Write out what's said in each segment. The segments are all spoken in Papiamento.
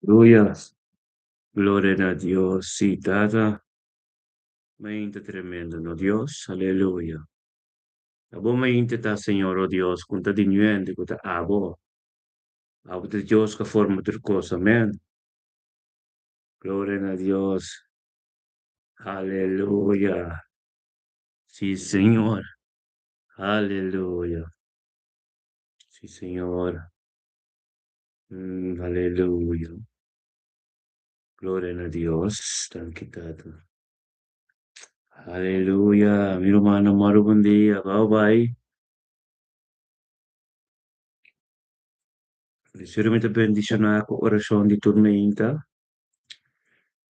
Aleluya. Gloria na Dios. Sí, Tata. Mainta tremendo, no Dios. Aleluya. Abo mainta ta, Señor, oh Dios, kunta di nuende, kunta abo. Abo ta Dios que forma tur cosa. Amén. Gloria na Dios. Aleluya. Sí, Señor. Aleluya. Sí, Señor. Aleluya. Gloria na Dios. Danki, Tata. Aleluya. Mi ruman, moro bon dia. Bye bye. Señor mi ta bendishoná ku orashon di tur mainta.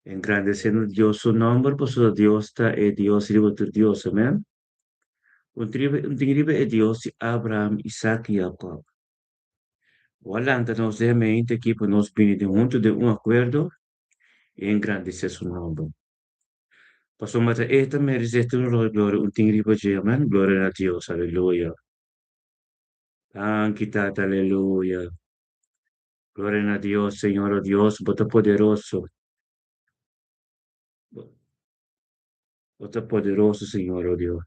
Engrandesiendo Dios su nòmber, pasobra Dios ta e Dios riba tur Dios. Amèn. Un tin riba e Dios di Abraham, Isaac i Jacob. Bo a lanta nos den mente aki pa nos bini den huntu den un akuerdo i engrandesé su nòmber. Pasobra ta e ta meresé tur honor i gloria un tin riba dje. Amèn. Gloria na Dios. Aleluya. Danki, Tata. Aleluya. Gloria na Dios, Señor, oh Dios, bo ta poderoso. Bo ta poderoso, Señor, oh Dios.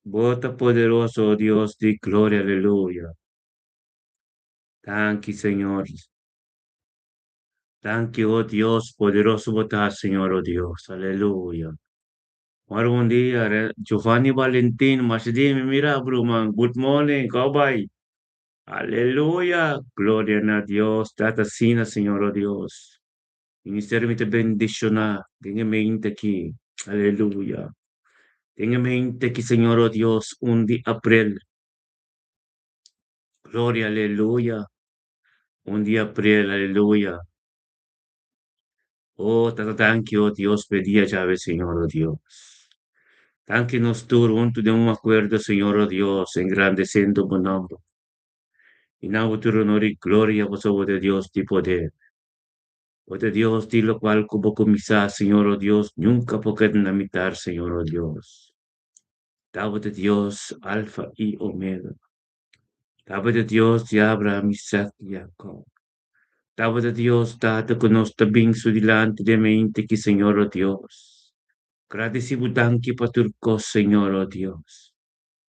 Bo ta poderoso, oh Dios di gloria, aleluya. Danki, Señor. Danki, oh Dios, poderoso bo ta, Señor, oh Dios, aleluya. Moro bon dia, Giovanni Valentin, masha dia mi mira, ruman. Good morning, cowboy. Aleluya, gloria na Dios, Tata asina, Señor, oh Dios. Ministerio mi ta bendishoná den e mente aki. Aleluya. Den e mente aki, Señor, oh Dios, 1 di aprel. Gloria, aleluya. 1 di aprel, aleluya. Oh, Tata, danki, oh Dios, pa e dia djawe, Señor, oh Dios. Danki nos tur huntu den un akuerdo, Señor, oh Dios, engrandesiendo bo nòmber. I na bo tur honor i gloria, pasobra bo ta e Dios di poder. Bo ta Dios di lokual ku bo kuminsá, Señor, oh Dios, nunka por keda na mitar, Señor, oh Dios. Ta bo ta Dios, Alfa i Omega. Ta bo ta Dios di Abraham, Isaac i Jacob. Ta bo ta Dios, Tata, ku nos ta bin su dilanti den mente ki, Señor, oh Dios. Gradisí bo danki pa tur kos, Señor, oh Dios.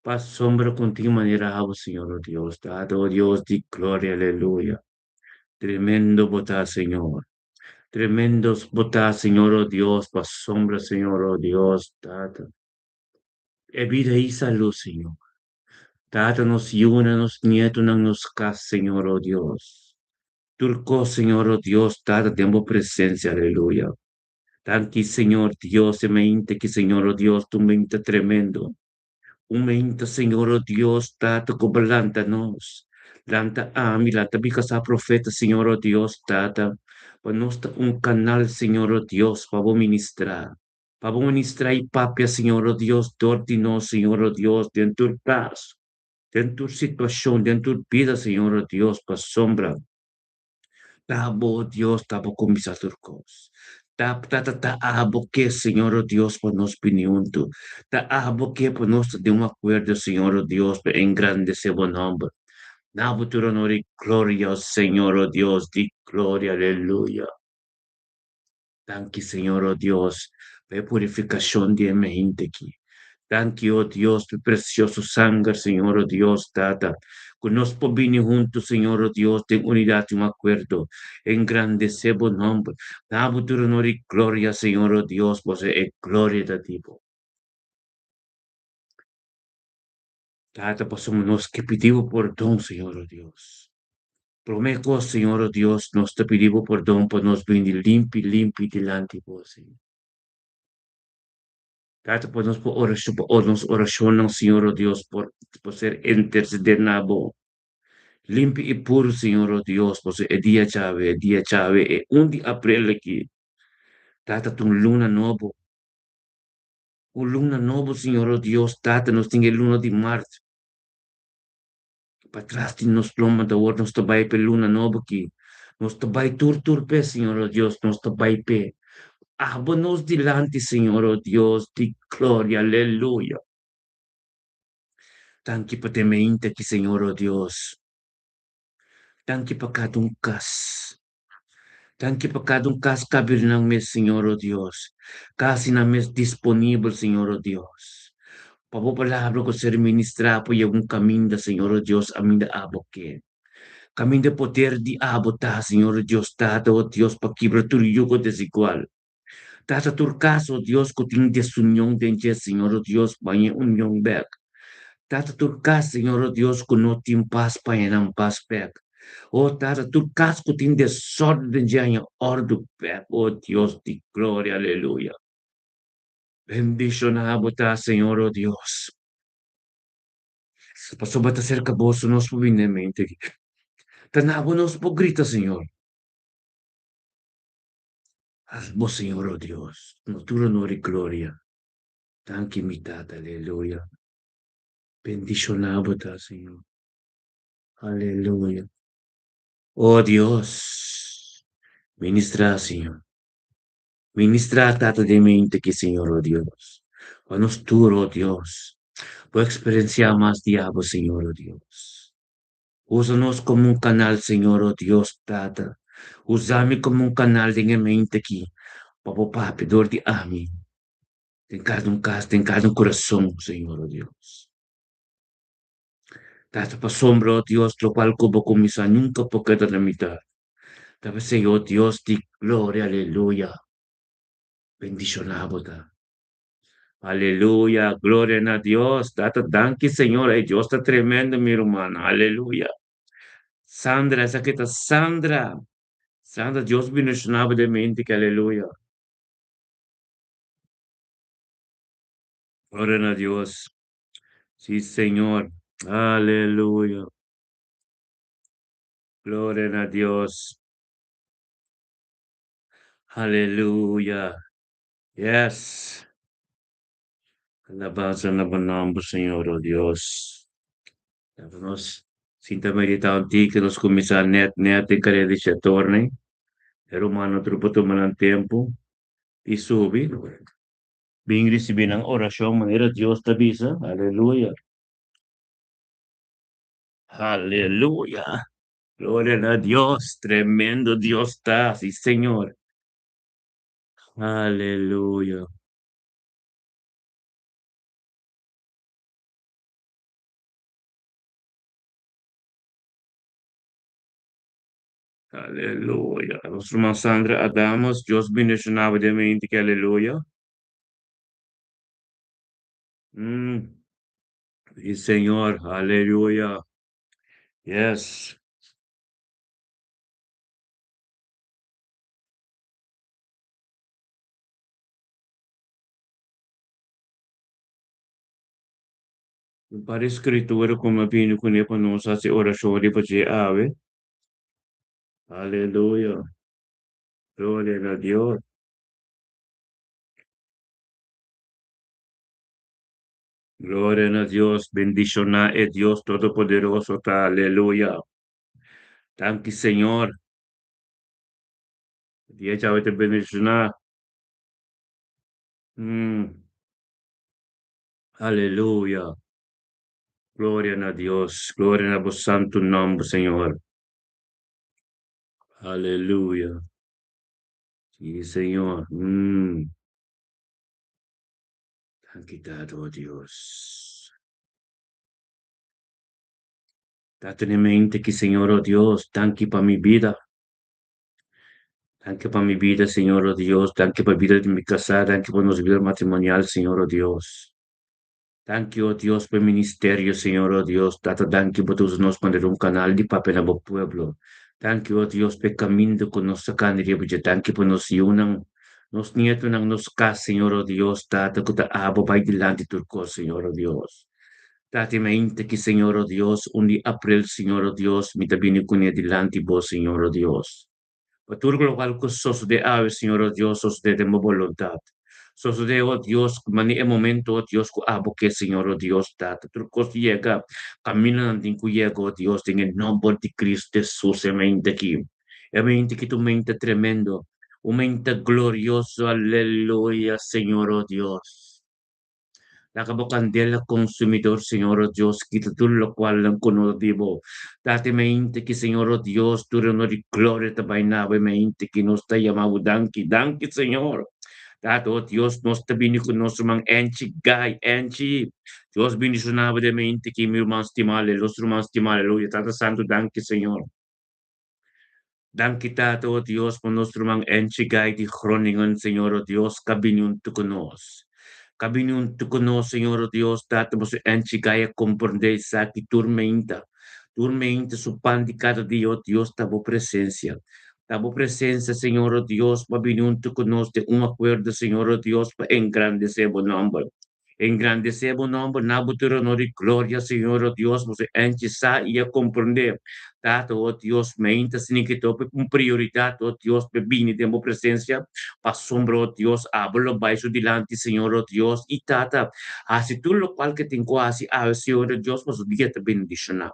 Pa sombra ku tin manera abo, Señor, oh Dios. Tata, oh Dios di gloria, aleluya. Tremendo bo ta, Señor. Tremendo bo ta, Señor, oh Dios, pa sombra, Señor, oh Dios, Tata. E bida i salú, Señor. Tata, nos yunan, nos nietonan, nos kas, Señor, oh Dios. Tur kos, Señor, oh Dios, Tata, den bo presensia, aleluya. Danki, Señor Dios, e mente ki, Señor, oh Dios, ta un mente tremendo. Un mente, Señor, oh Dios, Tata, ku bo lanta nos. Lanta ami, lanta mi kasá profeta, Señor, oh Dios, Tata, pa nos ta un kanal, Señor, oh Dios, pa bo ministrá. Pa bo ministrá i papia, Señor, oh Dios, dor di nos, Señor, oh Dios, den tur kas, den tur situashon, den tur bida, Señor, oh Dios, pasobra Ta bo, Dios, ta bo kuminsá tur kos. Ta, ta, ta, ta abo ke, Señor, oh Dios, pa nos bini huntu. Ta abo ke pa nos ta den un akuerdo, Señor, oh Dios, pa engrandesé bo nòmber. Na bo tur honor i gloria, oh Señor, oh Dios di gloria. Aleluya. Danki, Señor, oh Dios, pa e purifikashon di e mente aki. Danki, oh Dios, pa e presioso sanger, Señor, oh Dios, Tata, ku nos por bini huntu, Señor, oh Dios, den unidat i un akuerdo, engrandesé bo nòmber. Na bo tur honor i gloria, Señor, oh Dios, pasobra e gloria ta di bo. Tata, pasobra nos ke pidi bo pordon, Señor, oh Dios. Promé kos, Señor, oh Dios, nos ta pidi bo pordon pa nos bini limpi, limpi dilanti bo, Señor. Tata, pa nos por orashon, pa nos orashonnan, Señor, oh Dios, por, por ser interceder na bo. Limpi i puru, Señor, oh Dios, pasobra e dia djawe, e dia djawe, e 1 di aprel aki, Tata, ta un luna nobo. Un luna nobo, Señor, oh Dios, Tata, nos tin e luna di mart. Patras di nos lomba ta awor nos ta bai p'e luna nobo aki. Nos ta bai tur tur p'e, Señor, oh Dios, nos ta bai p'e. Abo nos dilanti, Señor, oh Dios di gloria, aleluya. Danki pa te mente aki, Señor, oh Dios. Danki pa kada un kas. Danki pa kada un kas kabir nan mes, Señor o Dios. Kasi nan mes disponibel, Señor o Dios. Pa bo palabra ku ser ministrá por yega un kaminda, Señor o Dios, aminda abo ke. Kaminda poder di abo ta, Señor o Dios, Tata o Dios, pa kibra tur yugo desigual. Tata tur kas, o Dios, ku tin desunion den dje, Señor o Dios, baña union bèk. Tata tur kas, Señor o Dios, ku no tin pas, paña nan pas bèk. O Tata, tur kas ku tin desòrdu den dje, haña òrdu bèk, o Dios di gloria, aleluya. Bendishoná bo ta, Señor o Dios. Pasobra ta serka bo so nos por bini den mente aki. Ta na bo nos por grita, Señor. Bo, Señor, o Dios, no tur honor i gloria. Danki, mi Tata, aleluya. Bendishoná bo ta, Señor. Aleluya. O Dios, ministrá, Señor. Ministrá, Tata, den mente aki, Señor, o Dios. Pa nos tur, o Dios, por eksperensiá mas di abo, Señor, o Dios. Usa nos komo un kanal, Señor, o Dios, Tata. Usa mi komo un kanal den e mente aki, pa bo papia dor di ami, den kada un kas, den kada un kurason, Señor, o Dios. Tata, pasobra, o Dios, lokual ku bo kuminsá nunka por keda na mitat. Ta p'esei, o Dios di gloria, aleluya, bendishoná bo ta. Aleluya, gloria na Dios. Tata, danki Señor. Ey, Dios ta tremendo, mi ruman. Aleluya. Sandra, esaki ta Sandra. Sandra, Dios bendiciona bo den mente, que aleluya. Gloria na Dios. Sí, Señor. Aleluya. Gloria na Dios. Aleluya. Yes. Alabansa na bo nòmber, Señor, o Dios. Laga nos sinta meditá un tiki, nos kuminsá nèt nèt den kareda di Shatorne. E rumannan tur por tuma nan tempu i subi. Bin risibí nan orashon manera Dios ta bisa. Aleluya. Aleluya. Gloria na Dios. Tremendo Dios ta, sí, Señor. Aleluya. Aleluya. Nos ruman Sandra Adamus, Dios bendiciona bo den mente ki aleluya. Mm. Sí, Señor, aleluya. Yes. Un par di skritura ku mi a bini kuné pa nos hasi orashon riba dje awe. Aleluya. Gloria na Dios. Gloria na Dios. Bendishoná e Dios Todopoderoso ta. Aleluya. Danki Señor. Dia djawe ta bendishoná. Aleluya. Gloria na Dios. Gloria na bo santu nòmber, Señor. Aleluya. Sí, Señor. Danki Tata, oh Dios. Tata den mente ki, Señor, oh Dios, danki pa mi bida. Danki pa mi bida, Señor, oh Dios. Danki pa bida di mi kasá. Danki pa nos bida matrimonial, Señor, oh Dios. Danki, oh Dios, pa e ministerio, Señor, oh Dios. Tata, danki bo ta usa nos manera un kanal di papia na bo pueblo. Danki, oh Dios, pa e kaminda ku nos ta kani riba dje. Danki pa nos yunan, nos nietonan, nos kas, Señor, oh Dios. Tata, ku ta abo bai dilanti tur kos, Señor, oh Dios. Tata, i mainta ki, Señor, oh Dios, un di aprel, Señor, oh Dios, mi ta bini kuné dilanti bo, Señor, oh Dios. Pa tur lokual ku sosodé awe, Señor, oh Dios, sosodé den bo boluntat. Sosodé, oh Dios, mane e momento, oh Dios, ku abo ke, Señor, oh Dios, Tata. Tur kos yega, kamindanan tin ku yega, oh Dios, den e nòmber di Cristo Hesus, e mente aki. E mente aki ta un mente tremendo, un mente glorioso, aleluya, Señor, oh Dios. Laga bo kandela konsumidor, Señor o Dios, kita tur lokualnan ku no ta di bo. Tata e mainta ki, Señor o Dios, tur honor i gloria ta bai na bo e mainta ki nos ta yama bo danki. Danki, Señor. Tata o Dios, nos ta bini ku nos ruman Enchi Gai. Enchi, Dios bendishoná bo den e mainta ki, mi ruman stimá, nos ruman stimá, aleluya. Tata Santu, danki, Señor. Danki Tata, o Dios, pa nos ruman Enchi Gai di Groningen, Señor, o Dios, ka bini huntu ku nos. Ka bini huntu ku nos, Señor, o Dios, Tata, pasobra Enchi Gai a komprendé esaki tur meinta. Tur meinta su pan di kada dia, o Dios, ta bo presensia. Ta bo presensia, Señor, o Dios, pa bini huntu ku nos den un akuerdo, Señor, o Dios, pa engrandesé bo nòmber. Engrandesé bo nòmber na bo tur honor i gloria, Señor, o Dios, bo enchi sa i a komprendé. Tata, o Dios, meinta sinikitó pa un prioridat, o Dios, pa bini den bo presensia, pasobra, o Dios, abo lo bai su dilanti, Señor, o Dios, i Tata, hasi tur lokual ke tin ku hasi awe, Señor, o Dios, pasobra dia ta bendishoná.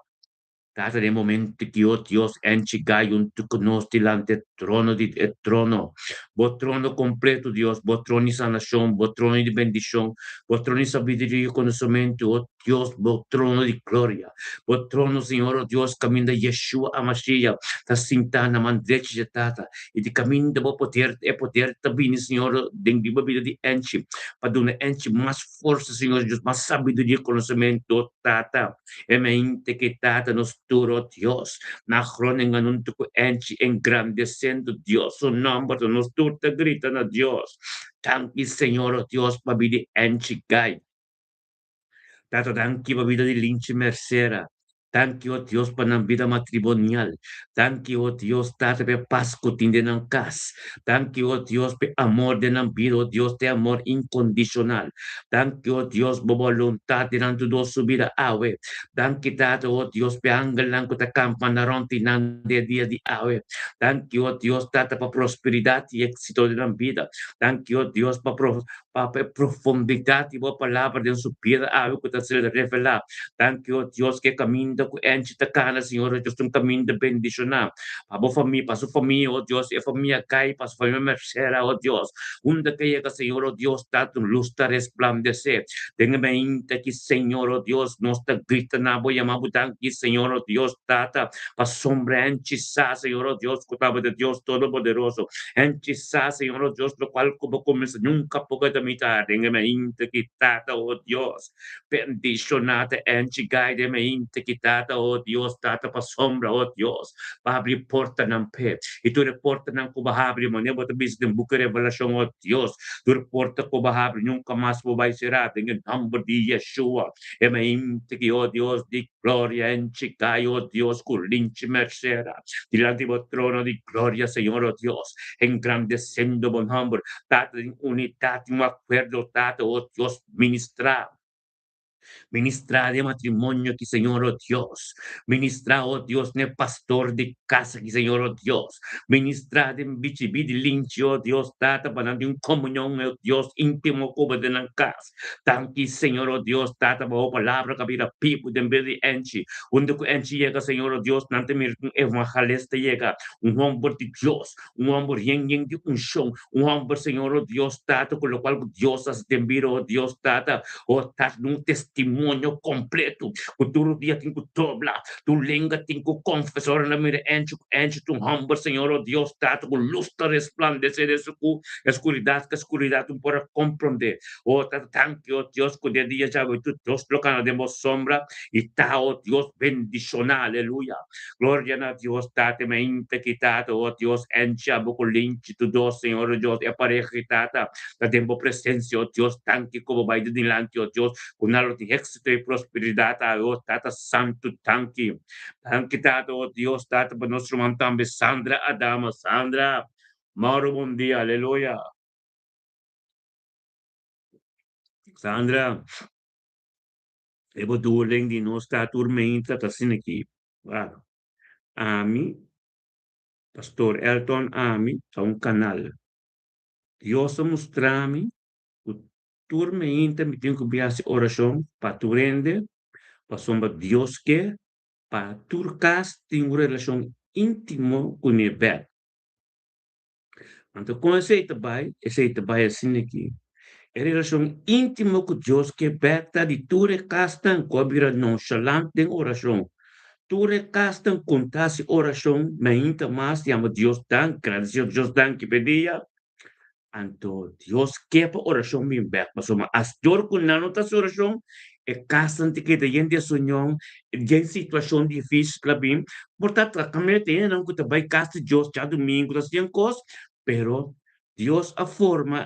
Tata den momento ki o Dios enchi gai huntu ku nos dilanti e trono di e trono. Bo trono kompleto, Dios, bo trono di sanashon, bo trono di bendishon, bo trono di sabiduria i konosementu, o Dios, bo trono di gloria, bo trono, Señor, o Dios, kaminda Yeshua Amashiya ta sintá na man drechi dje Tata, i di kaminda bo poder, e poder ta bini, Señor, den riba bida di enchi, pa duna enchi mas forsa, Señor Dios, mas sabiduria i konosementu, o Tata. E mente ke Tata nos tur, o Dios, na Groningen huntu ku Enchi engrandesendo Dios su nomber, ta nos tur ta grita na Dios, Danki Señor, o Dios, pa bida di Enchi Gai. Tata danki pa bida di Linchi Mercera. Danki, o Dios, pa nan bida matrimonial. Danki, o Dios, Tata, pa e pas ku tin den nan kas. Danki, o Dios, pa e amor den nan bida, o Dios, ta e amor inkondishonal. Danki, o Dios, bo boluntat den nan tur dos su bida awe. Danki, Tata, o Dios, pa e angelnan ku ta kampa na rònt di nan den e dia di awe. Danki, o Dios, Tata, pa prosperidat i éksito den nan bida. Danki, o Dios, pa pa e profundidat di bo palabra den su bida awe ku ta ser revelá. Danki, o Dios, ku e kaminda ku Angie ta kana, Señor, o Dios, ta un kaminda bendishoná pa bo famia, pa su famia, o Dios, e famia Kai, pa su famia Mercera, o Dios. Unda ke yega, Señor, o Dios, ta un lus ta resplandesé. Den e mainta aki, Señor, o Dios, nos ta grita na bo, yama bo danki, Señor, o Dios, Tata, pasobra Angie sa, Señor, o Dios, ku tabata Dios Todopoderoso. Enchi sa, Señor, o Dios, locual cu bo cuminsa nunca por keda mita den e mainta ki Tata, o Dios. Bendiciona ta enchi gai den e mainta ki Tata, o Dios, Tata, pasobra, o Dios, bo habri portanan p'e. I tur e portanan cu bo habri, manera bo ta bisa den buki Revelacion, o Dios, tur e porta cu bo habri nunca mas bo bai cera den e nomber di Yeshua. E mainta ki, o Dios di gloria, enchi gai, o Dios, cu linchi mercera. Dilanti bo trono di gloria, Señor, o Dios, engrandeciendo bo nomber, Tata, den unidad, den un acuerdo, Tata, o Dios, ministra. Ministra den matrimonio aki, Señor, o Dios. Ministra, o Dios, n'e pastor di casa aki, Señor, o Dios. Ministra den bichibi di linchi, o Dios, Tata, pa nan tin un comunion, o Dios, intimo cu bo den nan cas. Danki, Señor, o Dios, Tata, pa bo palabra ku a bira bibu den bida di Enchi. Unda ku Enchi yega, Señor, o Dios, nan ta mira ku un evangelista yega, un hòmber di Dios, un hòmber yen yen di unshon, un hòmber, Señor, o Dios, Tata, ku lokual ku Dios hasi den bida, o Dios, Tata, o Tata, un testimonio kompleto ku tur dia tin ku dobla, tur lenga tin ku konfesá ora nan mira Enchi, ku Enchi ta un hòmber, Señor, o Dios, Tata, ku lus ta resplandesé den su ku e skuridat, ku e skuridat no por a komprondé. O ta danki, o Dios, ku den dia djawe tur dos lo kana den bo sombra i ta, o Dios, bendishoná. Aleluya! Gloria na Dios, Tata, mainta ki Tata, o Dios, encha bo ku linchi tur dos, Señor, o Dios, e pareha ki Tata ta den bo presensia, o Dios, danki ku bo bai di dilanti, o Dios, ku nan lo tin éksito i prosperidat awe, o Tata Santu, danki. Danki, Tata, o Dios, Tata, pa nos ruman tambe, Sandra Adama. Sandra, Mauro, bon dia, aleluya. Sandra, e bedoeling di nos ta tur meinta ta asina aki. Wak, ami, Pastor Elton ami ta un kanal. Dios a mustra mi ku tur meinta mi tin ku bin hasi orashon pa tur hende, pasobra Dios ke pa tur kas tin un relashon íntimo ku ne bèk. Anto kon esei ta bai? Esei ta bai asina aki. E relashon íntimo ku Dios ke bèk ta di tur e kasnan ku a bira nonshalant den orashon. Tur e kasnan ku ta hasi orashon mainta mas yama Dios danki, gradisé Dios danki p'e dia. Anto Dios ke pa orashon bin bèk, pasobra as dor ku nan no ta hasi orashon, e kasnan ta keda yen desunion, yen situashon difísil ta bin. Por ta kaminda ta hendenan ku ta bai kas di Dios djadumingu ta hasi yen kos, pero Dios a forma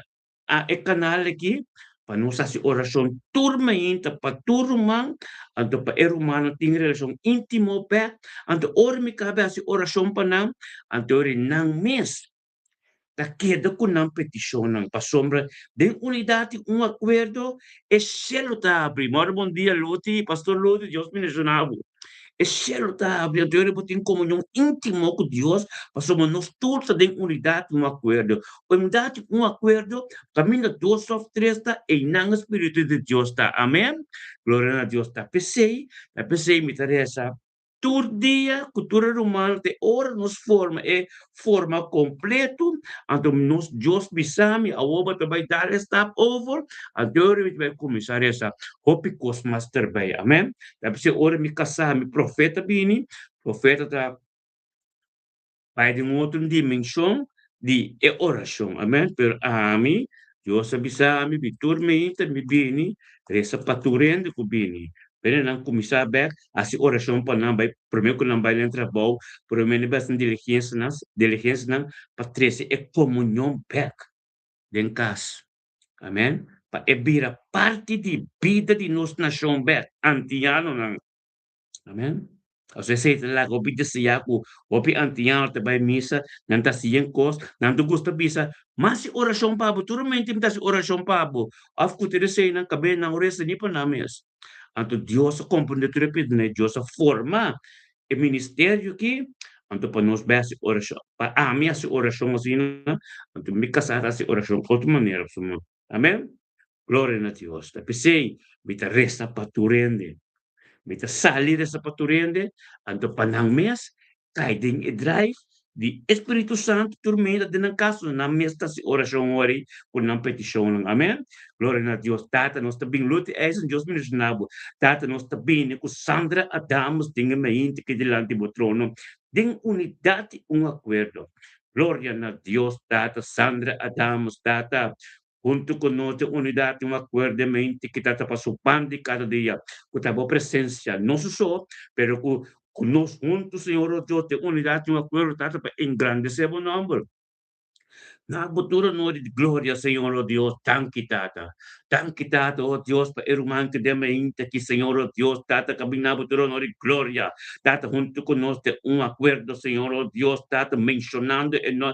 a e kanal aki pa nos hasi orashon tur mainta pa tur ruman, anto pa e rumannan tin relashon íntimo bèk, anto ora mi kabe hasi orashon pa nan, anto ora nan mes ta keda ku nan petishonnan, pasobra den unidat i un akuerdo e shelu ta habri. Mòrda bon dia Loti, Pastor Loti, Dios bendishona bo. E shelu ta habri anto bo tin komunion íntimo ku Dios, pasobra nos tur ta den unidat i un akuerdo. Unidat i un akuerdo, kaminda dos òf tres ta, einan e spiritu di Dios ta. Amen. Gloria na Dios. Ta p'esei, ta p'esei mi ta resa tur dia ku tur e rumannan te ora nos forma e forma kompleto, anto nos Dios bisa mi, awor bo ta bai dal e stap over, anto ora mi ta bai kuminsá resa hopi kos mas terbei. Amen. Ta p'esei ora mi kasá, mi profeta bini, profeta ta bai den un otro dimenshon di e orashon. Amen. Pero ami, Dios a bisa mi, mi tur meinta mi bini resa pa tur hende ku bini. Pero nan kuminsá bèk hasi orashon pa nan bai promé ku nan bai den trabou, promé nan bai hasi diligensianan, diligensianan pa trese e komunion bèk den kas. Amen. Pa e bira parti di bida di nos nashon bèk, antianonan. Amen. Pasobra esei ta laga hopi deseá ku hopi antiano ta bai misa, nan ta hasi yen kos, nan ta gusta bisa, M'a hasi orashon pa bo, tur momento mi ta hasi orashon pa bo. Òf ku tur eseinan kab'é nan resa ni pa nan mes. Anto Dios a komprondé tur e pidinai, Dios a forma e ministerio aki, anto pa nos bai hasi orashon, pa ami hasi orashon asina, anto mi kasá ta hasi orashon otro manera. Amen. Gloria na Dios. Ta p'esei mi ta resa pa tur hende. Mi ta sali resa pa tur hende, anto pa nan mes kai den e drive di e Spiritu Santu tur meda den nan kas, nan mes ta hasi orashon ora ei ku nan petishonnan. Amen. Gloria na Dios. Tata, nos ta bin luti eisen, Dios bendishona bo. Tata, nos ta bini ku Sandra Adamus den e mainti aki dilanti bo trono den unidat i un akuerdo. Gloria na Dios, Tata, Sandra Adamus, Tata, Huntu ku nos den unidat tin un akuerdo den mente ki ta tapa su pan di kada dia, ku ta bo presensia, no su so, pero ku ku nos huntu, Señor o Dios, den unidat tin un akuerdo ta pa engrandesé bo nòmber. Na bo tur honor i gloria, Señor o Dios. Danki, Tata. Danki, Tata, o Dios, pa e ruman ku den mente aki, Señor o Dios, Tata, ka bin na bo tur honor i gloria. Tata, huntu ku nos den un akuerdo, Señor o Dios, Tata, menshonando e no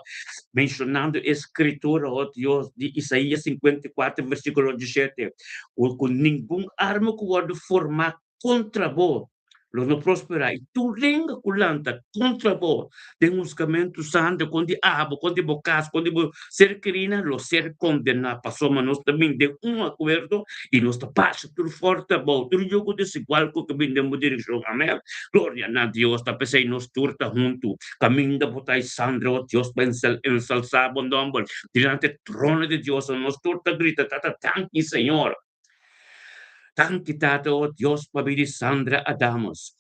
Menshonando e skritura, o Dios, di Isaías 54, versíkulo 17, ku ningun arma ku wòrdu formá kontra bo lo no prosperá, i tur lenga ku lanta kontra bo den husgamentu santu, kon di abo, kon di bo kas, kon di bo ser kerínan, lo ser kondená. Pasobra nos ta bin den un akuerdo i nos ta pasa tur fòrti abou, tur yugo desigual ku ta bin den bo direkshon. Amèn. Gloria na Dios. Ta p'esei nos tur ta huntu. Kaminda bo ta Isandra, o Dios, pa ensalsá bo nòmber dilanti e trono di Dios, nos tur ta grita, Tata, danki, Señor. Danki, Tata, o Dios, pa bida di Sandra Adamus.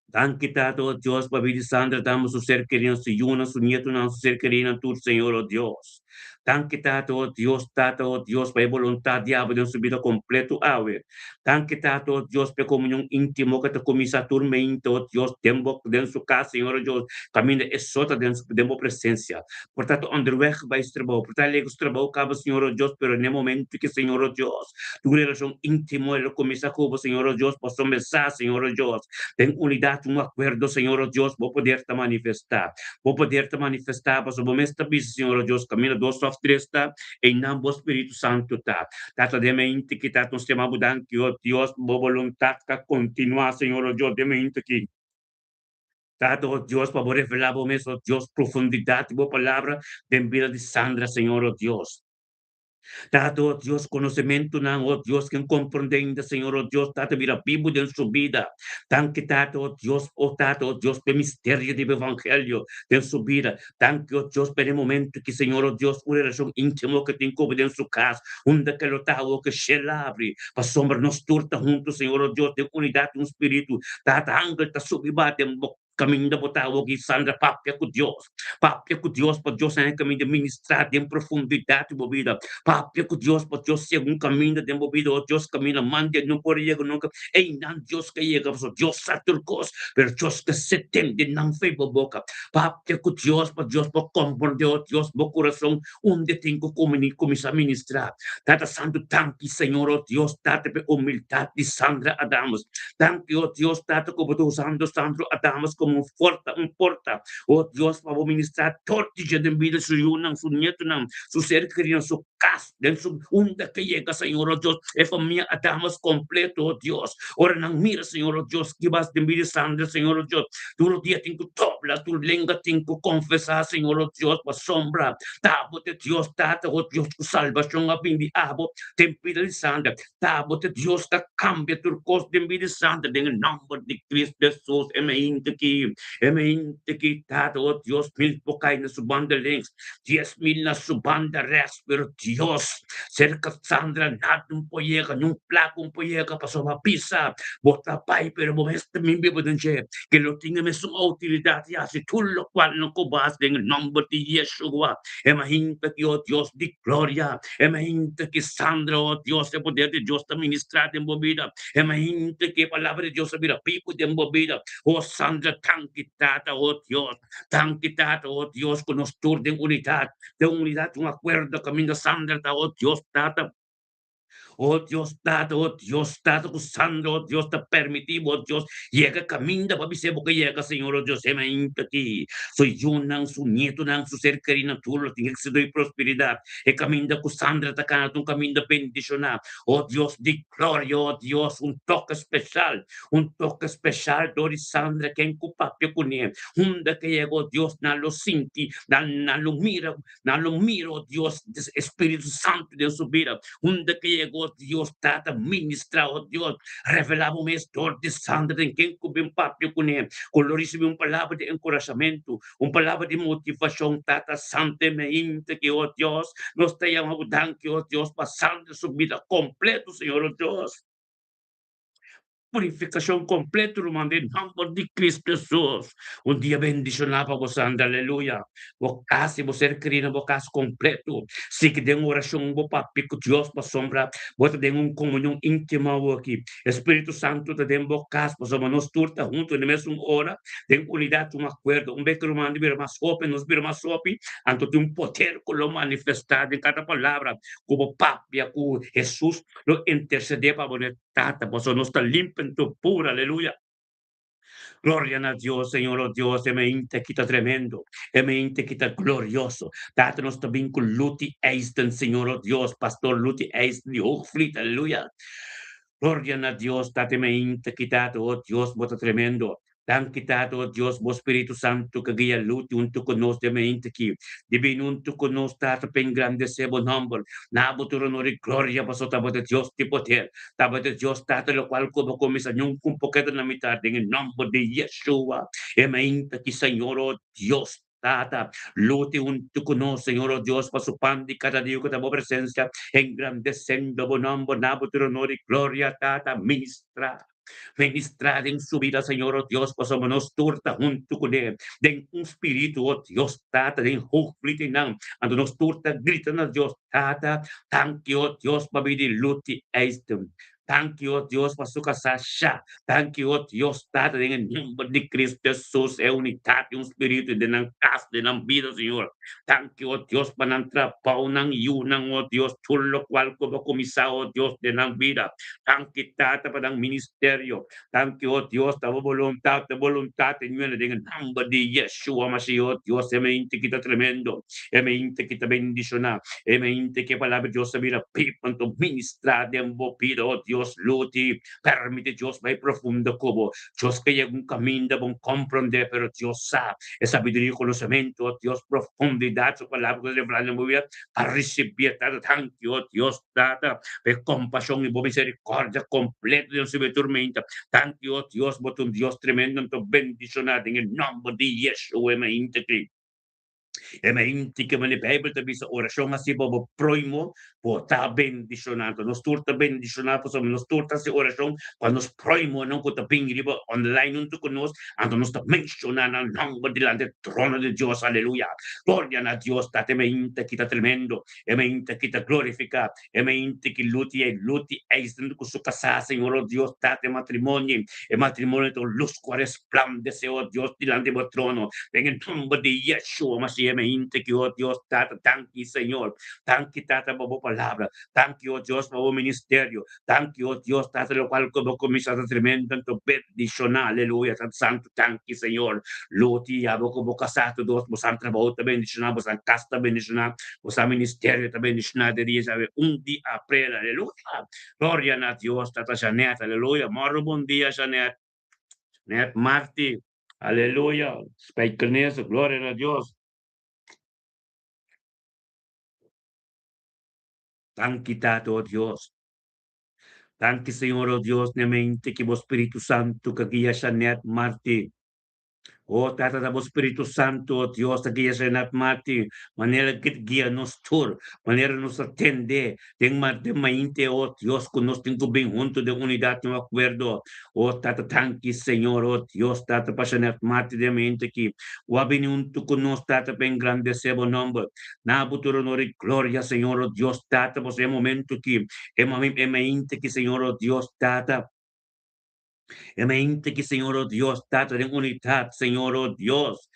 Danki, Tata, o Dios, pa bida di Sandra Adamus, su ser kerinan, su yunan, su nietunan, su ser kerinan tur, Señor, o Dios. Danki, Tata, o Dios, Tata, o Dios, pa e boluntat di abo den su bida kompleto awe. Danki, Tata, o Dios, pa e komunion íntimo ku ta kuminsá tur meinta, o Dios, den bo, den su kas, Señor, o Dios, kaminda e so ta den su, den bo presensia. Por ta ta onderweg bai su trabou, por ta legu su trabou kaba, Señor, o Dios, pero n'e momento ki, Señor, o Dios, tu relashon íntimo el a kuminsá ku bo, Señor, o Dios, pasobra mi sa, Señor, o Dios, den unidat, un akuerdo, Señor, o Dios, bo poder ta manifestá. Bo poder ta manifestá pasobra bo mes ta bisa, Señor o Dios, kaminda dos òf tres ta, einan bo Spiritu Santu ta. Tata, den mente ki ta nos yama bo danki, o Dios, pa bo boluntat ka kontinuá, Señor o Dios, den mente ki. Tata, o Dios, pa bo revelá bo mes, o Dios, profundidat di bo palabra den bida di Sandra, Señor o Dios. Tata, oh Dios, konosementunan, oh Dios, ken komprondé ainda, Señor, oh Dios, Tata, bira bibu den su bida. Danki, Tata, oh Dios, oh Tata, oh Dios, p'e misterio di bo evangelio den su bida. Danki, oh Dios, p'e momento ki, Señor, oh Dios, un relashon íntimo ke tin ku bo den su kas, unda ke lo ta awor ke shel a abri, pasobra nos tur ta huntu, Señor, oh Dios, den unidat di un spiritu. Tata, angel ta subi ba den bo Kaminda bo ta awor ki Sandra papia ku Dios. Papia ku Dios pa Dios haña kaminda ministrá den profundidat di bo bida. Papia ku Dios pa Dios siega un kaminda den bo bida. Oh Dios kaminda mande no por yega nunka. Einan Dios ka yega pasobra Dios sa tur kos, pero Dios ka setende nan fe bo boka. Papia ku Dios pa Dios por komprondé oh Dios bo kurason unda tin ku kuminsá ministrá. Tata Santu danki Señor oh Dios Tata pa e humildat di Sandra Adamus. Danki, o Dios Tata, ku bo ta usando Sandro Adamus komo un forta, un porta, o Dios, pa bo ministrá tur di dje den bida su yunan, su nietunan, su ser kerinan, su kas, den su unda ke yega, Señor, o Dios, e famia Adamus kompleto, o Dios. Ora nan mira, Señor, o Dios, ki bas den bida di Sandro, Señor, o Dios, tur dia tin ku dobla, tur lenga tin ku konfesá, Señor, o Dios, pasobra ta bo ta Dios Tata, o Dios, ku salbashon a bini di abo den bida di Sandro. Ta bo ta Dios ta cambia tur cos den bida santa den e nomber di Cristo Jesus e mainta ki e mainta ki Tata oh Dios mil por cay na su banda links 10,000 na su banda rechts pero Dios cerca Sandra nada no por yega ni un placa no por yega pasobra bisa bo ta bay pero bo mes ta min biba den dje ke lo tin e mesun autoridad di haci tur locual no cu bo haci den e nomber di Yeshua e mainta ki oh Dios di gloria. E mainta ki Sandra, oh Dios, e poder di Dios ta ministrá den bo bida. E mainta ki e palabra di Dios a bira bibu den bo bida. Oh Sandra, danki Tata, oh Dios. Danki Tata, oh Dios, ku nos tur den unidat, den unidat, un akuerdo kaminda Sandra ta, oh Dios, Tata. Oh Dios Tata, oh Dios Tata, ku Sandra, oh Dios, ta permití bo, oh Dios, yega kaminda pa bis'é bo ke yega, Señor, oh Dios, e mainta aki. Su yunan, su nietunan, su ser kerinan tur lo tin éksito i prosperidat. E kaminda ku Sandra ta kana ta un kaminda bendishoná. Oh Dios di gloria, oh Dios, un toke speshal, un toke speshal dor di Sandra ken ku papia kuné. Unda ke yega, oh Dios, nan lo sinti, nan nan lo mira Nan lo mira, oh Dios, e Spiritu Santu den su bida. Unda ke yega, oh Dios, Tata, ministra, oh Dios, revelá bo mes dor di Sandra den ken ku bin papia kuné, ku lo risibí un palabra di enkurashamentu, un palabra di motivashon, Tata Santu, e meinta ki, oh Dios, nos ta yama bo danki, oh Dios, pa Sandra su bida kompleto, Señor, oh Dios. Purifikashon kompleto ruman den nòmber di Kristu Hesus. Un dia bendishoná pa bo Sandra aleluya. Bo kas i bo ser kerí na bo kas kompleto. Sigui den orashon bo papia ku Dios pasobra bo ta den un komunion íntimo awoki. E Spiritu Santu ta den bo kas pasobra nos tur ta huntu na e mesun ora den unidat un akuerdo. Un bes ku ruman di bira mas hopi nos bira mas hopi anto tin un poder ku lo manifestá den kada palabra ku bo papia ku Hesus lo intersedé pa bo. Tata, pasobra nos ta limpi anto puro, aleluya. Gloria na Dios, Señor, oh Dios, e mainta aki ta tremendo, e mainta aki ta glorioso. Tata, nos ta bin ku Luti Eisten, Señor, oh Dios, Pastor Luti Eisten di Hoogvliet, aleluya. Gloria na Dios, Tata, e mainta aki, Tata, oh Dios, bo ta tremendo. Danki Tata, o Dios, bo Spiritu Santu ka guia luti huntu ku nos den mainta aki. Di bini huntu ku nos, Tata, pa engrandesé bo nòmber. Na bo tur onor i gloria, pasobra ta bo ta Dios di poder. Ta bo ta Dios, Tata, lokual ku bo kuminsá nunka un por keda na mitar. Den e nòmber di Yeshua, e mainta aki, Señor, o Dios, Tata, luti huntu ku nos, Señor, o Dios, pa su pan di kada dia ku ta bo presensia, engrandesendo bo nòmber. Na bo tur onor i gloria, Tata, ministra. Ministrá den su bida, Señor, oh Dios, pasobra nos tur ta huntu kuné den un spiritu, oh Dios Tata, den hoogvliet einan. Anto nos tur ta grita na Dios Tata, Danki, oh Dios, pa bida di Luti Eisden. Danki, oh Dios, pa su kasá Sha. Danki, oh Dios Tata, den e nomber di Cristo Jesus, e unidat di un spiritu den nan kas, den nan bida, Señor. Danki, oh Dios, pa nan trabou, nan yunan, oh Dios, tur lokual ku bo a kuminsá, oh Dios, den nan bida. Danki, Tata, pa nan ministerio. Danki, oh Dios, ta bo boluntat, ta boluntat e nuena den e nomber di Yeshua Mashiach, oh Dios, e mente ki ta tremendo, e mente ki ta bendishoná, e mente ki e palabra di Dios ta bira biba, anto ministrá den bo bida, oh Dios. Dios, luti, permiti Dios bai profundo ku bo. Dios ke yega un kaminda bon komprondé, pero Dios sa e sabiduria i konosementu, o Dios, profundidat su palabra ku ta revelá den bo bida pa risibié. Tata, danki, o Dios, Tata, pa e kompashon i bo miserikòrdia kompleto den su bida tur meinta. Danki, o Dios, bo ta un Dios tremendo, anto bendishoná den e nòmber di Yeshua e mainta aki. E mainta ki manera Beibel ta bisa orashon hasi pa bo próhimo, bo ta bendishoná. Anto nos tur ta bendishoná pasobra nos tur ta hasi orashon pa nos próhimonan ku ta bin riba online huntu ku nos, anto nos ta menshoná nan nòmber dilanti e trono di Dios. Aleluya! Gloria na Dios! Tata, e mainta ki ta tremendo, e mainta ki ta glorifiká, e mainta ki luti ei luti eisden ku su kasá, Señor, o Dios, Tata, e matrimonio, e matrimonio ta un lus ku a resplandesé, o Dios, dilanti bo trono, den e nòmber di Yeshua Mashiach, e mainta ki, o Dios, Tata, danki, Señor. Danki, Tata, pa bo palabra. Danki, o Dios, pa bo ministerio. Danki, o Dios, Tata, lokual ku bo kuminsá ta tremendo anto bendishoná. Aleluya, Tata Santu. Danki, Señor. Loti abo ku bo kasá tur dos, bosan trabou ta bendishoná, bosan kas ta bendishoná, bosan ministerio ta bendishoná den dia djawe un di aprel. Aleluya. Gloria na Dios, Tata Janet. Aleluya. Mòru bon dia, Janet. Janet Marti. Aleluya. Spijkenisse. Gloria na Dios. Danki Tata, o Dios. Danki Señor, o Dios, n'e mente ki bo Spiritu Santu ka guia Shanet Marti. O Tata, ta bo Spiritu Santu, o Dios, ta guia Shanet Marti, manera ki ta guia nos tur, manera nos ta tende den den mainte, o Dios, ku nos tin ku bin huntu den unidat, den akuerdo. O Tata, danki Señor, o Dios, Tata, pa Shanet Marti den mente ki bo a bini huntu ku nos, Tata, pa engrandesé bo nòmber. Na bo tur honor i gloria, Señor, o Dios Tata, pasobra e momento ki e mami e mainte ki, Señor, o Dios Tata, e mainte ki, Señor, o Dios Tata, den unitat, Señor, o Dios,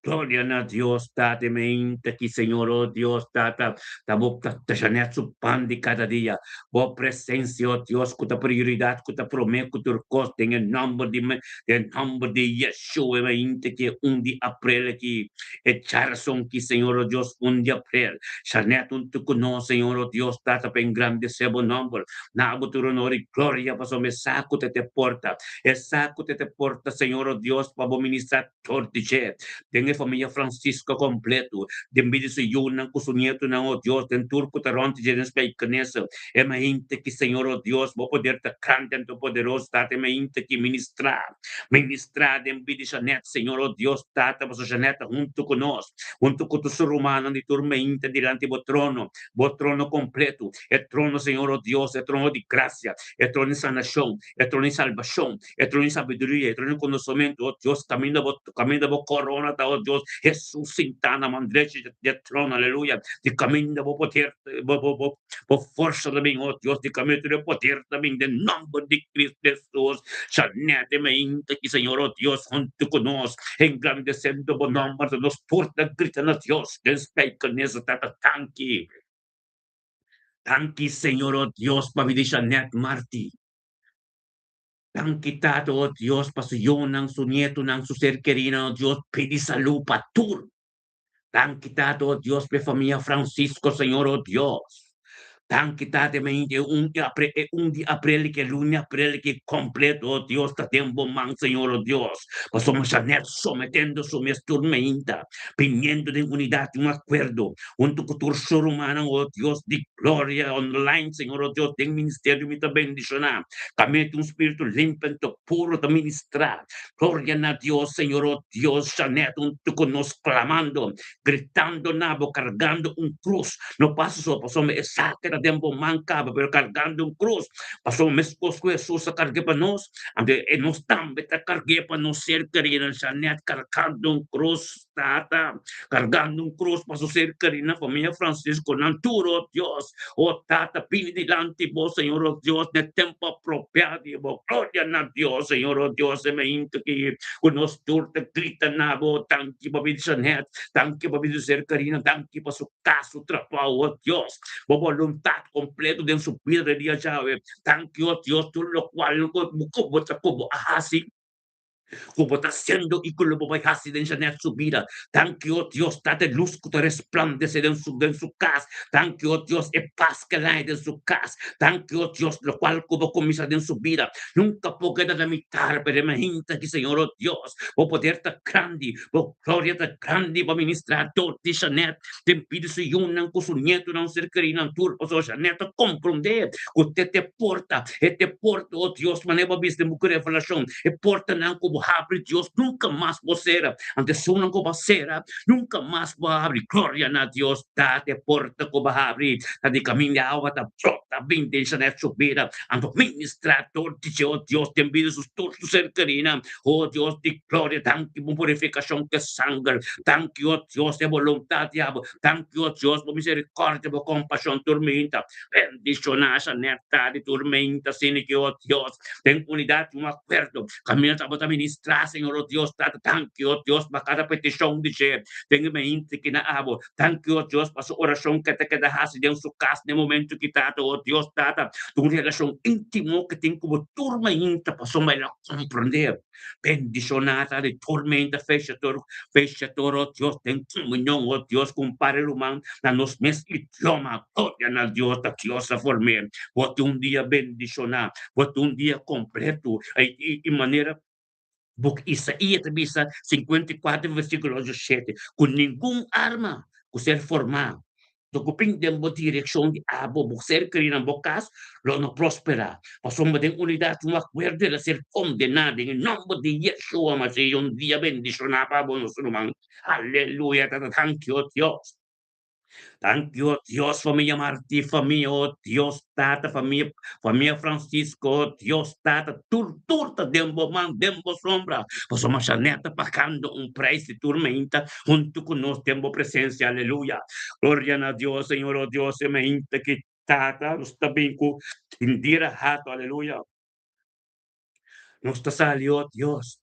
gloria na Dios Tata, e mainte ki, Señor, o Dios Tata, ta bo ta ta Janet su pan di kada dia, bo presencia, o Dios, ku ta prioridat, ku ta promé ku tur kos, den e nòmber di den nòmber di Yeshua, e mainte ki e un di aprel aki. E djarason ki, Señor, o Dios, un di aprel, Shanet huntu ku nos, Señor, o Dios, Tata, pa engrandesé bo nòmber. Na bo tur onor i gloria, pasobra e sa ku ta te porta, e sa ku ta te porta, Señor, o Dios, pa bo ministrá tur di dje, den e famia Francisco kompletu, den bida di su yunan ku su nietunan, o Dios, den tur ku ta rònt di dje den Spijkenisse. E mainta ki, Señor, o Dios, bo poder ta grandi anto poderoso, Tata, e mainta ki ministrá. Ministrá den bida di Janet, Señor, o Dios Tata, pasobra Janet ta huntu ku nos, huntu ku tur su rumannan di tur meinta dilanti bo trono, bo trono kompletu, e trono, Señor, o Dios, e trono di grasia, e trono di sanashon, e trono di salbashon, e trono di sabiduria, e trono di konosementu, o Dios, kaminda bo, kaminda bo korona ta, o Dios, Hesus sintá na man drechi di e trono, aleluya, di kaminda bo poder, bo, bo, bo, bo forsa ta bin, o Dios, di kaminda tur e poder ta bin, den nòmber di Cristo Hesus. Shanete mainta ki Señor, o Dios, huntu ku nos, engrandesendo bo nòmber, ta nos tur ta grita na Dios den spijkenisse, Tata, danki. Danki, Señor, o Dios, pa bida di Shanette Marti. Danki, Tata, o Dios, pa su yonan, su nietunan, su ser kerinan, o Dios, pidi salú pa tur. Danki Tata, o Dios, pa e famia Francisco, Señor, o Dios. Danki Tata, e mainta e un di aprel, e un di aprel ki e luna di aprel ki kompleto, o Dios, ta den bo man, Señor, o Dios. Pasobra Janet sometendo su mes tur mainta, biniendo den unidat i un akuerdo, huntu ku tur su rumannan, o Dios di gloria, online, Señor, o Dios, den ministerio mi ta bendishoná. Kamete un spiritu limpi anto puro ta ministrá. Gloria na Dios, Señor, o Dios, Janet huntu ku nos clamando, gritando na bo, cargando un cruz, no pasa so pasobra e sa ke ta den bo man caba, pero cargando un cruz, pasobra mescos cu Jesus a cargu'e pa nos, anto e nos tambe ta cargu'e pa nos ser kerinan, Janet cargando un cruz, Tata, cargando un cruz pa su ser kerinan, familia Francisco, nan tur, o Dios, o Tata, bini dilanti bo, Señor, o Dios, n'e tempo apropiado di bo. Gloria na Dios, Señor, o Dios, e mainta ki ku nos tur ta grita na bo, danki pa bida Janet, danki pa bida su ser kerinan, danki pa su kas, su trabou, o Dios, bo boluntat kompleto den su bida den dia djawe. Danki, o Dios, tur lokual ku bo ta ku bo a hasi. Ku bo ta hasiendo i ku lo bo bai hasi den Jeanette su bida. Danki, o Dios, Tata, e lus ku ta resplandesé den su den su kas. Danki, o Dios, e pas ku el haña den su kas. Danki, o Dios, lokual ku bo kuminsá den su bida nunka por keda na mitar. Pero e mainta aki, Señor, o Dios, bo poder ta grandi, bo gloria ta grandi pa ministrá dor di Jeanette den bida su yunan ku su nietonan, ser kerinan tur, pasobra Jeanette ta komprondé ku te te porta, e te porta, o Dios, manera bo a bisa den buki Revelashon, e portanan ku bo habri, Dios, nunka mas bo sera, anto esunnan ku bo a sera, nunka mas bo a habri. Gloria na Dios, ta te porta ku bo a habri, ta di kaminda awa ta brota bin den Jeanette su bida, anto ministrá dor di dje, o Dios, den bida su tur su ser kerinan. O Dios di gloria, danki bo purifikashon ku e sanger. Danki, o Dios, e boluntat di abo. Danki, o Dios, bo miserikordia, bo kompashon tur minta. Bendishoná Jeanette di tur minta, asina ki, o Dios, den unidat i un akuerdo, kaminda tabata ministrá, Señor, o Dios, Tata. Danki, o Dios, pa kada petishon di dje den e mainta ki na abo. Danki, o Dios, pa su orashon ke ta keda hasi den su kas den e momento ki, Tata, o Dios, Tata, ta un relashon íntimo ke tin ku bo tur mainta, pasobra el a komprendé. Bendishoná ta di tur mainta fecha tur fecha tur, o Dios, den komunion, o Dios, ku un par di ruman na nos mes idioma. Gloria na Dios, ta Dios a form'é. Bo tin un dia bendishoná, bo tin un dia kompleto i manera. Buk Isaías ta bisa, 54 versíkulo 8, ku ningun arma ku ser formá ta ku bin den bo direkshon di abo, bo ser kerí na bo kas, lo no prosperá. Pasobra den unidat un akuerdo el a ser kondená den e nòmber di Yeshua Mashiach. Un dia bendishoná pa bo, nos ruman. Aleluya! Tata, danki, o Dios. Danki, o Dios, famia Martí, famia, o Dios, Tata, famia, famia Francisco, o Dios, Tata, tur, tur ta den bo man, den bo sombra. Pasobra Jeanette ta pagando un prijs di tur meinta huntu ku nos den bo presencia. Aleluya. Gloria na Dios, Señor, o Dios, e meinta ki, Tata, nos ta bin ku Indira Hato, aleluya. Nos ta sali, o Dios.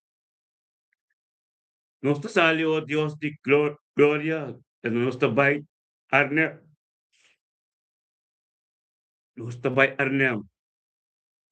Nos ta sali, o Dios di gloria, pero nos ta bai Arnhem. Nos ta bai Arnhem.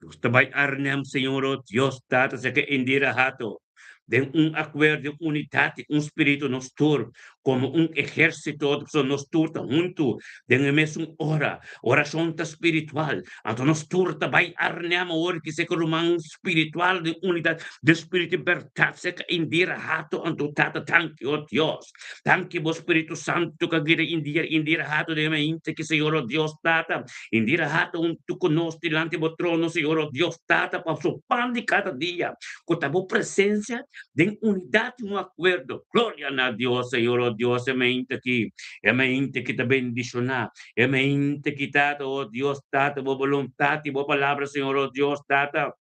Nos ta bai Arnhem, Señor, o Dios Tata, seke Indira Hato. Den un akuerdo, den unidat di un spiritu nos tur, komo un ehérsito, pasobra nos tur ta huntu den e mesun ora. Orashon ta spiritual. Anto nos tur ta bai Arnhem awor ki seke ruman spiritual den unidat den spiritu i bèrdat seka Indira Hato anto Tata danki o Dios danki bo Spiritu Santu ka guida Indira Indira Hato den e mainta ki Señor o Dios Tata Indira Hato huntu ku nos dilanti bo trono Señor o Dios Tata pa su pan di kada dia ku ta bo presensia den unidat i un akuerdo gloria na Dios Señor o Dios e mainta ki e mainta ki ta bendishona E mente ki Tata, o Dios Tata, bo boluntat i bo palabra, Señor, o Dios Tata,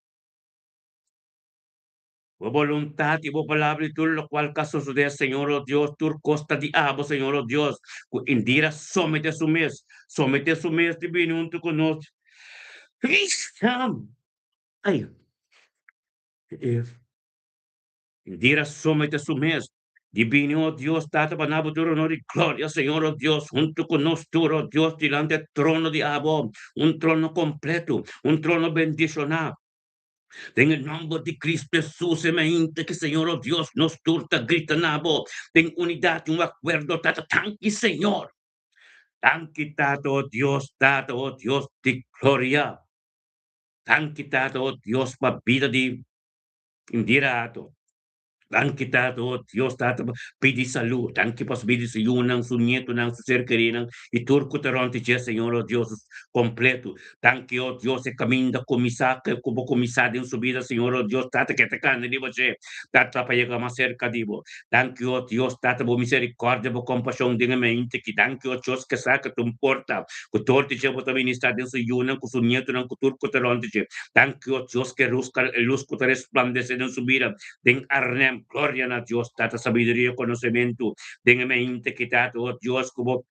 bo boluntat i bo palabra i tur lokual ka sosodé, Señor, o Dios, tur kos ta di abo, Señor, o Dios, ku Indira someté su mes, someté su mes di bini huntu ku nos. Ai. Indira somete su mes di bini, o Dios, Tata, pa na bo tur honor i gloria, Señor, o Dios, huntu ku nos tur, o Dios, dilanti e trono di abo, un trono kompletu, un trono bendishoná. Den e nòmber di Cristo Hesus, e mainta ki, Señor, o Dios, nos tur ta grita na bo den unidat i un akuerdo, Tata. Danki, Señor. Danki, Tata, o Dios, Tata, o Dios di gloria. Danki, Tata, o Dios, pa bida di Indira Hato. Danki Tata, oh Dios Tata, pa pidi salú. Danki pa su bida di su yunan, su nietonan, su ser kerinan i tur ku ta rònt di dje, Señor, oh Dios kompletu. Danki, oh Dios, e kaminda kuminsá ku bo kuminsá den su bida, Señor, oh Dios Tata, ke ta kana riba dje, Tata, pa yega mas serka di bo. Danki, oh Dios Tata, bo miserikòrdia, bo kompashon den e mente aki. Danki, oh Dios, ke sa ke ta un porta ku tur di dje bo ta ministrá den su yunan, ku su nietonan, ku tur ku ta rònt di dje. Danki, o Dios, ke lus ku ta resplandesé den su bida den Arnhem. Gloria na Dios, Tata, sabiduria i konosementu den e mente ki, Tata, o Dios, ku bo.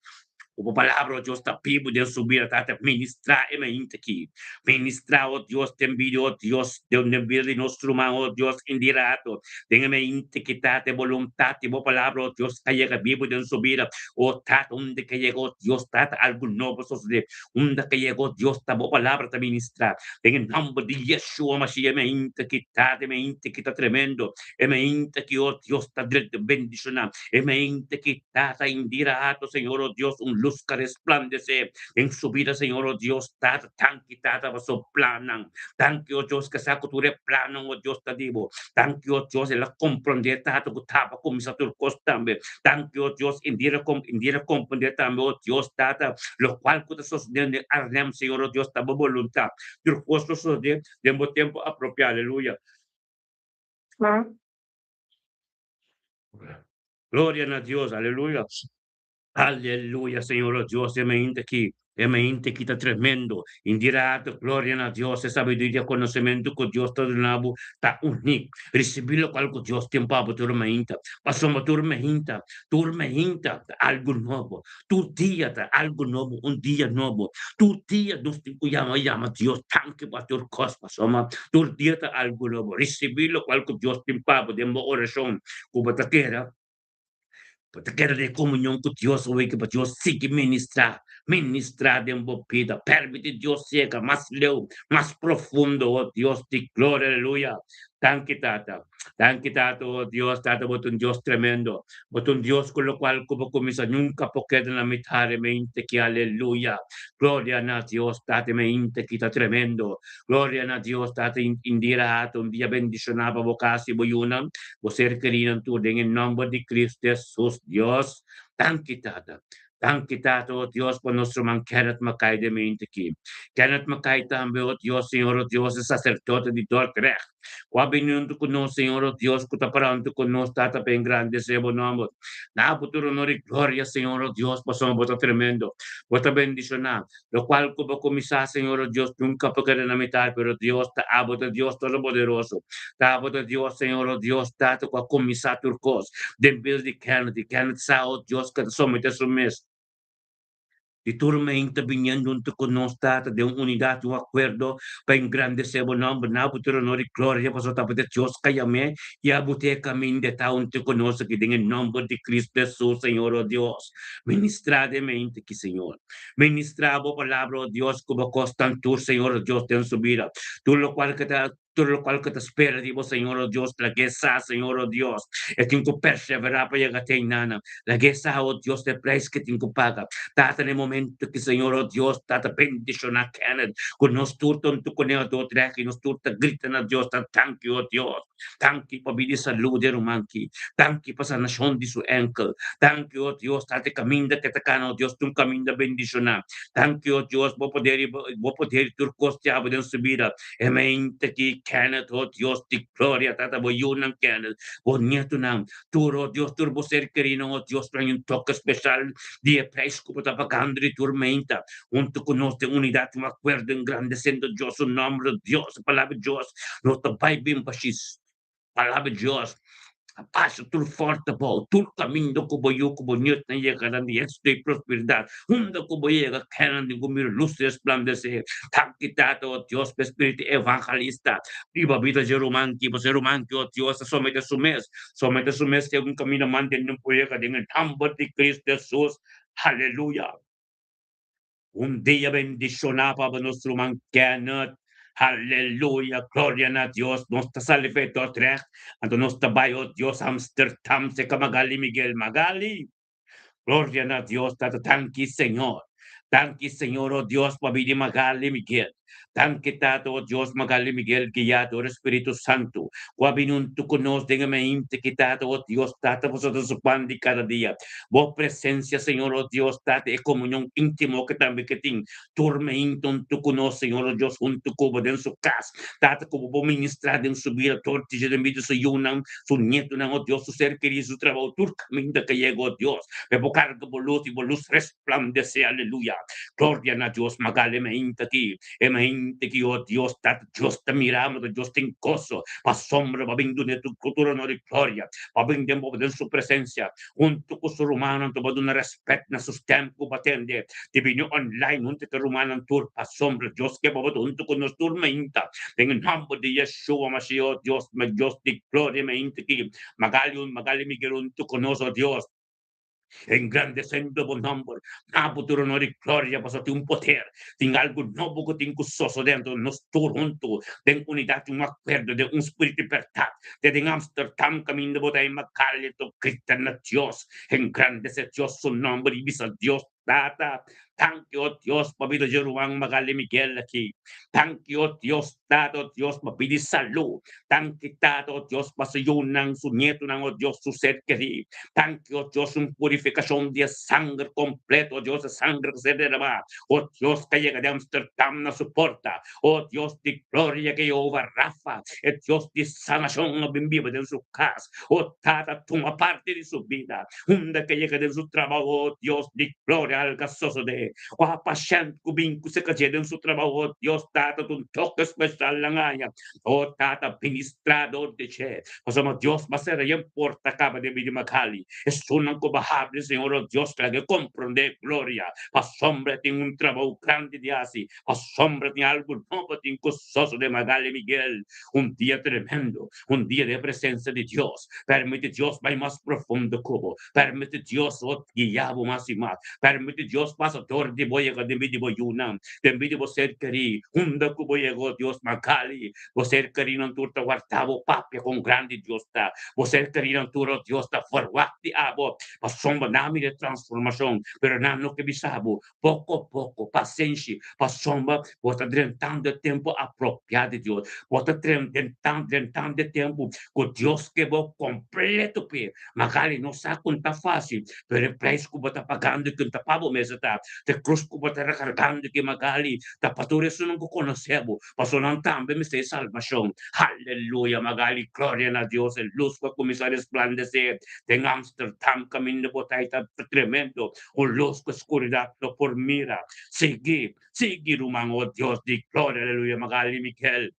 Ku bo palabra, o Dios, ta bibu den su bida, Tata, ministrá e mainta aki. Ministrá, o Dios, den bida, o Dios, den den bida di nos ruman, o Dios, indirato. Den e mainta aki, Tata, e boluntat di bo palabra, o Dios, a yega bibu den su bida. O Tata, unda ke yega, o Dios, Tata, algu nobo sosodé. Unda ke yega, o Dios, ta bo palabra ta ministrá. Den e nòmber di Yeshua Mashiach, e mainta aki, Tata, e mainta aki ta tremendo. E mainta aki, o Dios, ta bendishoná. E mainta aki, Tata, indira ato, Señor, o Dios, un lus ka resplandesé den su bida, Señor, o Dios, Tata, danki, Tata, pa su plannan. Danki, o Dios, ke sa ku tur e plannan, o Dios, ta di bo. Danki, o Dios, el a komprondé, Tata, ku taba kuminsá tur kos tambe. Danki, o Dios, indira indira komprondé tambe, o Dios, Tata, lokual ku ta sosodé den Arnhem, Señor, o Dios, ta bo boluntat. Tur kos lo sosodé den bo tempu apropiá. Aleluya. Gloria na Dios, aleluya. Aleluya, Señor, oh Dios, e mente aki, e mente aki ta tremendo. Indirato, gloria na Dios, e sabiduria, konosementu ku Dios ta duna bo ta unik. Risibí lokual ku Dios tin pa bo tur mainta. Pasobra tur mainta, tur mainta ta algu nobo. Tur dia ta algu nobo, un dia nobo. Tur dia nos tin ku yama, yama Dios danki pa tur kos, pasobra tur dia ta algu nobo. Risibí lokual ku Dios tin pa bo den bo orashon ku bo ta keda, bo ta keda den komunion ku Dios awor pa Dios sigui ministrá, ministrá den bo bida. Permití Dios yega mas leu, mas profundo, o Dios di gloria, aleluya. Danki Tata. Danki Tata, o Dios, Tata bo ta un Dios tremendo. Bo ta un Dios ku lokual ku bo kuminsá nunka por keda na mitar e mente ki aleluya. Gloria na Dios Tata e mente ki ta tremendo. Gloria na Dios Tata Indira a ta un dia bendishoná pa bo kas i bo yunan, bo ser kerinan tur den e nòmber di Cristo Hesus Dios. Danki Tata. Danki Tata, o Dios, pa nos ruman Kenneth Mackay den mente aki. Kenneth Mackay tambe, o Dios, Señor, o Dios, e sacerdote di Dordrecht, ku a bini huntu ku nos, Señor, o Dios, ku ta para huntu ku nos, Tata, pa engrandesé bo nòmber. Na bo tur honor i gloria, Señor, o Dios, pasobra bo ta tremendo. Bo ta bendishoná. Lokual ku bo kuminsá, Señor, o Dios, nunka por keda na mitar, pero Dios, ta abo ta Dios Todopoderoso. Ta abo ta Dios, Señor, o Dios, Tata, ku a kuminsá tur kos. Den bida di Kenneth, i Kenneth sa, o Dios, ku e ta someté su mes di tur mente biniendo huntu ku nos, Tata, den un unidat i un akuerdo pa engrandesé bo nòmber. Na bo tur honor i gloria, pasobra ta bo ta Dios ku a yam'é i a bot'é e kaminda e ta huntu ku nos aki den e nòmber di Cristo Hesus, Señor, o Dios. Ministrá den mente aki, Señor. Ministrá bo palabra, o Dios, ku bo kosnan tur, Señor, o Dios, den su bida. Tur lokual ku ta Tur lokual ku ta spera di bo, Señor, o Dios, lag'é sa, Señor, o Dios, e tin ku perseverá pa yega te einan. Lag'é sa, o Dios, e preis ku e tin ku paga. Tata, na e momento ki, Señor, o Dios, Tata, bendishoná Kenneth, ku nos tur ta huntu kuné o Dordrecht, i nos tur ta grita na Dios, ta danki, o Dios. Danki pa bida i salú di e ruman ki. Danki pa sanashon di su enkel. Danki, o Dios, Tata, e kaminda ku e ta kana, o Dios, ta un kaminda bendishoná. Danki, o Dios, bo poder i bo poder i tur kos te abo den su bida. E mente ki Kenneth, oh Dios di gloria, Tata, bo yunan Kenneth, bo nietunan, tur, oh Dios, tur bo ser kerinan, oh Dios, trae un toke speshal di e preis ku bo ta pagando di tur meinta, huntu ku nos den unidat, un akuerdo engrandesendo Dios su nòmber, Dios, e palabra di Dios, no ta bai bin bashis. Palabra di Dios a pasa tur forte abou, tur kaminda ku bo yu ku bo nietnan yega nan di éksito i prosperidat. Unda ku bo yega, kenan di ku mira lus resplandesé. Danki Tata, o Dios, pa e spiritu evangelista riba bida dje ruman ki. Pasobra e ruman ki, o Dios, ta somete su mes, somete su mes segun kaminda mantende un por yega den e nòmber di Cristo Hesus. Aleluya! Un dia bendishoná pa bo nos ruman Kenneth. Haleluya, gloria na Dios. Nos ta sali fe Dordrecht, anto nos ta bai o Dios Amsterdam seka Magali Miguel. Magali, gloria na Dios Tata. Danki Señor. Danki Señor o Dios pa bini Magali Miguel. Danki Tata o Dios Magali Miguel guiá dor e Spiritu Santu ku a bini huntu ku nos den e mainti ki Tata o Dios Tata boso ta su pan di kada dia. Bo presensia Señor o Dios Tata e komunion intimo ku tambe ke tin tur mainti huntu ku nos Señor o Dios huntu ku bo den su kas Tata ku bo por ministrá den su bida tur dje den bida su yunan su nietunan o Dios su ser kerí su trabou tur kaminda ke yega o Dios pe bo karga bo lus i bo lus resplandesé aleluya Gloria na Dios Magali mainti aki. E mente ki, oh Dios, Tata Dios ta mira bo, Dios tin goso, pasobra bo a bin duna tur honor i gloria, bo a bin den bo den su presensia, huntu ku su rumannan tur bo a duna rèspèt na su stèm ku bo a tende di bini online huntu ku e rumannan tur, pasobra Dios ke bo bo ta huntu ku nos tur mainta, den e nòmber di Yeshua Mashiach, oh Dios, Dios di gloria mainta ki Magali Magali Miguel huntu ku nos, oh Dios. Engrandesendo bo nomber, na bo tur honor i gloria, pasobra tin un poder, tin algu nobo ku tin ku sosodé. Anto nos tur huntu den unidat i un akuerdo, den un spiritu di bèrdat, te den Amsterdam kaminda bo ta e Magali to grita na Dios, engrandesé Dios su nomber i bisa Dios, Tata, danki, o Dios, pa bida dje ruman Magali Miguel aki. Danki, o Dios, Tata, o Dios, pa pidi salú. Danki, Tata, o Dios, pa su yunan, su nietunan, o Dios, su ser kerí. Danki, o Dios, un purifikashon di e sanger kompleto, o Dios, e sanger ku ser derramá, o Dios, ka yega di Amsterdam na su porta. O Dios di gloria, ke Jehová Rafa, e Dios di sanashon, a bin biba den su kas. O Tata, tuma parti di su bida. Unda ke yega den su trabou, o Dios di gloria, alga sosodé. Kua pashènt ku bin ku se kach'é den su trabou, o Dios Tata, ta un toke speshal nan haña. O Tata, ministrá dor di dje, pasobra Dios ba sera yen porta kaba den bida Magali. Esunnan ku ba habri, Señor, o Dios, laga e komprondé, gloria, pasobra e tin un trabou grandi di hasi, pasobra tin algu nobo tin ku sosodé. Magali Miguel, un dia tremendo. Un dia den presencia di Dios. Permiti Dios bai mas profundo cu bo. Permiti Dios lo guia bo mas y mas. Permiti Dios pasa dor di bo yega den bida di bo yunan, den bida di bo ser kerí. Unda cu bo yega, oh Dios, Magali, bo ser kerínan tur ta warda bo papia con grandi Dios ta. Bo ser kerínan tur, oh Dios, ta verwagt di abo. Pasobra nan mira e transformacion, pero nan no ke bisa bo. Poko poko, pasenshi, pasobra bo ta drentando e tempu apropiá di Dios. Bo ta drentando e tempu ku Dios ke bo kompleto p'e. Magali no sa ku ta fásil, pero e preis ku bo ta pagando ku ta pa bo mes ta. E krus ku bo ta rekargando ki Magali ta pa tur esunnan ku konosé bo, pasobra nan tambe mester e salbashon. Aleluya, Magali, gloria na Dios, e lus ku a kuminsá resplandesé den Amsterdam kaminda bo ta ei ta tremendo. Un lus ku skuridat no por mira. Sigui, sigui ruman, o Dios di gloria, aleluya, Magali Miguel,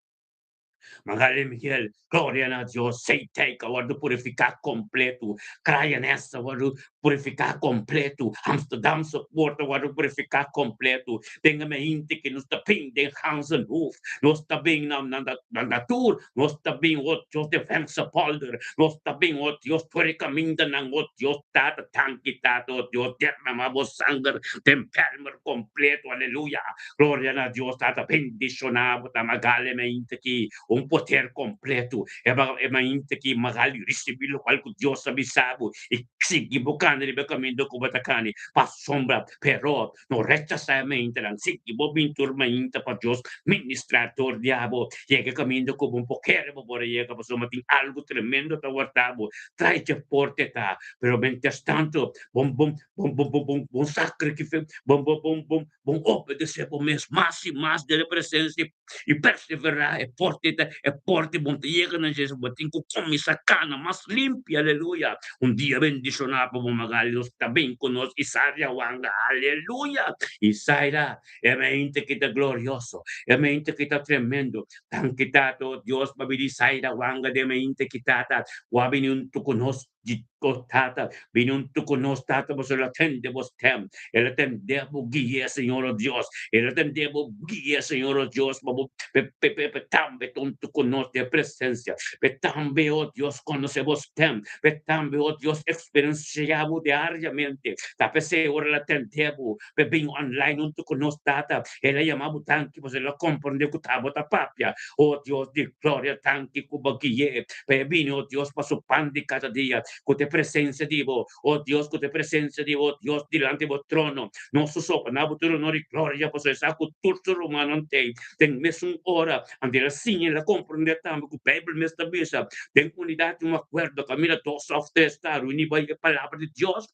Magali Miguel, gloria na Dios, Seitec a wòrdu purifiká kompletu, Kraaiennest a wòrdu purifiká kompletu, Amsterdamse Poort a wòrdu purifiká kompletu, den e mente ku nos ta bin den Ganzenhoef, nos ta bin na na natuur, Nos ta bin, o Dios di Vencepolder, nos ta bin, o Dios, tur e kamindanan, o Dios Tata, danki Tata, o Dios, derramá bo sanger den Bijlmer kompleto, aleluya, gloria na Dios Tata, bendishoná bo ta Magali mainta aki, un poder kompleto, e e mainta aki Magali risibí lokual ku Dios a bisa bo i sigui bo kanda riba e kaminda ku bo ta kani, pasobra, pero, No rechasá e maintanan, sigui bo bin tur mainta pa Dios ministrá dor di abo. Yega kaminda ku bo por kere bo por a yega pasobra tin algu tremendo ta warda bo. Trai dje porte ta, pero mientras tanto bon bon bon bon bon bon bon sakrifisio bon bon bon bon bon obedesé bo mes mas i mas den e presensia i perseverá. E porte ta e porte bon ta yega na dje, bo tin ku kuminsá kana mas limpi, aleluya. Un dia bendishoná pa bo Magali, Dios ta bin ku nos i Saria wanga, aleluya. I Saira, e mente ki ta glorioso, e mente ki ta tremendo. Danki Tata, o Dios, pa bini Saira wanga den mente ki Tata, bo a bini huntu ku nos. Di bo Tata, bini huntu ku nos, Tata, pasobra el a tende bo stèm, el a tende bo guia, Señor o Dios, el a tende bo guia, Señor o Dios, pa bo p'e tambe ta huntu ku nos den presensia, p'e tambe, o Dios, konosé bo stèm, p'e tambe, o Dios, eksperensiá bo diariamente. Ta p'esei ora el a tende bo, p'e bin online huntu ku nos, Tata, el a yama bo danki, pasobra el a komprondé ku ta bo ta papia, o Dios di gloria, danki ku bo gui'é. Pa e bini, o Dios, pa su pan di kada dia, ku ta e presensia di bo, o Dios, ku ta e presensia di bo, Dios, dilanti bo trono. Nos ta sopa na bo tur honor i gloria, pasobra e sa ku tur su rumannan t'ei den mesun ora. Anto el a siña, el a komprondé tambe ku Beibel mes ta bisa, Den unidat i un akuerdo, kaminda dos òf tres ta reuní bai e palabra di Dios.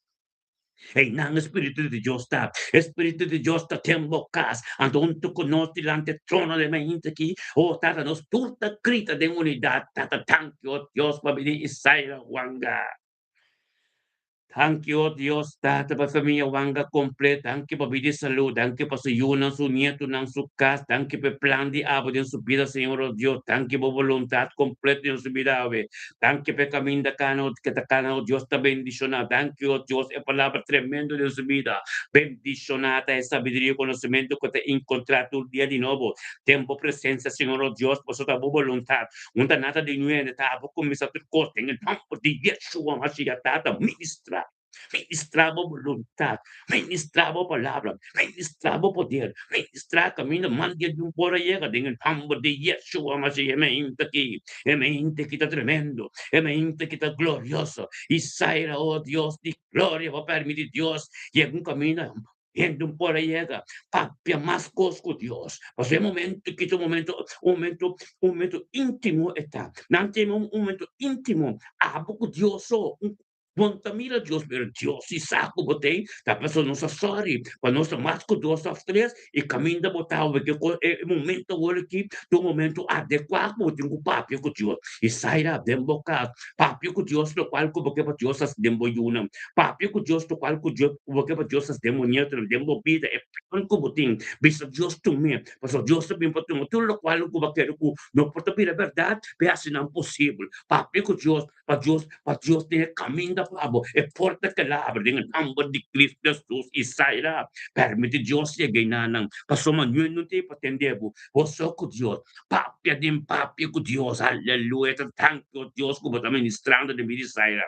Einan e Spiritu di Dios ta. E Spiritu di Dios ta den bo kas. Anto huntu ku nos dilanti e trono di mainta aki, o Tata, nos tur ta grita den unidat, Tata, danki, o Dios, pa bini Isaira Wanga. Danki, o Dios, Tata, pa famia Wanga kompleto. Danki pa bida i salú. Danki pa su yunan, su nietunan, su kas. Danki pa e plan di abo den su bida, Señor, o Dios. Danki pa bo boluntat kompleto den su bida awe. Danki pa e kaminda kana, o ke ta kana, o Dios, ta bendishoná. Danki, o Dios, e palabra tremendo den su bida. Bendishoná ta e sabiduria i konosementu ku ta enkontrá tur dia di nobo den bo presensia, Señor, o Dios, pasobra ta bo boluntat. Un ta nada di nuende ta abo kuminsá tur kos den e nòmber di Yeshua Mashiach. Tata, ministrá, ministrá bo boluntat, ministrá bo palabra, ministrá bo poder, ministrá kaminda mandia di un por a yega den e nòmber di Yeshua Mashiach. E mente aki, e mente aki ta tremendo, e mente aki ta glorioso. I saira, o Dios di gloria, bo permití Dios yega un kaminda. Hende un por a yega papia mas kos ku Dios. Pasobra e momento ki ta un momento, un momento, un momento íntimo e ta. Nan tin un momento íntimo, abo ku Dios so. Bo no ta mira Dios, pero Dios si sa ku bo tin. Ta pasobra nos ta sòri pa nos ta mas ku dos òf tres i kaminda bo ta awor ke kos e momento awor aki ta un momento adekuá ku bo tin ku papia ku Dios. I saira den bo kas, papia ku Dios lokual ku bo ke pa Dios hasi den bo yunan. Papia ku Dios lokual ku Dios ku bo ke pa Dios hasi den bo nietunan, den bo bida, e plan ku bo tin. Bisa Dios tum'é, pasobra Dios ta bin pa tuma tur lokual ku bo a kere ku no por ta bira bèrdat, p'e hasi nan posibel. Papia ku Dios, pa Dios, pa Dios tin e kaminda pa bo, e porta ke la abri den e nòmber di Cristo Hesus. I saira, pèrmiti Dios yega einanan, pasobra niun no tin pa tende bo, bo so ku Dios. Papia den papia ku Dios, aleluya, ta danki, o Dios, ku bo ta ministrando den bida di saira.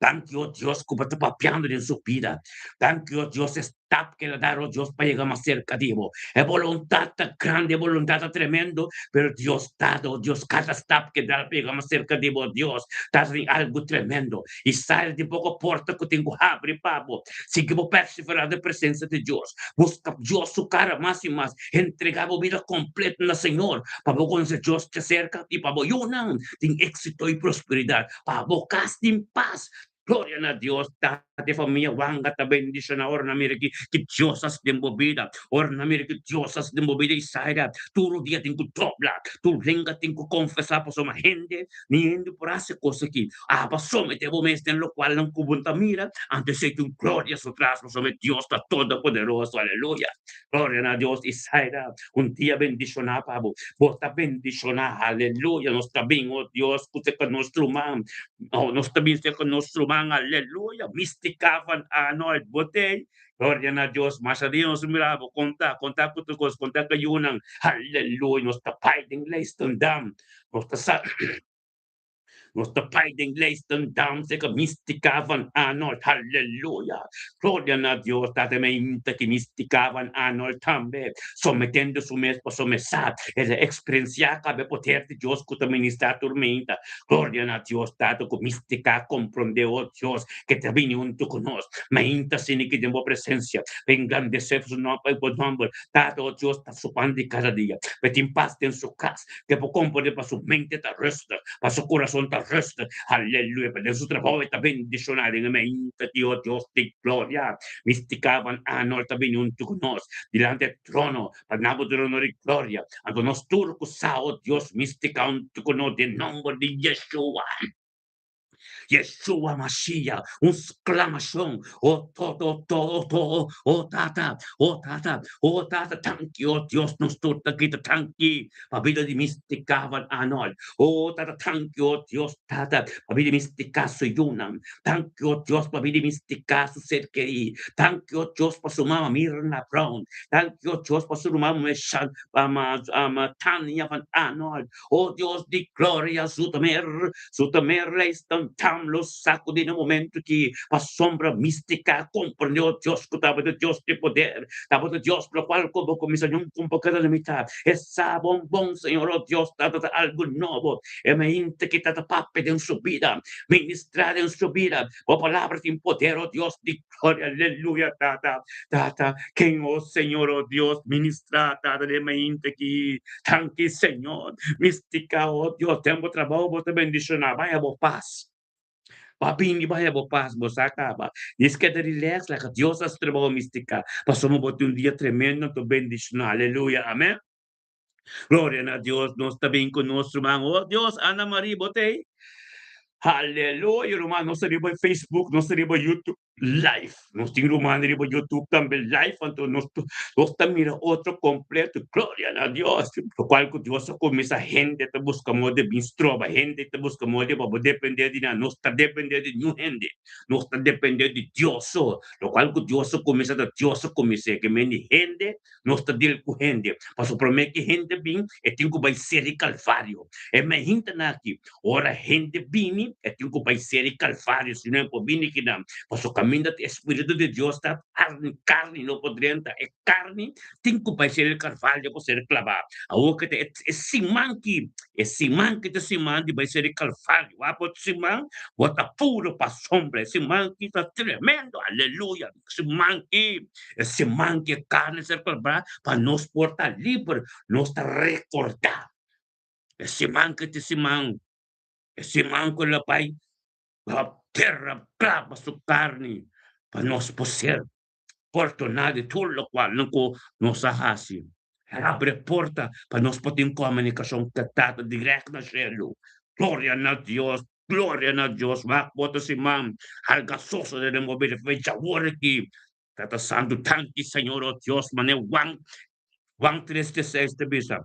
Danki, o Dios, ku bo ta papiando den su bida. Danki, o Dios, e stap ku el a dar, o Dios, pa yega mas serka di bo. E boluntat ta grandi, e boluntat ta tremendo, pero Dios Tata, o Dios, kada stap ku e dar pa yega mas serka di bo, o Dios, ta tin algu tremendo. I sali di poko porta ku tin ku habri pa bo. Sigui bo perseverá den presensia di Dios. Buska Dios su kara mas i mas. Entregá bo bida kompleto na Señor pa bo konosé Dios djaserka i pa bo yunan tin éksito i prosperidat. Pa bo kas tin pas. Gloria na Dios. Tata e famia Wanga ta bendiciona ora nan mira ki ki Dios hasi den bo bida. Ora nan mira ki Dios hasi den bo bida Isaida tur dia tin ku dobla, tur lenga tin ku confesa pasobra hende ni hende por hasi e kos aki. Aba somete bo mes den lokual nan ku bo ta mira, anto esei tin gloria su tras pasobra Dios ta todopoderoso. Aleluya. Gloria na Dios Isaida un dia bendiciona pa bo. Bo ta bendiciona, aleluya. Nos ta bin, oh Dios, cu te nos ruman. Oh, nos ta bin te nos ruman, aleluya. Mystica van Arnold, bo tey. Gloria na Dios. Masha dia nos mira bo. Conta, conta cu tur cos, conta cu yunan. Aleluya. Nos ta pai den Leidschendam. Nos ta sa. Nos ta pai den Leidschendam seka Mystica van Arnold. Haleluya! Gloria na Dios. Tata meinta ki Mystica van Arnold tambe, sometendo su mes pasobra e sa, el a experiencia caba e poder di Dios cu ta ministra tur meinta. Gloria na Dios, Tata, cu Mystica a comprende, oh Dios, ke ta bini hunto cu nos. Meinta asina ki den bo presencia, pa engrandece su nomber, bo nomber. Tata, oh Dios, ta su pan di cada dia, pa e tin pas den su cas. Ke por komprendé pa su mente ta rustig, pa su kurason ta rustig. Aleluya! Pa den su trabou e ta bendishoná den e mente di o Dios di gloria. Mistika van Arnold ta bini huntu ku nos dilanti e trono pa duna bo tur honor i gloria. Anto nos tur ku sa, o Dios, mistika huntu ku nos den nomber di Yeshua. Yeshua Mashiach, un sklamashon, O todo, todo, todo, o Tata, o Tata, o Tata, tanki, o Dios, nos tur ta grita tanki pa bida di Mistika van Arnold, o Tata, tanki, o Dios, Tata, pa bida di Mistika su yunan, tanki, o Dios, pa bida di Mistika su ser kerí, tanki, o Dios, pa su mama Mirna Brown, tanki, o Dios, pa su ruman muhé Shan, Tania van Arnold, O Dios di gloria, su ta mer, su ta mer leistan tam lo sacudi na momento ki pa sombra mistica comprende, o Dios cu tabata Dios di poder, tabata Dios lo cual cu bo cuminsa ñun cumpa cada na mitad. E sa bon bon, Señor, o Dios, tabata algo nobo. E mente ki tata papia den su bida, ministra den su bida. Bo palabra tin poder, o Dios di gloria, aleluya, Tata, Tata, ken, o Señor, o Dios, ministra, Tata, den mente ki. Danki Señor. Mistica, oh Dios, den bo trabou bo ta bendiciona. Baya bo pas. Ba bini baya bo pas, bo sa caba. Dis keda relax, laga Dios haci trabou mistica. Pasobra bo tin un dia tremendo anto bendiciona. Aleluya. Amen. Gloria na Dios. Nos ta bin cu nos ruman. Oh Dios, Ana Marie, bo ta ey? Aleluya, ruman, nos ta riba Facebook, nos ta riba YouTube live. Nos tin ruman riba YouTube tambe live, anto nos nos ta mira otro completo. Gloria na Dios. Locual cu Dios a cuminsa, hende ta busca modo di bin stroba, hende ta busca modo di pa bo depende di nan. Nos ta depende di niun hende. Nos ta depende di Dios so. Locual cu Dios a cuminsa ta Dios a cuminsa. Ke men di hende, nos ta deal cu hende. Pasobra prome ki hende bin, e tin cu bay seri Calvario. E mehintanan aki, Ora hende bini, e tin ku bai seri Kalvario, si no e por bini kinan. Pasobra kaminda e Spiritu di Dios ta, arni, karni no por drenta. E karni tin ku bai seri Kalvario pa ser klabá. Awor ke ta e siman ki, e siman ki ta siman di bai seri Kalvario. Wak bo siman, bo ta puro pa sombra. E siman ki ta tremendo, aleluya. Siman ki, e siman ki e karni ser klabá pa nos por ta liber, nos ta rekordá. E siman ke te siman, e siman ku el a bai pa tera klaba su karni pa nos por ser pordoná di tur lokualnan ku nos a hasi. El a abri e porta pa nos por tin komunikashon ku e Tata dirèkt na shelu. Gloria na Dios, gloria na Dios! Wak bo ta siman halgasoso den bo bida fecha awor aki. Tata Santu, danki Señor, o Dios, manera Juan, Juan tres dieseis ta bisa.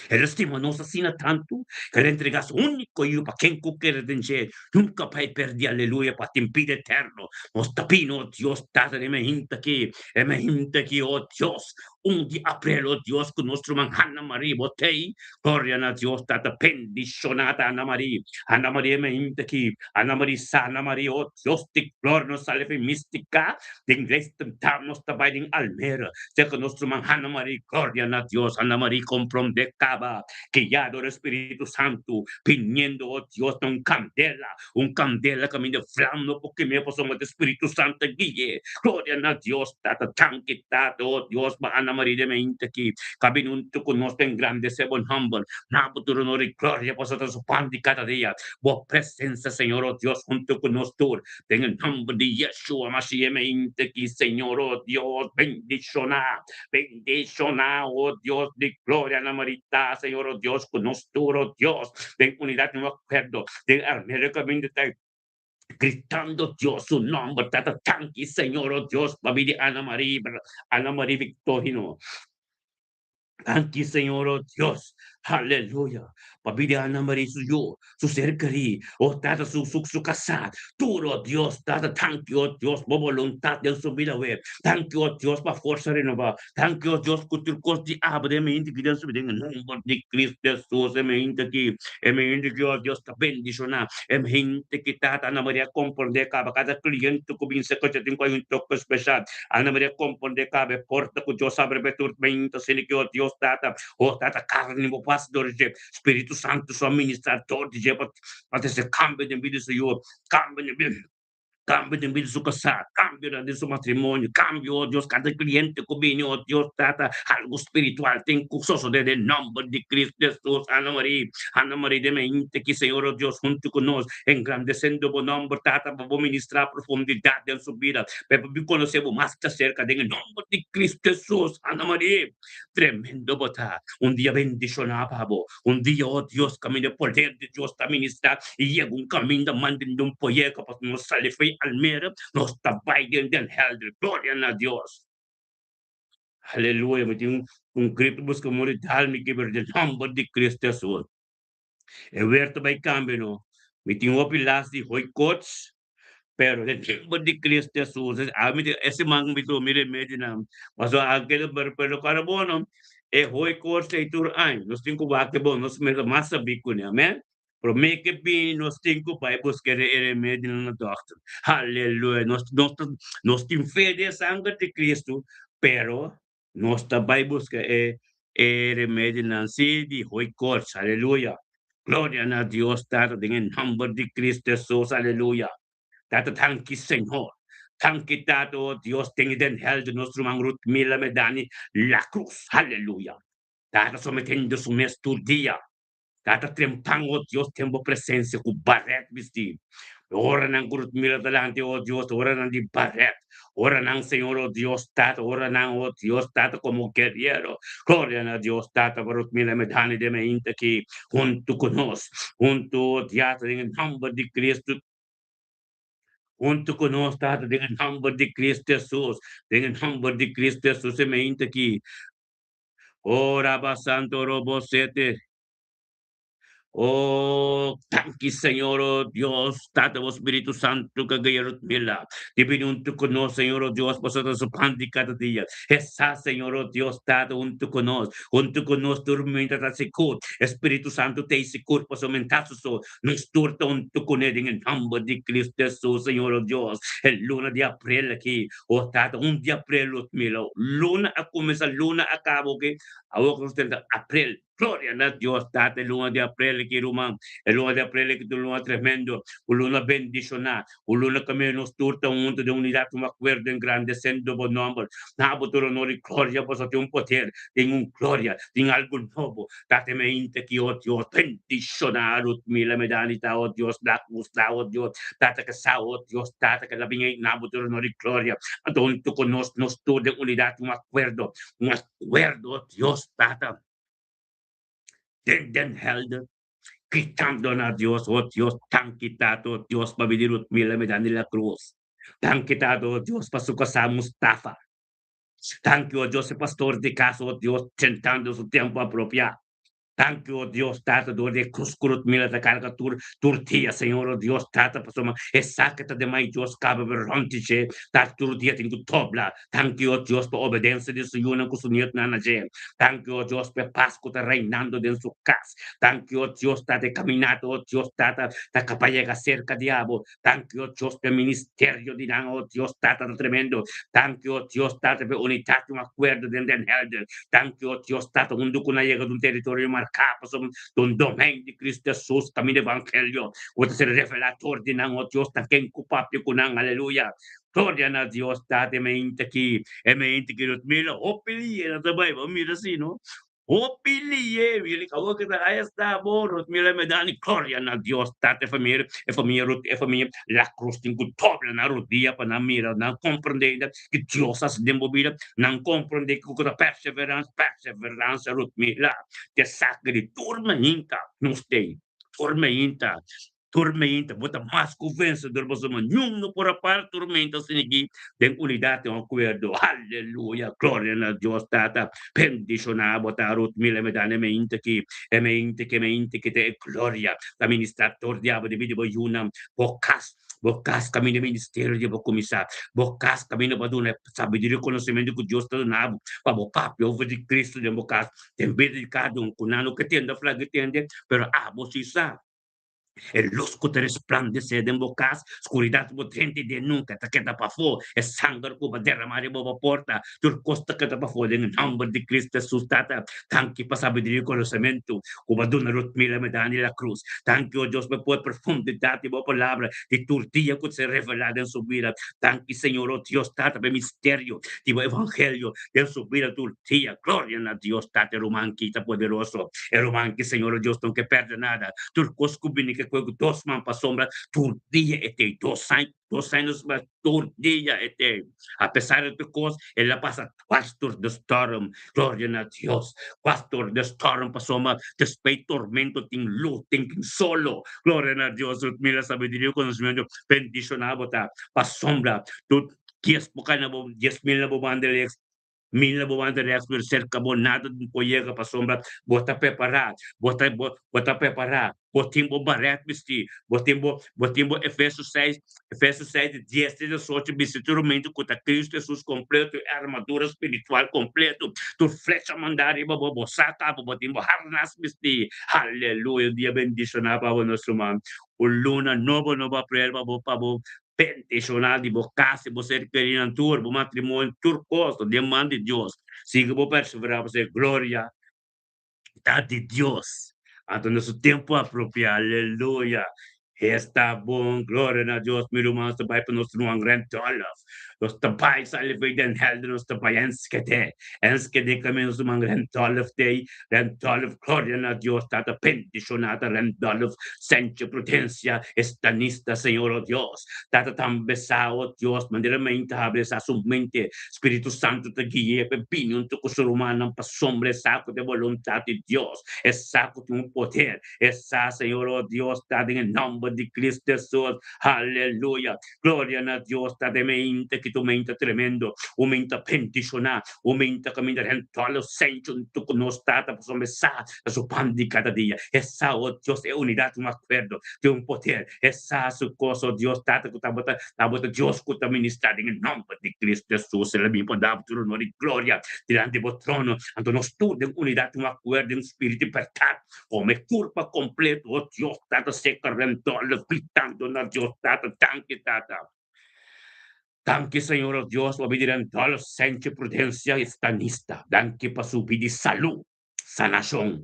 El a stima nos asina tantu ku el a entregá su úniko Yu pa ken ku kere den dje nunka bai pèrdí, aleluya, pa tin bida eterno. Nos ta pidi, o Dios, Tata di e mainta aki, e mainta aki, o Dios, un di aprel, o Dios, ku nos ruman Hanna Marie bo t'ei. Gloria na Dios, Tata, bendishoná ta Hanna Marie, Hanna Marie e mainta aki, Hanna Marie sa, Hanna Marie, o Dios di gloria, nos sali fin místika den Greystone nos ta bai den Almere. Serka nos ruman Hanna Marie, gloria na Dios, Hanna Marie komprondé kaba, guiado dor Spiritu Santu, biniendo, oh Dios, na un kandela, un kandela kaminda vlam no por kem'é pasobra ta Spiritu Santu a gui'é. Gloria na Dios, Tata, danki Tata, oh Dios, pa Hanna Marie den mainta aki, ku a bini huntu ku nos pa engrandesé bo nòmber. Na bo tur honor i gloria pasobra ta su pan di kada dia. Bo presensia, Señor, oh Dios, huntu ku nos tur. Den e nomber di Yeshua Mashiach mi inta ki Señor oh Dios bendiciona bendiciona oh Dios di gloria na marita Señor oh Dios cu nos tur oh Dios den unidad den acuerdo den armero caminda ta gritando Dios su nomber tata tanki Señor oh Dios pa bidi Ana Marie Ana Marie Victorino. Danki Señor, oh Dios, aleluya, pa bida Ana Marie su yu, su ser kerí, oh Tata, su su su kasá, tur, oh Dios, Tata, danki, oh Dios, bo boluntat den su bida awe, danki, oh Dios, pa forsa renobá, danki, oh Dios, ku tur kos di abo den mi hende ki den su bida, den e nomber di Cristo Jesus, e mi hende aki, e mi hende ki, oh Dios, ta bendishoná, e mi hende ki, Tata, Ana Maria a komprondé kaba kada kliente ku bin serka dje tin ku hay un toke speshal. Ana Maria komprondé kaba e porta ku Dios abri pa e tur meinta sini ki o Dios Tata, o Tata karni bo pas dor di dje, Spiritu Santu su a ministra dor di dje pa pa trese kambio den bida di su yu, kambio den bida kambio den bida di su kasá, kambio den su matrimonio, kambio o Dios kada kliente ku bini o Dios Tata algu spiritual tin ku sosodé den nòmber di Cristo Jesus. Ana Maria, Ana Maria den meinta ki Señor o Dios huntu ku nos engrandesendo bo nòmber Tata pa bo ministra profundidat den su bida. Pa e por bin konosé bo mas aserka den e nòmber di Kristu Hesus. Ana Maria, tremendo bo ta. Un dia bendishoná pa bo. Un dia, oh Dios, kaminda e poder di Dios ta ministrá i yega un kaminda mantende un poyeka pa nos sali fei Almere, nos ta bai den Den Helder. Gloria na Dios. Aleluya. Mi tin un grito buska muri dal mi kiber den nòmber di Kristu Hesus. E wer ta bai kambia no. Mi tin hopi las di hoi kots. Pero den nomber di Cristo Jesus, ami di e siman mi tuma mi remedionan, pasobra a keda pero pero kara bono, e hoi kos ei tur aña, nos tin ku wak e bon, nos mester mas sabí kuné, amen. Promé ke bini nos tin ku bai buska e remedionan na dòkter. Aleluya, nos nos ta nos tin fe den e sanger di Cristo, pero nos ta bai buska e e remedionan sí di hoi kos, aleluya. Gloria na Dios Tata den e nomber di Cristo Jesus, aleluya. Tata danki Señor. Danki Tata, oh Dios, den e den hel di nos ruman Ruth Mila Medani La Cruz, aleluya. Tata sometiendo su mes tur dia. Tata trempan, oh Dios, den bo presencia cu baret bisti. Oranan cu Ruth Mila ta lanti, oh Dios, oranan di baret. Ora nan, Señor, oh Dios Tata, ora nan, oh Dios Tata, komo guerriero. Gloria na Dios Tata, pa Ruth Mila Medani den mainta aki huntu ku nos, huntu, oh Dios, den e nomber di Cristo. Huntu ku nos, Tata, den e nomber di Cristo Jesus, den e nomber di Cristo Jesus e mainta aki. Ora ba santo robo sete. Oh, danki Señor, oh Dios, Tata, bo Spiritu Santu ka guia Ruth Mila. Di bini huntu ku nos, Señor, oh Dios, pasobra ta su pan di kada dia. Esa, Señor, oh Dios, Tata, huntu ku nos, huntu ku nos tur momento ta sikur. E Spiritu Santu ta ei sikur pasobra men ta su so. Nos tur ta huntu kuné den e nomber di Cristo Jesus, Señor, oh Dios. E luna di aprel aki, oh Tata, un di aprel, Ruth Mila, luna a kuminsá, luna a kaba, oke. Awor ku nos ta entra aprel. Gloria na Dios Tata, e luna di aprel aki ruman, e luna di aprel aki ta un luna tremendo, un luna bendishoná, un luna kaminda nos tur ta huntu den unidat, un akuerdo engrandesendo bo nòmber. Na bo tur honor i gloria, pasobra tin un poder, tin un gloria, tin algu nobo. Tata e mainta aki, o Dios, bendishoná Ruth Mila Medani ta, o Dios, Black Musla, o Dios, Tata ke sa, o Dios, Tata ke la bin ei, na bo tur honor i gloria. Anto huntu ku nos, nos tur den unidat, un akuerdo, un akuerdo, Dios Tata. Den Den Helder, gritando na Dios, Oh Dios, danki Tata, oh Dios, pa bini Ruth Miller me dandi la cruz. Danki Tata, oh Dios, pa su casá Mustafa. Danki, oh Dios, e pastor di cas, oh Dios, tentando su tempo apropiá. Danki, oh Dios, Tata, dor di e cruz cu Ruth Miller ta carga tur, tur dia, Señor, oh Dios, Tata, pasobra esaki ta den mai Dios caba pero rond di dje, Tata, tur dia tin cu dobla. Danki, o Dios, pa obedensia di su yunan ku su nietnan na dje. Danki, o Dios, pa e pas ku ta reinando den su kas. Danki, o Dios, Tata, e kaminata, o Dios, Tata, ta kaba yega serka di abo. Danki, o Dios, pa e ministerio di nan, o Dios, Tata, ta tremendo. Danki, o Dios, Tata, pa e unidat i un akuerdo den Den Helder. Danki, o Dios, Tata, huntu ku nan yega di un teritorio marká pasobra ta un domein di Kristu Hesus, kaminda evangelio ku ta ser revelá dor di nan, o Dios, ta ken ku papia ku nan. Aleluya! Gloria na Dios Tata e mainta ki e mainta ki nos mira hopi lie na ta bai bo mira si no hopi lie mira awor ki ta ahí esta bo nos mira me dani gloria na Dios Tata e famia e famia Ruth e famia La Cruz tin ku dobla nan rodia pa nan mira nan comprende ainda ki Dios hasi den bo bida nan comprende ku ta perseverans perseveransa Ruth mira te saka di tur mainta nos tei tur mainta Tormenta, bo ta mas ku vensedor pasobra niun no por a para tormenta asina aki den unidat den akuerdo. Aleluya! Gloria na Dios Tata. Bendishoná bo ta Ruth Miller Medana e meinta aki, e meinta ki e meinta ki ta e gloria ta ministrá tur diablo debi di bo yunan, bo kas, bo kas kaminda e ministerio di bo kuminsá, bo kas kaminda bo a duna e sabiduria i konosementu ku Dios ta duna bo pa bo papia over di Kristu den bo kas, den bida di kada un ku nan no ke tende of laga tende, pero abo si sa. E lus ku ta resplandesé den bo kas, skuridat bo drenta den nunka ta keda pafó. E sanger ku bo a derramá riba bo porta, tur kos ta keda pafó den e nòmber di Kristu Hesus. Tata, danki pa sabiduria i konosementu ku bo a duna Ruth Miller Medani La Cruz. Danki, o Dios, pa e por profundidat di bo Palabra di tur dia ku ta ser revelá den su bida. Danki, Señor, o Dios, Tata, pa e misterio di bo Evangelio den su bida tur dia. Gloria na Dios, Tata, e ruman ki ta poderoso. E ruman ki, Señor, o Dios, no ke pèrdè nada. Tur kos ku bini ke koe ku dos man pasobra tur dia e tei dos aña, dos aña nos mas tur dia e tei. Apesar di tur kos el a pasa dwars tur de storm. Gloria na Dios. Dwars tur de storm pasobra despues tormento tin lus, tin solo. Gloria na Dios. Mira sabiduria i konosementu bendishoná bo ta pasobra tur dies bo kai na bo 10,000 na bo banda rechts. Mi na bo banda rechts pero serka bo nada no por yega pasobra bo ta prepará, bo ta bo bo ta prepará, bo tin bo baret bistí, bo tin bo bo tin bo Efesios seis Efesios seis di dies te diesocho bisti tur momento ku ta Kristu Hesus kompleto e armadura spiritual kompleto, tur flecha mandá riba bo, bo sa kaba bo tin bo harnas bistí. Aleluya! Un dia bendishoná pa bo nos ruman. Un luna nobo nobo aprel pa bo pa bo Bendishoná di bo kas i bo ser kerinan tur, bo matrimonio, tur kos ta den man di Dios. Sigui bo perseverá pasobra e gloria ta di Dios. Anto na su tempu apropiá. Aleluya! Esta bon! Gloria na Dios! Mi rumannan ta bai pa nos ruman Randolph. Nos ta bai sali for Den Helder, nos ta bai Enschede. Enschede kaminda nos ruman Randolph t'ei. Randolph, gloria na Dios Tata, bendishoná ta Randolph, Senche Prudencia, estanista, Señor, oh Dios. Tata tambe sa, oh Dios, manera mi ta habla sa su mente. Spiritu Santu ta gui'é pa e bini huntu ku su rumannan pasobra e sa ku ta e boluntat di Dios. E sa ku tin un poder. E sa, Señor, oh Dios, ta den e nòmber di Cristo Hesus. Aleluya! Gloria na Dios ta den mente ki ta un mente tremendo, un mente bendishoná, un mente kaminda den tur lo sencho huntu ku nos Tata pasobra e sa ta su pan di kada dia. E sa, oh Dios, e unidat un akuerdo tin un poder. E sa su kos, oh Dios Tata, ku tabata tabata Dios ku ta ministrá den e nòmber di Cristo Hesus. El a bin pa dabo tur honor i gloria dilanti bo trono. Anto nos tur den unidat un akuerdo den spiritu i bèrdat. Come curpa completo, oh Dios Tata, seca rendolo, gritando na Dios Tata, danki Tata. Danki Señor, oh Dios, pa bidi rendolo, senche, prudencia y stanista. Danki pa su bidi salud, sanacion.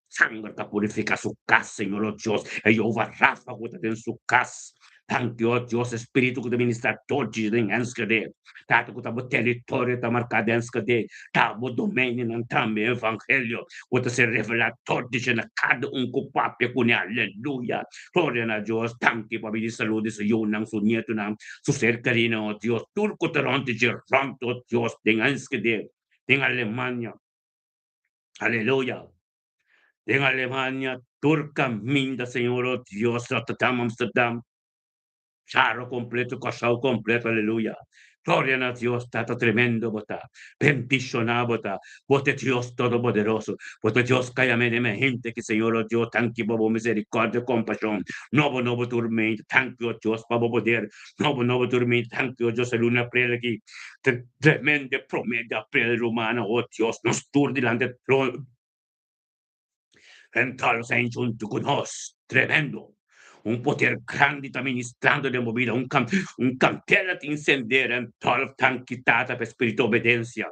Sanger ta purifica su cas, Señor, oh Dios, e Jehová Rafa cu ta den su cas. Danki, oh Dios, Spiritu ku ta ministrá tochi den Enschede. Tata ku ta bo teritorio ta marká den Enschede, ta bo domenionan tambe, Evangelio ku ta ser revelá tochi na kada un ku papia kuné. Aleluya! Gloria na Dios! Danki pa bini salú di su yunan, su nietunan, su ser kerinan, oh Dios, tur ku ta rònt dje rònt, oh Dios, den Enschede, den Alemania. Aleluya! Den Alemania tur caminda Señor oh Dios Rotterdam Amsterdam Charo completo Curaçao completo aleluya Gloria na Dios tata tremendo bo ta bendiciona bo ta bo ta Dios todopoderoso bo ta Dios cayame den mi hente ki Señor oh Dios tanki pa bo misericordia compasion nobo nobo tur mente tanki oh Dios pa bo poder nobo nobo tur mente tanki oh Dios e luna april aki tremendo e prome di april rumana oh Dios nos tur dilanti trono. Entonces huntu ku nos, tremendo, un poder grandi ta ministrando den bo bida, un un kandela ta insender en tòlf tan kitá ta pa e spiritu obedensia.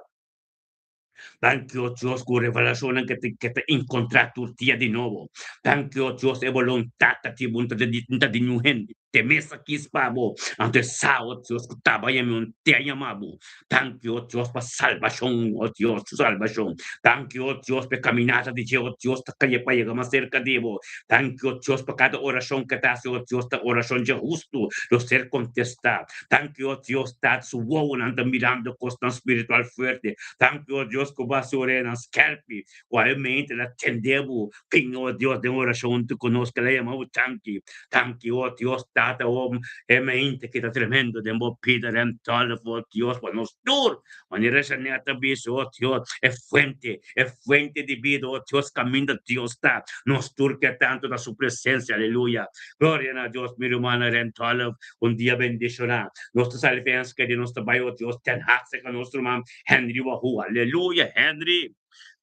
Danki, o Dios, ku revelashonnan ke ke ta enkontrá tur dia di nobo. Danki, o Dios, e boluntat ta tin bo, no ta di niun hende. Te mesa kis pa bo, anto e sa, o Dios, ku taba yami un te a yama bo. Danki, o Dios, pa salbashon, o Dios, su salbashon. Danki, o Dios, pa e kaminata di dje, o Dios, ta kai pa yega mas serka di bo. Danki, o Dios, pa kada orashon ke ta hasi, o Dios, ta orashon dje hustu lo ser kontestá. Danki, o Dios, Tata, su wowonan ta mirando kosnan spiritual fuerte. Danki, o Dios, ku bo hasi oreanan skèrpi, ku a e mente la tende bo. Bin, o Dios, den orashon huntu ku nos, ke la yama bo danki. Danki, o Dios Tata, o e mente ki ta tremendo den bo bida rentòlf, o Dios, pa nos tur. Manera Janet ta bisa, o Dios, e fuente, e fuente di bida, o Dios, kaminda Dios ta, nos tur ke tantu na su presensia, aleluya. Gloria na Dios, mi rumannan rentòlf, un dia bendishoná. Nos ta sali fenska di nos ta bai, o Dios, ten hak serka nos ruman Henry Wahoo, aleluya, Henry.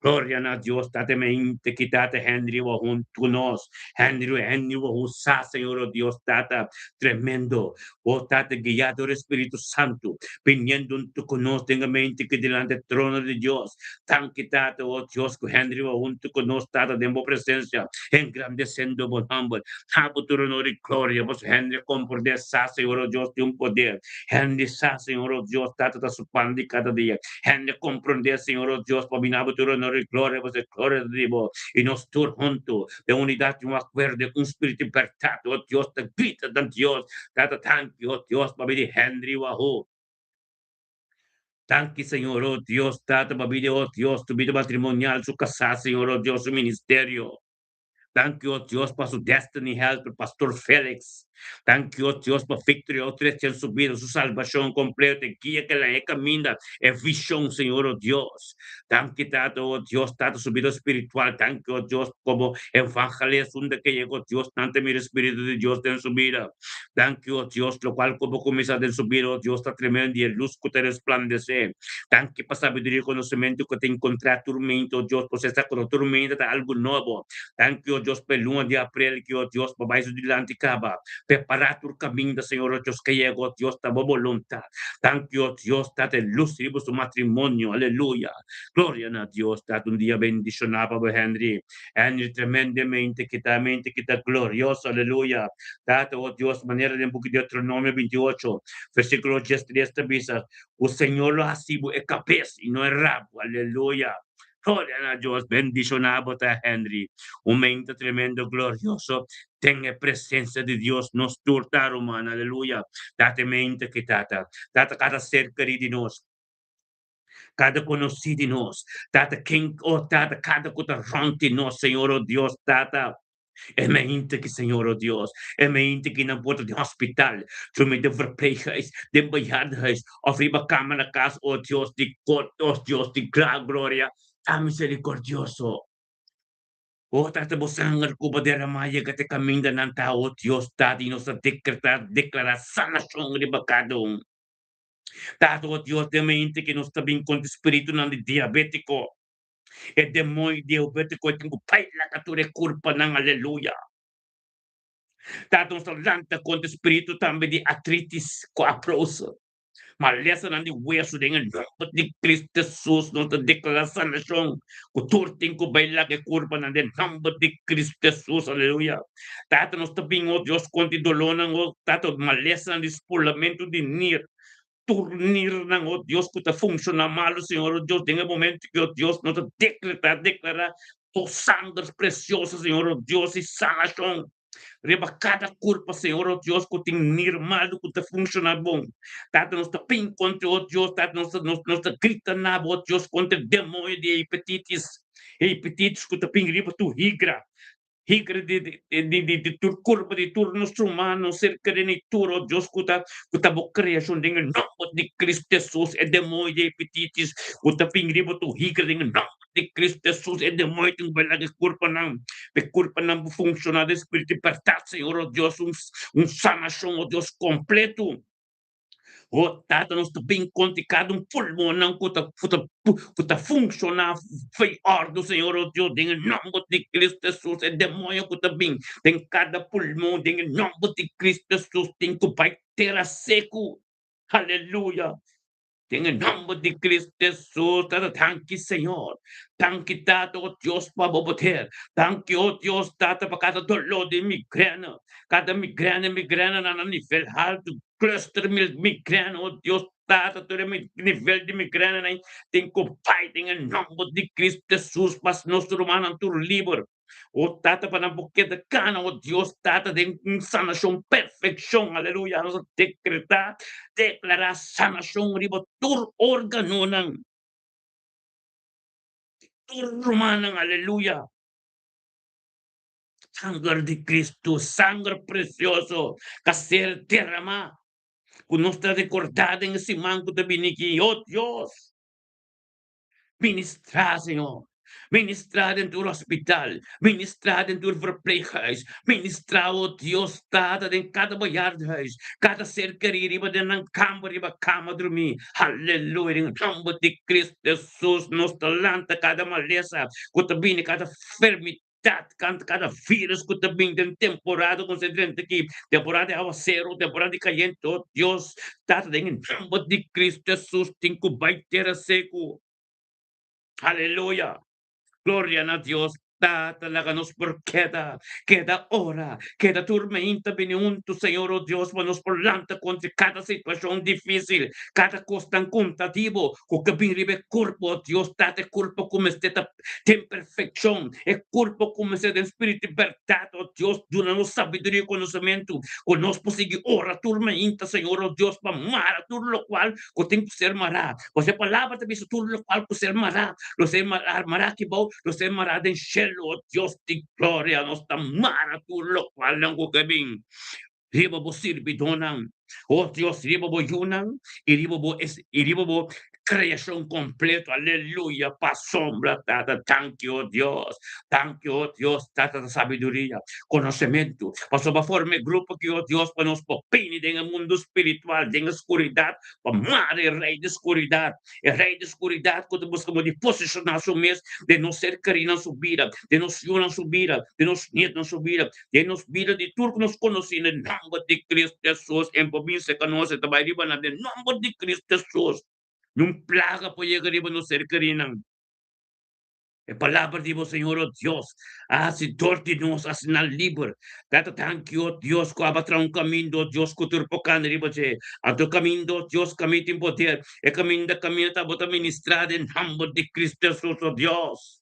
Gloria na Dios Tata mente ki Tata Henry wa huntu ku nos. Henry Henry wa usa Señor o Dios Tata tremendo. O Tata guia dor Espiritu Santu biniendo huntu ku nos den e mente ki delante trono di Dios. Danki Tata o Dios ku Henry wa huntu ku nos Tata den bo presencia engrandeciendo bo nomber. Na bo tur honor y gloria pasobra Henry a comprende sa Señor o Dios tin un poder. Henry sa Señor o Dios Tata ta su pan di cada dia. Hende komprondé, Señor, o Dios, pa bina bo tur honor i gloria, pasobra e gloria ta di bo. I nos tur huntu, den unidat i un akuerdo, den un spiritu i bèrdat, o Dios, ta grita na Dios, Tata, danki, o Dios, pa bini Henry Wahoo. Danki, Señor, o Dios, Tata, pa bini, o Dios, su bida matrimonial, su kasá, Señor, o Dios, su ministerio. Danki, o Dios, pa su Destiny Helper, Pastor Felix. Danki, o Dios, pa Victory Outreach en su bida, su salbashon kompleto, e guia ke la e kaminda, e vishon, Señor, o Dios. Danki, Tata, o Dios, Tata, su bida spiritual. Danki, o Dios, komo evangelista, unda ke yega, o Dios, nan ta mira e Spiritu di Dios den su bida. Danki, o Dios, lokual ku bo kuminsá den su bida, o Dios, ta tremendo i e lus ku ta resplandesé. Danki pa sabiduria i konosementu ku ta enkontrá tur mente, o Dios, por sa ku no tur mente ta algu nobo. Danki, o Dios, pa e luna di aprel ki, o Dios, bo bai su dilanti kaba. Prepará tur kaminda, Señor, oh Dios, ke yega, oh Dios, ta bo boluntat. Danki, oh Dios, Tata, e lus riba su matrimonio. Aleluya. Gloria na Dios, Tata. Un dia bendishoná pa bo, Henry. Henry tremendamente kita mente kita glorioso. Aleluya. Tata, oh Dios, manera den buki Deuteronomio 28, versíkulo 13 ta bisa, ku Señor lo hasi bo e kabes i no e rabo. Aleluya. Gloria na Dios. Bendishoná bo ta, Henry. Un mente tremendo glorioso den e presensia di Dios. Nos tur ta ruman. Aleluya. Tata e mente ki tata. Tata kada ser kerí di nos. Kada konosí di nos. Tata ken, oh Tata, kada ku ta rònt di nos, Señor, oh Dios, Tata. E mente ki, Señor, oh Dios, e mente ki nan por ta den hospital, drumi den verpleeghuis, den bejaardenhuis, of riba kama na kas, oh Dios di oh Dios di gloria, ta misericordioso. Oh Tata, bo sanger ku bo derama yega te kaminda nan ta, oh Dios, Tata, i nos ta dekretá, deklará sanashon riba kada un. Tata, oh Dios, den mente ki nos ta bin kontra spiritunan di diabétiko, E demoño diabético e tin cu baila ca tur e curpanan, aleluya. Tata nos ta lanta contra e spiritu tambe di artritis cu artrose, malesanan di hueso den e nomber di Cristo Jesus nos ta declara sanacion cu tur tin cu baila ca e curpanan den nomber di Cristo Jesus, aleluya. Tata nos ta bin, oh Dios, contra e dolornan, oh Tata, malesanan di spulamento di nir, Tur nirnan, oh Dios, ku ta funshoná malu, Señor, oh Dios, den e momento ku, oh Dios, nos ta dekretá, deklará Bo sanger presioso, Señor, oh Dios, i sanashon riba kada kurpa, Señor, oh Dios, ku tin nir malu ku ta funshoná bon. Tata, nos ta pin kontra, oh Dios, Tata, nos ta, nos, nos ta grita na Bo, oh Dios, kontra e demoño di hepatitis, hepatitis ku ta bin riba tur higra, Hikri di di di di tur kurpa di tur nos humano ser kere tur, oh Dios, ku ta ku ta bo kreashon den e nòmber di Kristu Hesus. E demoño di hepatitis ku ta bin riba tur hikri den e nòmber di Kristu Hesus, e demoño tin ku bai laga e kurpanan pa e kurpanan por funshoná den spiritu di bèrdat, Señor, oh Dios, un un sanashon, oh Dios, kompleto. Oh Tata, nos ta bin konta i kada un pulmonnan ku ta ku ta ku ta funshoná fei òrdu, Señor, oh Dios, den e nòmber di Kristu Hesus. E demoño ku ta bin den kada pulmon, den e nòmber di Kristu Hesus, tin ku bai tera seku. Aleluya! Den e nòmber di Kristu Hesus, Tata, danki, Señor. Danki, Tata, oh Dios, pa bo poder. Danki, oh Dios, Tata, pa kada doló di migrèna. Kada migrèna, migrèna na nan nivel haltu, cluster migrèna, oh Dios Tata, tur e nivel di migrèna nan tin ku bai den e nòmber di Kristu Hesus pa nos rumannan tur liber, oh Tata, pa nan por keda kana, oh Dios Tata, den un sanashon perfekshon, aleluya, nos a dekretá, deklará sanashon riba tur órganonan, tur rumannan, aleluya. Sanger di Cristo, sanger precioso ca ser derama, cu nos ta recorda den e siman cu ta bini aki. Oh Dios, ministra, Señor, ministra den tur hospital, ministra den tur verpleeghuis, ministra, oh Dios Tata, den cada bejaardenhuis, cada ser keri riba den nan kamber, riba cama drumi. Haleluya, den nomber di Cristo Jesus nos ta lanta cada malesa cu ta bini, cada fermi. Dat kant kada virus ku ta bin den temporada ku nos ta drenta aki, temporada di awaseru, temporada di kayente, oh Dios, Tata den e nomber di Cristo Jesus tin ku bai tera seku. Aleluya! Gloria na Dios. Tata, laga nos por keda, keda ora, keda tur meinta bini huntu, Señor, oh Dios, pa nos por lanta kontra kada situashon difisil, kada kos tan kontativo ku ke bin riba e kurpo, oh Dios, Tata, e kurpo ku mester ta Den perfekshon, e kurpo kuminsá den spiritu i bèrdat. O Dios, duna nos sabiduria i konosementu, ku nos por sigui ora tur mainta, Señor, o Dios, pa mara tur lokual ku tin ku ser mará. Pasobra e palabra ta bisa tur lokual ku ser mará, lo ser mará aki bou, lo ser mará den shelu. O Dios di gloria, nos ta mara tur lokualnan ku ke bin riba bo sirbidónan, o Dios, riba bo yunan i riba bo i riba bo. Kreashon kompleto, aleluya, pasobra Tata, danki, o Dios, danki, o Dios, Tata ta sabiduria, konosementu, pasobra forma e grupo aki, o Dios, pa nos por bini den e mundu spiritual, den e skuridat, pa mara e rei di skuridat, e rei di skuridat ku ta buska mo di posishoná su mes den nos ser kerí nan su bida, den nos yunan su bida, den nos nietnan su bida, den nos bida di tur ku nos konosí, den nòmber di Kristu Hesus. En por bin serka nos, e ta bai riba nan den nòmber di Kristu Hesus. Niun plaga por yega riba nos ser kerínan. E palabra di bo Señor, o Dios, a hasi dor di nos asina liber. Tata, danki, o Dios, ku aba traha un kaminda, o Dios, ku tur por kana riba dje. Anto kaminda, o Dios, kaminda tin poder. E kaminda kaminda ta bo ta ministrá den nòmber di Kristu Hesus, o Dios.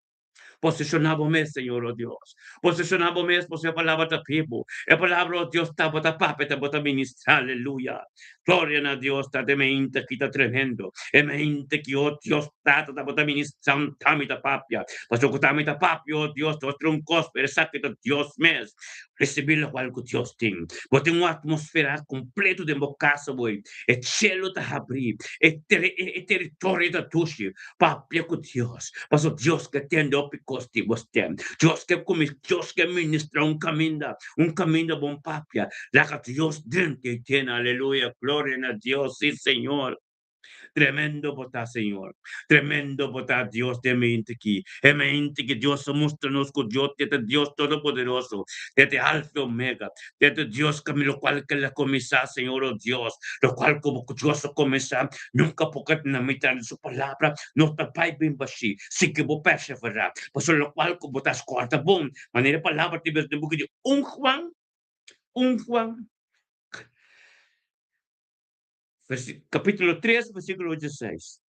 Posishoná bo mes, Señor, o Dios. Posishoná bo mes, pasobra e palabra ta bibu. E palabra, o Dios, ta bo ta papia, ta bo ta ministrá. Aleluya. Gloria na Dios, Tata, e mente aki ta tremendo. E mente ki, o Dios, Tata, ta bo ta ministrá, ta mi ta papia. Pasobra ku ta mi ta papia, o Dios, ta otro un kos, pero esaki ta Dios mes. Risibí lokual ku Dios tin. Bo tin un atmosfera kompleto den bo kasa boy. E cielo ta habrí, e e teritorio ta dushi. Papia ku Dios, pasobra Dios ke tende hopi kos di bo stem. Dios ke kuminsá, Dios ke ministrá un kaminda, un kaminda bon papia. Laga Dios drenta i tene. Aleluya, gloria na Dios, sí Señor. Tremendo bo ta, Señor. Tremendo bo ta, Dios, den mente ki. E mente ki Dios a mustra nos ku Dios te ta Dios Todopoderoso, te ta e Alfa i Omega, te ta Dios kami lokual ke el a kuminsá, Señor, o Dios, lokual ku bo Dios a kuminsá, nunka por keda na mitat di su palabra, no ta bai bin bashí, sigui bo perseverá, pasobra lokual ku bo ta skòrda bon, manera e palabra ta bisa den buki di un Juan, un Juan. Capítulo 3, versículo 16.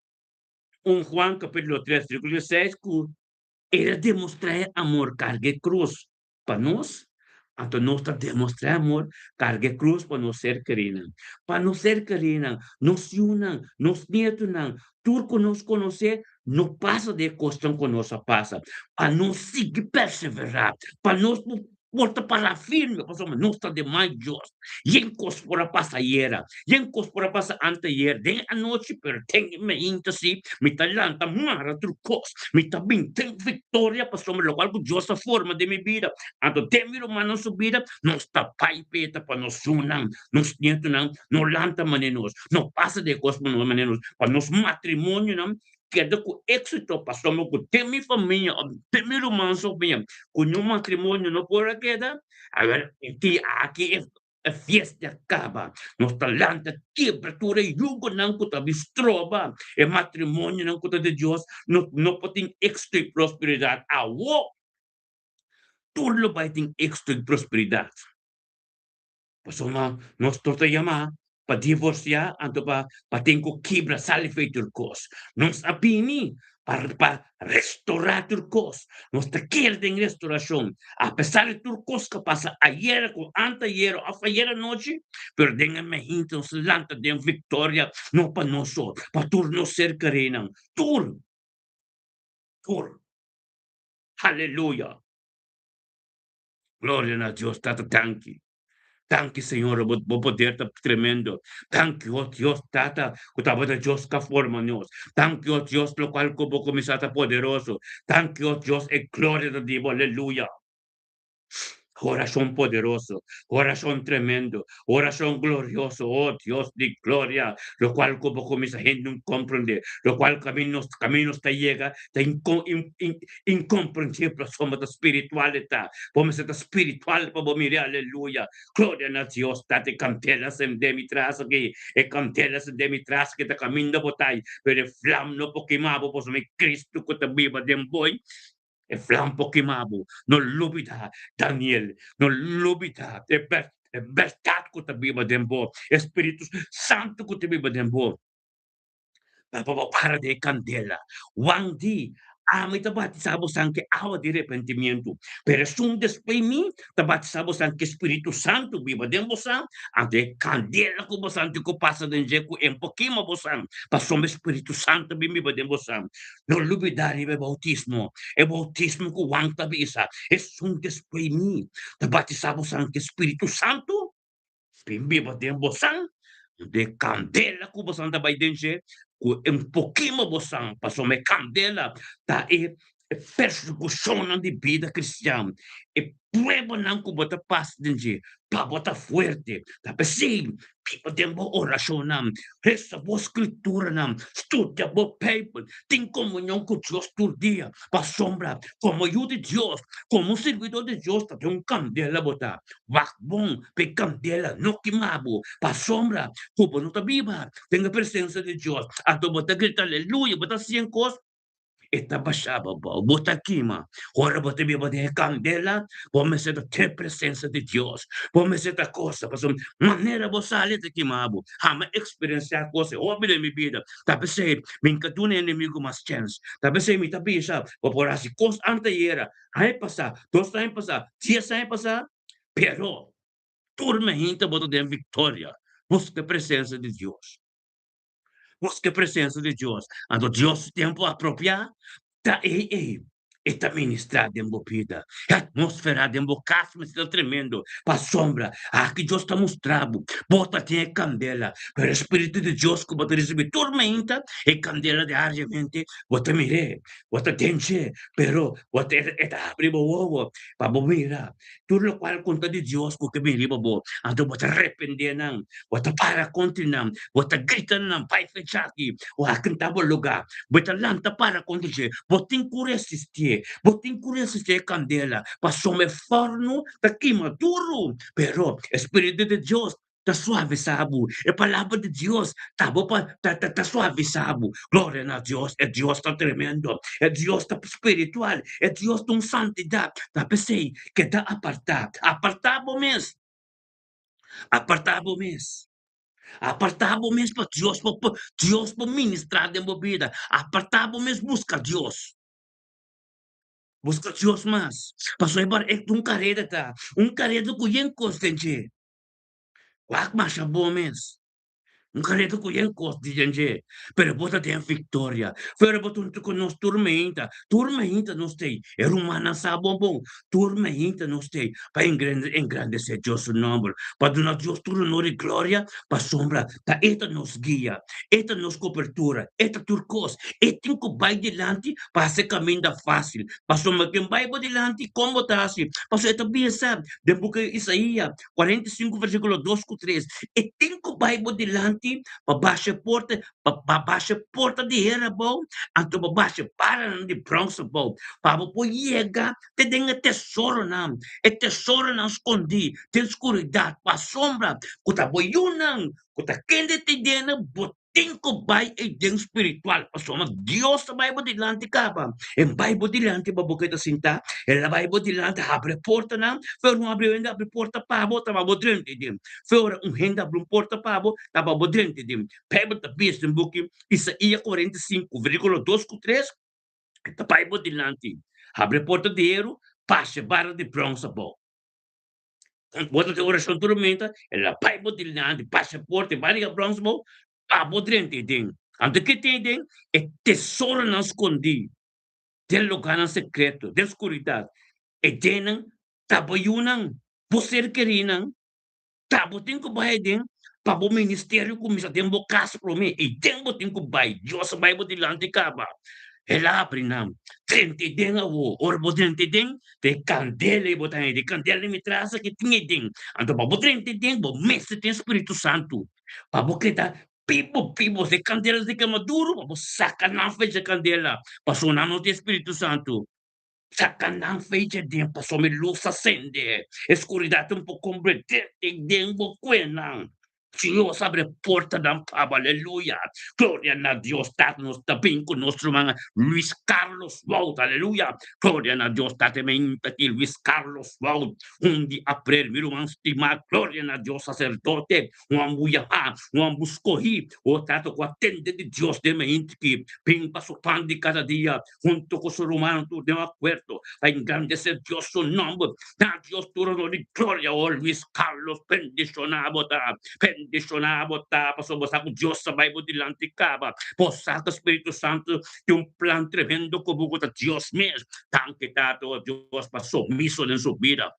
Un Juan capítulo 3, versículo 16, ku el a demostrá e amor karga e krus pa nos, anto nos ta demostrá e amor karga e krus pa nos ser kerínan. Pa nos ser kerínan, nos yunan, nos nietunan, tur ku nos konosé, no pasa di e kosnan ku nos a pasa. Pa nos sigui perseverá, pa nos Por ta para firme pasobra nos ta den man Dios. Yen kos por a pasa ayera, yen kos por a pasa anteayer, den anochi, pero den e mainta si mi ta lanta mara tur kos. Mi ta bin ten viktoria pasobra lokual ku Dios a forma den mi bida, anto den mi rumannan su bida, nos ta bai peta pa nos yunan, nos nietunan no lanta manera nos, no pasa den e kos manera nos, pa nos matrimonionan Keda ku éksito pasobra ku den mi famia òf den mi ruman su famia ku ñun matrimonio no por a keda, awor di aki e fiesta a kaba. Nos ta lanta kebra tur e yugonan ku ta bin stroba e matrimonionan ku ta di Dios no no por tin éksito i prosperidat. Awor tur lo bai tin éksito i prosperidat. Pasobra nos no ta yamá pa divorsiá anto pa pa tin ku kibra sali fei tur kos. Nos a bini pa pa restorá tur kos. Nos ta kere den restorashon. Apesar di tur kos ku a pasa ayera ku anteayera òf ayera anochi, pero den e mehinte nos a lanta den viktoria, no pa nos so, pa tur nos ser kerínan. Tur! Tur! Haleluya! Gloria na Dios Tata danki. Danki Señor bo bo poder ta tremendo. Danki oh Dios Tata ku tabata Dios ka forma nos. Danki oh Dios lokual ku bo kuminsá ta poderoso. Danki oh Dios e gloria ta di bo aleluya. Orashon poderoso, orashon tremendo, orashon glorioso, oh Dios di gloria, lokual ku bo kuminsá hende no komprondé, lokual kaminda nos kaminda nos ta yega ta Incomprensible pasobra ta spiritual e ta. Bo mester ta spiritual pa bo mira aleluya. Gloria na Dios tata e candela sende mi tras aki e candela sende mi tras aki ta caminda bo ta pero e vlam no por kima bo pasobra mi Cristo cu ta biba den bo e vlam por kima bo. No lubida Daniel no lubida e berdad cu ta biba den bo e Spiritu Santo cu ta biba den bo. Pa bo para den e kandela. Juan di, Ami ta batisá bosan ku e awa di repentimientu, pero esun despues mi ta batisá bosan ku e Spiritu Santu biba den bosan. Anto e kandela ku bosan tin ku pasa den dje ku e por kima bosan, pasobra e Spiritu Santu bin biba den bosan. No lubidá riba e boutismo, e boutismo ku Juan ta bisa, Esun despues mi ta batisá bosan ku e Spiritu Santu. Bin biba den bosan. De kandela ku bosan ta bai den dje, ku e un pokimo bosan, pasobra e kandela ta e persekushonnan di bida kristian, e pruebanan ku bo ta pasa den dje, pa bo ta fuerte. Ta p'esei, biba den bo orashonnan, resa bo skrituranan, studia bo Beibel, tin komunion ku Dios tur dia, pasobra komo yu di Dios, komo un sirbidó di Dios, ta den un kandela bo ta. Wak bon pa e kandela no kima bo, pasobra ku bo no ta biba den e presensia di Dios. Anto bo ta grita aleluya, bo ta hasi e kos, e ta basha bo abou, bo ta kima. Ora bo ta biba den e kandela, bo mester ta den e presensia di Dios, bo mester ta kosa, pasobra manera bo sali e ta kima bo. Hama eksperensiá kos e hopi den mi bida, ta p'esei mi n'ka duna e enemigu mas chèns, ta p'esei mi ta bisa, bo por hasi kos antayera, Aña pasá, dos aña pasá, dies aña pasá, pero tur mehinte bo ta den viktoria. Buska e presensia di Dios. Buska e presensia di Dios. Anto Dios su tempu apropiá ta ei ei. E ta ministrá den bo bida. E atmósfera den bo kas mester ta tremendo. Pasobra aki Dios ta mustra bo, bo ta tin e kandela, pero e Spiritu di Dios ku bo ta risibí tur mehinte, e kandela diariamente, bo ta mir'é. Bo ta den dje, pero bo ta e ta habri bo wowo pa bo mira tur lokual ku ta di Dios ku ke bin riba bo. Anto bo ta rependé nan, bo ta para kontra nan, bo ta grita na nan, Bai fecha aki, o aki ta bo lugá. Bo ta lanta para kontra dje. Bo tin ku resistié, bo tin ku resistié e kandela, pasobra e fòrnu ta kima duru, pero e spiritu di Dios ta suavisá bo. E Palabra di Dios ta bo pa ta ta ta suavisá bo. Gloria na Dios, e Dios ta tremendo, e Dios ta spiritual, e Dios ta un santidat. Ta p'esei keda apartá. Apartá bo mes. Apartá bo mes. Apartá bo mes pa Dios por Dios por ministrá den bo bida. Apartá bo mes buska Dios. Buska Dios mas. Pasobra e bar e un kareda ta, un kareda ku yen kos den dje. Wak masha bo mes. Un kareda ku yen kos di den dje, pero bo ta den viktoria. Pero bo ta huntu ku nos tur meinta, tur meinta nos t'ei. E rumannan sa bon bon, tur meinta nos t'ei pa engrandesé Dios su nòmber, pa duna Dios tur honor i gloria, pasobra ta e ta nos guia, e ta nos kobertura, e ta tur kos. E tin ku bai dilanti pa hasi kaminda fásil. Pasobra ken bai bo dilanti, kon bo ta hasi? Pasobra e ta bisa den buki di Isaías, 45 versíkulo 2 ku 3, E tin ku bai bo dilanti pa basha e porta, pa pa basha e porta di hera abou, anto pa basha e baranan di brons abou, pa bo por yega te den e tesoronan, e tesoronan skondí den skuridat, pasobra ku ta bo yunan ku ta kende te den bo Tin ku bai ei den spiritual, pasobra Dios ta bai bo dilanti kaba. E bai bo dilanti pa bo keda sintá, el a bai bo dilanti habri e portanan, fe ora un habri hende habri porta pa bo, ta pa bo drenta ei den. Fe ora un hende habri un porta pa bo, ta pa bo drenta ei den. Bijbel ta bisa den buki Isaías 45, versíkulo 2 ku 3, E ta bai bo dilanti, habri e porta di heru, pasa e bara di brons abou. Bo ta tin orashon tur momento, el a bai bo dilanti, basha porta, e bai riba brons bo, pa bo drenta ei den. Anto ke tin ei den? E tesoronan skondí den lugánan sekreto, den skuridat. E dennan ta bo yunan, bo ser kerínan. Ta bo tin ku bai aden pa bo ministerio kuminsá den bo kas promé. I den bo tin ku bai. Dios a bai bo dilanti kaba. El a abri nan. Drenta e den awor. Ora bo drenta e den, ta e kandela ei bo ta hende. E kandela di mi tras aki tin e den. Anto pa bo drenta e den, bo mester tin Spiritu Santu. Pa bo keda bibu bibu. Si e kandela ta kema duru, pa bo saka nan for dje kandela. Pasobra nan no tin Spiritu Santu. Saka nan fecha den pasobra mi lus a sende, e skuridat un por komprendé den bo kuenan. Dios abre portanan pa bo, aleluya. Gloria na Dios Tata, nos ta bin ku nos ruman Luis Carlos Wout, aleluya. Gloria na Dios Tata, mi inta aki Luis Carlos Wout, un di aprel, mi ruman stimá, gloria na Dios saserdote, un ambu yamá, un ambu skohí, o Tata ku a tende di Dios den mi inta aki, bin pa su pan di kada dia, Hunto ku su rumannan tur den akuerdo pa engrandesé Dios su nòmber. Na Dios tur honor i gloria. O Luis Carlos, bendishoná bo ta. Bendishoná bo ta, pasobra bo sa ku Dios ta bai bo dilanti kaba. Bo sa ku Spiritu Santu tin un plan tremendo ku bo ku ta Dios mes. Danki Tata, o Dios, pa sumiso den su bida.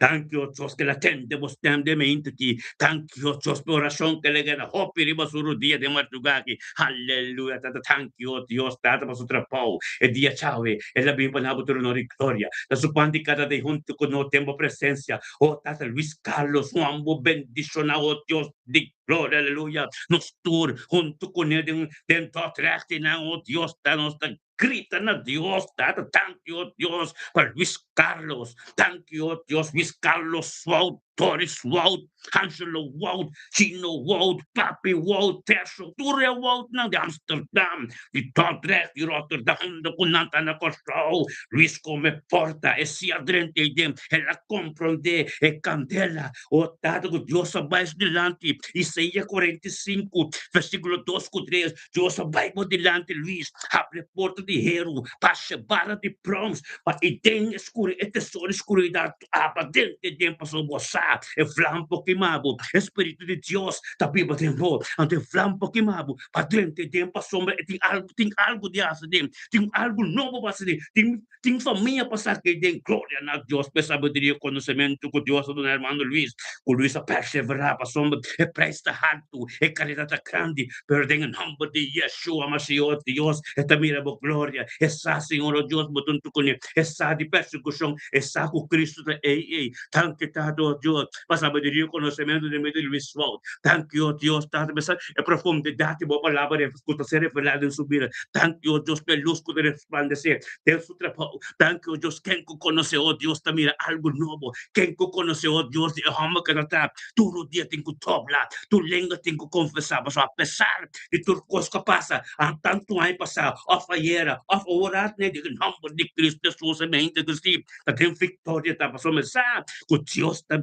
Danki, o Dios, ku el a tende bo stem den mente aki. Danki, o Dios, pa e orashon ku el a gana hopi riba su rudia den marduga aki. Aleluya, Tata. Danki, o Dios, Tata, pa su trabou. E dia djawe, el a bin pa na bo trono di gloria. Ta su pan di kada dei huntu ku nos den bo presensia. O Tata Luis Carlos, Juan, bo bendishoná, o Dios di gloria. Aleluya. Nos tur huntu kuné den den Dordrecht einan, o Dios, ta nos ta Grita na Dios, Tata, danki, o Dios, pa Luis Carlos, danki, o Dios, Luis Carlos Wout, Doris Wout, Angelo Wout, Chino Wout, Papi Wout, Terso, tur e Woutnan di Amsterdam, di Dordrecht, di Rotterdam, unda ku nan ta na Kòrsou. Luis kome porta, e sia drenta ei den, el a komprondé e kandela, o Tata, ku Dios a bai su dilanti, Isaías 45, versíkulo 2 ku 3, Dios a bai bo dilanti, Luis, habri e porta di heru, pasa e bara di brons, pa i den e skuri, e tesoro di skuridat aba den te den, pasobra bo sa, e vlam por kima bo, e Spiritu di Dios ta biba den bo, anto e vlam por kima bo, pa den te den, pasobra e tin algu, tin algu di hasi den, tin algu nobo pa hasi den, tin, tin famia pa saka ei den. Gloria na Dios pa e sabiduria i konosementu ku Dios a duna hermano Luis, ku Luis a perseverá, pasobra e preis ta haltu, e karidat ta grandi, Pero den e nomber di Yeshua Mashiach, Dios, e ta mira bo gloria, e sa, Señor, o Dios, bo ta huntu kuné, e sa di persekushon, e sa ku Cristo ta ei ei. Danki, Tata, o Dios, pa sabiduria i konosementu den medio di Luis Wout. Danki, o Dios, Tata, pa e profundidat di bo palabra ku ta ser revelá den su bida. Danki, o Dios, pa e lus ku ta resplandesé den su trabou. Danki, o Dios, ken ku konosé, o Dios, ta mira algu nobo. Ken ku konosé, o Dios, di e hòmber ku ta ta Tur dia tin ku dobla, tur lenga tin ku konfesá, pasobra apesar di tur kos ku a pasa tantu aña pasá, òf ayera, òf awor atne, den e nòmber di Kristu Hesus e mente ku si ta den viktoria ta, pasobra mi sa ku Dios ta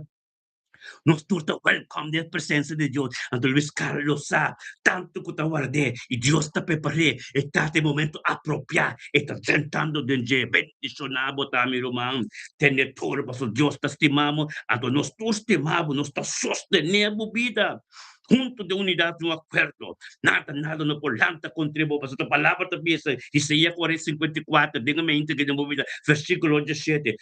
nos tur ta wèlkòm den e presensia di Dios. Anto Luis Carlos sa tantu ku ta ward'é i Dios ta prepar'é, e ta den e momento apropiá, e ta drentando den dje. Bendishoná bo ta, mi ruman. Tene tur, pasobra Dios ta stima bo, anto nos tur stima bo, nos ta sostené bo bida huntu den unidat di un akuerdo. Nada, nada no por lanta kontra bo, pasobra ta palabra ta bisa, Isaías 54, den e mente ke den bo bida, versíkulo 17,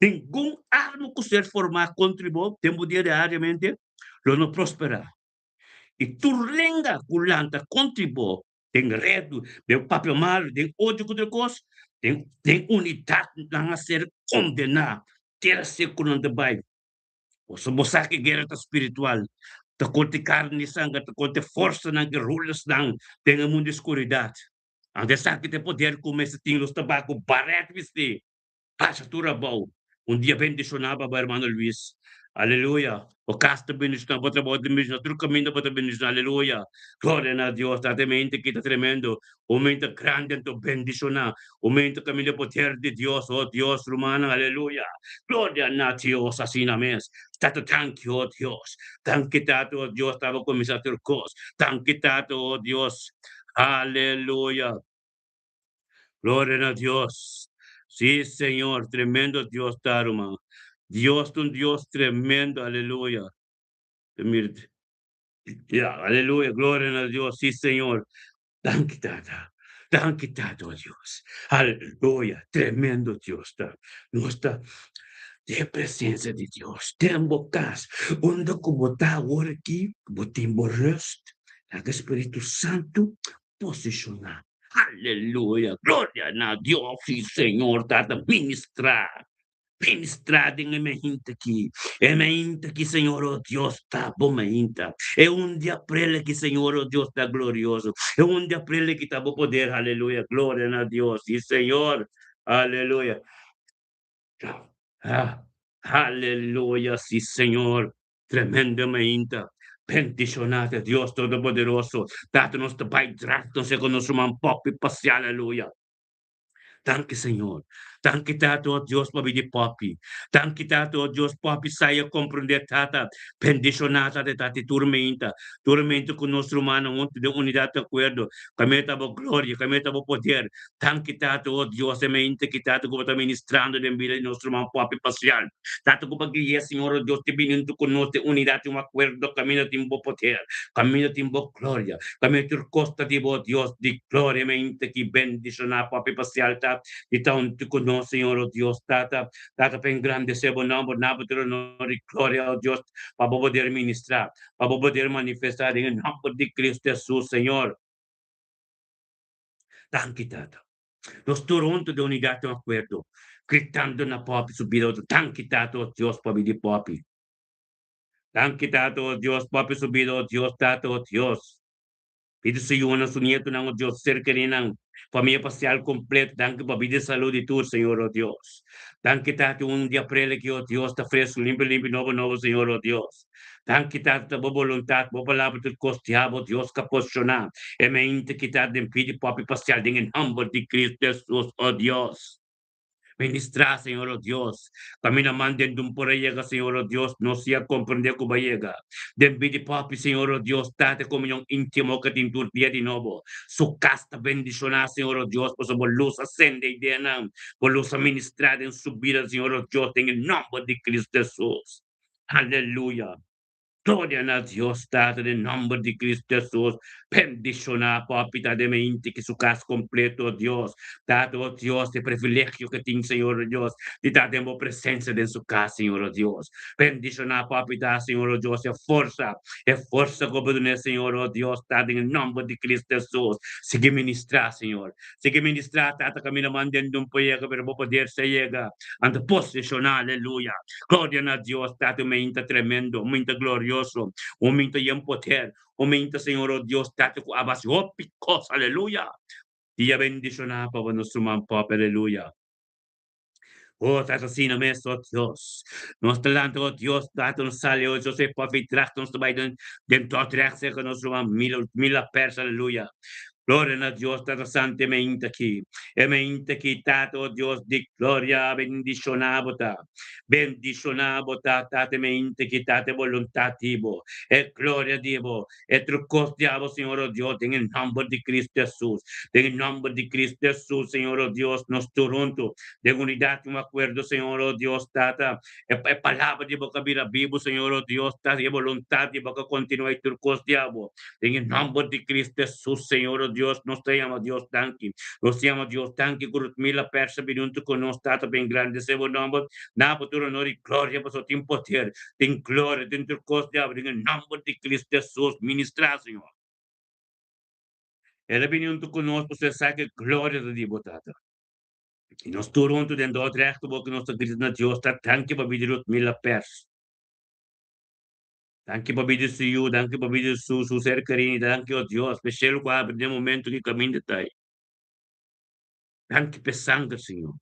Ningun arma ku ser formá kontra bo den bo dia diariamente lo no prosperá, i tur lenga ku lanta kontra bo den redu, den papia malu, den odio ku otro kos, den den unidat nan a ser kondená. Tera seku nan ta bai. Pasobra bo sa ku e guera ta spiritual, ta kontra e karni i sanger, ta kontra e forsanan, e rulersnan den e mundu di skuridat. Anto esaki ta e poder ku mester tin los tabaku baret bisti. Pasa tur abou. Un dia bendishoná pa bo hermano Luis. Aleluya. Bo kas ta bendishoná, bo trabou ta bendishoná, tur kaminda bo ta bendishoná. Aleluya. Gloria na Dios. Tata e mente aki ta tremendo. Un mente grandi anto bendishoná. Un mente kaminda e poder di Dios. Oh Dios, rumannan. Aleluya. Gloria na Dios. Asina mes. Tata danki, oh Dios. Danki Tata, oh Dios, ta bo kuminsá tur kos. Danki Tata, oh Dios. Aleluya. Gloria na Dios. Sí, Señor, tremendo Dios ta, ruman. Dios ta un Dios tremendo, aleluya. Ya, aleluya, gloria na Dios, sí, Señor. Danki, Tata. Danki, Tata, oh Dios. Aleluya, tremendo Dios ta. Nos ta den presencia di Dios, den bo cas, unda cu bo ta awor aki, bo tin bo rust. Laga Spiritu Santu posishoná. Aleluya! Gloria na Dios! Sí, Señor, Tata, ministrá, ministrá den e mainta aki. E mainta aki, Señor, oh Dios, ta bo mainta. E un di aprel aki, Señor, oh Dios, ta glorioso. E un di aprel aki ta bo poder. Aleluya! Gloria na Dios! Sí, Señor! Aleluya! Ah, aleluya! Sí, Señor! Tremendo mainta. Bendiciona ta Dios Todopoderoso. Tata nos ta bai dras nos e con nos ruman Poppy pasia aleluya. Danki Señor. Danki Tata oh Dios pa bidi Poppy. Danki Tata oh Dios Poppy sa y a comprende Tata. Bendiciona Tata tati tur mainta. Tur mainta cu nos rumannan hunto den unidad di acuerdo. Camia ta bo gloria, camia ta bo poder. Danki Tata oh Dios e mainta ki Tata cu bo ta ministrando den bida di nos ruman Poppy Pacial. Tata ku pa guia, Señor o Dios, te bini huntu ku nos den unidat i un akuerdo kaminda tin bo poder, kaminda tin bo gloria, kaminda tur kos ta di bo, Dios di gloria. Mente ki bendishoná Papi Pasial ta di ta huntu ku nos. nos, Señor, oh Dios, Tata, Tata, pa engrandesé bo nòmber, na bo tur honor i gloria, oh Dios, pa bo poder ministrá, pa bo poder manifestá den e nòmber di Cristo Hesus, Señor. Danki, Tata. Nos tur huntu den unidat den akuerdo, gritando na Poppy su bida, Danki, Tata, oh Dios, pa bida di Poppy. Danki, Tata, oh Dios, Poppy su bida, oh Dios, Tata, oh Dios. Pidi su yunan, su nietonan, oh Dios, ser kerinan, famia pasial completo, danki pa bida y salud di tur, Señor, oh Dios. Danki, Tata, un di aprel aki, oh Dios, ta fresco, limpi, limpi, nobo, nobo, Señor, oh Dios. Danki, Tata, ta bo boluntad, bo palabra tur cos diabel, oh Dios, ka posiciona e mente ki ta den pidi popi pasial den e nomber di Cristo Jesus, oh Dios. Ministrá, Señor, oh Dios. Camina man den dun por a yega, Señor, oh Dios, nos si a comprende cu bo a yega. Den bida di papi, Señor, oh Dios, Tata e comunion intimo cu tin tur dia di nobo. Su cas ta bendicioná, Señor, oh Dios, pasobra bo luz a cende e deanan, bo luz a ministrá den su bida, Señor, oh Dios, den e nomber di Cristo Jesus. Aleluya. Gloria na Dios Tata den nomber di Cristo Jesus bendiciona papi ta den mente ki su cas completo oh Dios Tata oh Dios e privilegio ke tin Señor oh Dios di ta den bo presencia den su cas Señor oh Dios bendiciona papi ta Señor oh Dios e forsa e forsa ku bo dune Señor oh Dios Tata den nomber di Cristo Jesus sigui ministra Señor sigui ministra Tata camina man den dun por yega pero bo poder sa yega anto posesiona aleluya. Gloria na Dios, Tata, un meinta tremendo, un meinta glorioso, un meinta yen poder, un meinta, Señor, oh Dios, Tata, cu a basi hopi cos, aleluya. Dia bendiciona pa bo nos ruman pop, aleluya. Oh, Tata, asina mes, oh Dios. Nos ta lanta, oh Dios, Tata, nos sali, oh José Pop, y tracht nos ta bay den, den Dordrecht, cerca nos ruman Mila, Mila Pers, aleluya. Gloria na Dios Tata Santo e meinta aki, e meinta aki Tata o Dios di gloria bendiciona bo ta, bendiciona bo ta Tata e meinta aki Tata e boluntad di bo, e gloria di bo, e tur cos di abo Señor o Dios den e nomber di Cristo Jesus, den e nomber di Cristo Jesus Señor o Dios nos tur hunto den unidad y un acuerdo Señor o Dios Tata e e palabra di bo ka bira bibo Señor o Dios Tata y e boluntad di bo ka continua y tur cos di abo. Den e nomber di Cristo Jesus, Señor o Dios, nos ta yama Dios danki. Nos ta yama Dios danki ku Rutmila Persa bini huntu ku nos, Tata, pa engrandesé bo nomber. Na bo tur honor i gloria, pasobra tin poder, tin gloria, tin tur kos di abo. Den e nomber di Cristo Jesus, ministrá, Señor. El a bini huntu ku nos pasobra e sa ku e gloria ta di bo, Tata. I nos tur huntu den Dordrecht bo ku nos ta grita na Dios, ta danki pa bini Rutmila Pers. Danki pa bida su yu, danki pa bida su su ser kerini, danki o Dios p'e shelu ku abri den momento ki kaminda ta ei. Danki p'e sanger, Señor,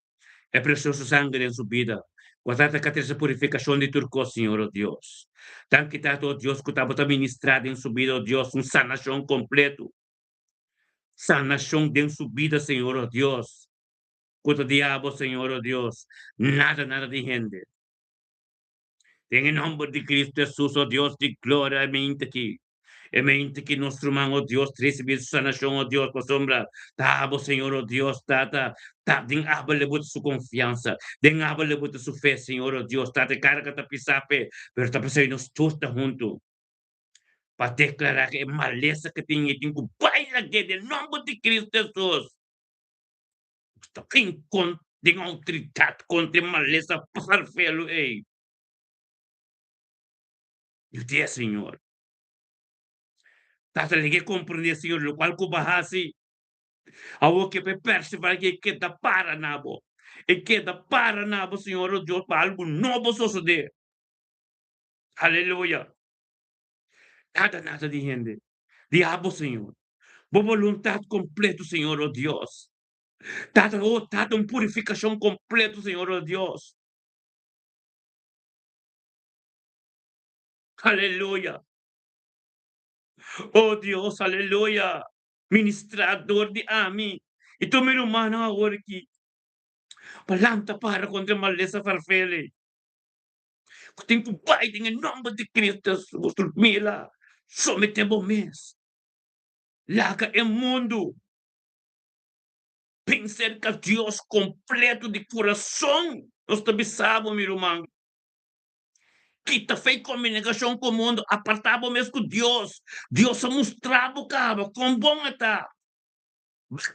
e presioso sanger den su bida ku a trata ka trese purifikashon di tur kos, Señor o Dios. Danki Tata o Dios ku tabata ministrá den su bida, o Dios, un sanashon kompletu. Sanashon den su bida, Señor o Dios, ku ta di abo, Señor o Dios, nada nada di hende. Den e nomber di Cristo Jesus, o Dios di gloria, e mente aki, e mente aki nos ruman, o Dios, ricibi su sanacion, o Dios, pasobra ta abo, Señor, o Dios, Tata, ta den abo le bota su confiansa, den abo le bota su fe, Señor, o Dios, Tata, e carga ta pisa p'e, pero ta p'esei nos tur ta hunto pa declara e malesa ke tin, e tin cu bai lag'e den nomber di Cristo Jesus. Ta ken kon den outoridat kontra e malesa farfelu ei? Yud'é, Señor. Tata lege komprendé, Señor, lokual ku bo a hasi. Awor ke pa e perseverá ke e keda para na bo. E keda para na bo, Señor, o Dios, pa algu nobo sosodé. Aleluya. Nada, nada di hende. Di abo, Señor. Bo boluntat kompleto, Señor, o Dios. Tata, o Tata, un purifikashon kompleto, Señor, o Dios. Aleluya. O Dios, aleluya. Ministrá dor di ami i tur mi rumannan awor aki pa lanta para kontra e malesa farfele ku tin ku bai den e nòmber di Cristo Hesus. Mila, someté bo mes. Laga e mundu. Bin serka Dios kompleto di kurason. Nos ta bisa bo, mi ruman, kita fe i komunikashon ku mundu, apartá bo mes ku Dios. Dios a mustra bo kaba kon bon e ta.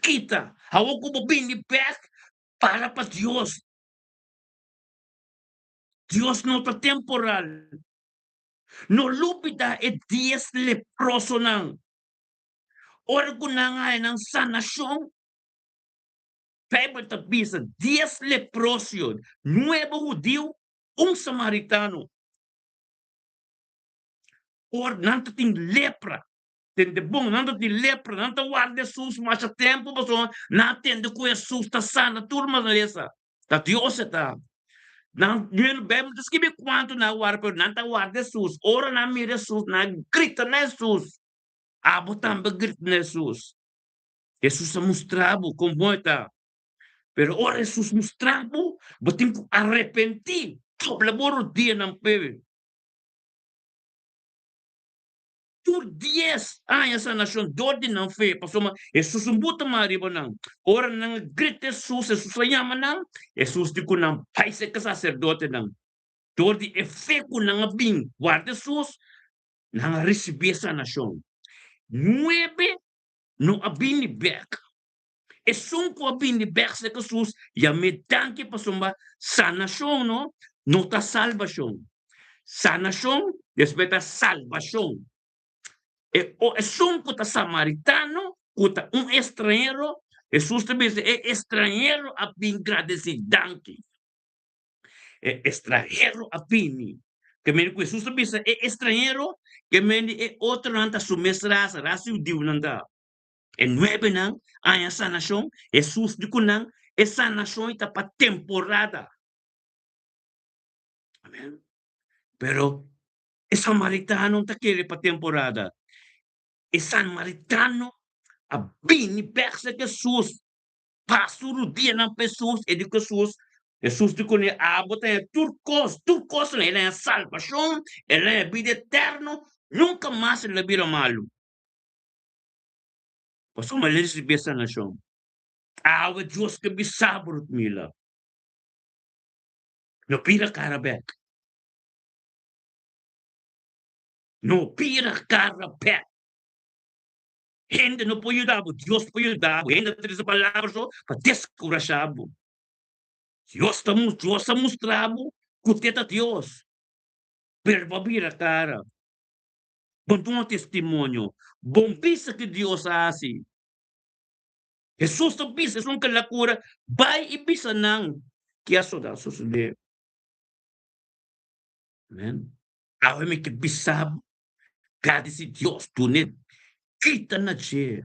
Kita, awor ku bo bini bèk. Para pa Dios. Dios no ta temporal. No lubida e dies leprosonan. Ora ku nan haña nan sanashon, Bijbel ta bisa dies leprosio, nuebe hudiu, un samaritano. Ora nan ta tin lepra, tende bon, nan ta tin lepra, nan ta warda Hesus masha tempu pasobra nan a tende ku Hesus ta sana tur malesa. Ta Dios e ta. Nan, Bijbel ta skibi kuantu nan a warda, pero nan ta warda Hesus. Ora nan mira Hesus, nan a grita na Hesus. Abo tambe grita na Hesus. Hesus a mustra bo kon bon e ta. Pero ora Hesus mustra bo, bo tin ku arepentí, dobla bo rodianan p'e. Tur dies haña sanashon dor di nan fe, pasobra Hesus un buta mas riba nan. Ora nan a grita Hesus, Hesus a yama nan, Hesus di ku nan, Bai serka saserdotenan. Dor di e fe ku nan a bin warda Hesus, nan a risibí e sanashon. Nuebe no a bini bek. Esun ku a bini bek serka Hesus yam'é danki pasobra sanashon no no ta salbashon. Sanashon despues ta salbashon. E o esun ku ta samaritano ku ta un estranhero, Hesus ta bisa e estranhero a bin gradesí danki. E estranhero a bini. Ke mende ku Hesus ta bisa e estranhero, ke mende e otronan ta su mes rasa, rasa hudiunan ta. E nuebenan haña sanashon, Hesus di ku nan, e sanashon ei ta pa temporada. Amen. Pero e samaritano ta kere pa temporada. E samaritano a bini bèk serka Hesus Pas su rudianan pa Hesus, e di ku Hesus, Hesus di kuné, Abo ta haña tur kos, tur kos el haña salbashon, el haña bida eterno, nunka mas el a bira malu. Pasobra el a risibí e sanashon. Awe Dios ke bisa bo, Rutmila, no bira kara bèk. No bira kara bèk. Hende no por yuda bo, Dios por yuda bo. Hende ta trese palabra so pa deskurashá bo. Dios ta Dios a mustra bo ku te ta Dios, pero bo a bira kara. Bo duna testimonio, bo bisa ke Dios a hasi. Hesus ta bisa esun ke la kura, bai i bisa nan ke a sosodé. Amen. Awe mi ke bisa bo, Gradisi Dios dun'é kita na dje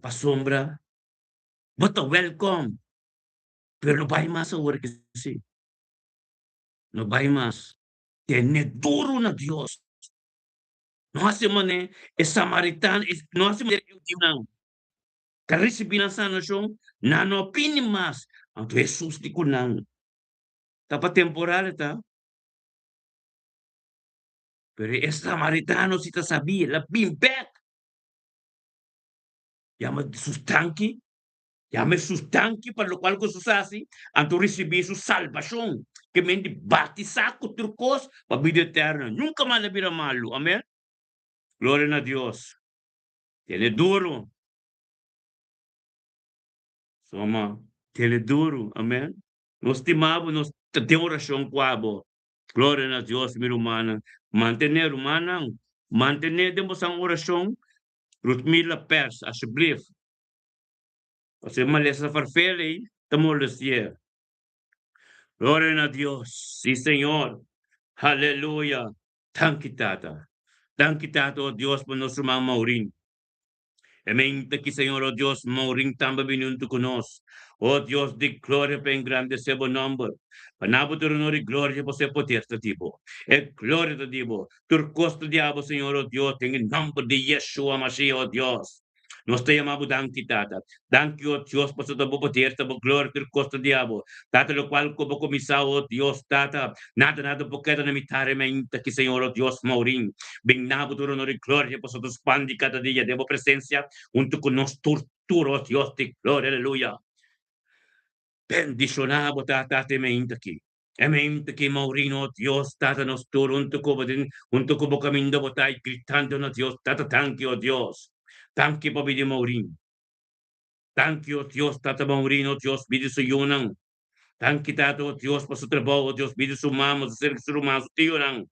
pasobra bo ta wèlkòm pero no bai mas awor ke si no bai mas tene duru na Dios no hasi manera e samaritano no hasi manera e hudiunan ta risibí nan sanashon nan no a bini mas anto Hesus di ku nan ta pa temporal e ta. Pero e samaritano si ta sabí, el a bin bek. Yama sus danki, yama Hesus danki pa lokual ku Hesus hasi, anto risibí su salbashon, ke men di batisá ku tur kos pa bida eterno. Nunka mas el a bira malu. Amèn. Gloria na Dios. Tene duru. Soma, tene duru. Amèn. Nos stima bo, nos ta den orashon ku abo. Gloria na Dios, mi rumannan. Mantené, rumannan, mantené den bosan orashon Rutmila Pers, asjeblief. Pasobra e malesa farfel ei ta molesti'é. Gloria na Dios, sí Señor. Aleluya. Danki, Tata. Danki, Tata, oh Dios, pa nos ruman Maureen. E meinta ki Señor, oh Dios, Maurin tambe bini huntu ku nos. Oh Dios di gloria, pa engrandesé bo nòmber, pa na bo tur honor i gloria, pasobra e poder ta di bo, e gloria ta di bo, tur kos ta di abo, Señor, oh Dios, den e nòmber di Yeshua Mashiach, oh Dios. Nos ta yama bo danki, Tata. Danki, oh Dios, pasobra ta bo poder, ta bo gloria, tur kos ta di abo. Tata, lokual ku bo kuminsá, oh Dios, Tata, nada, nada por keda na mitar e meinta ki, Señor, oh Dios, Maurin. Bin na bo tur honor i gloria, pasobra ta spandi kada dia den bo presensia huntu ku nos tur, tur, oh Dios di gloria, aleluya. Bendishoná bo, Tata, te meinta ki. E meinta ki, Maurin, oh Dios, Tata, nos tur huntu ku bo den, huntu ku bo kaminda bo ta i gritando na Dios, Tata, danki, oh Dios. Danki pa bida di Maurin. Danki, o Dios, Tata Maurino, Dios, bida su yunan. Danki, Tata, o Dios, pa su trabou, o Dios, bida su mama, su ser, su ruman, su tionan.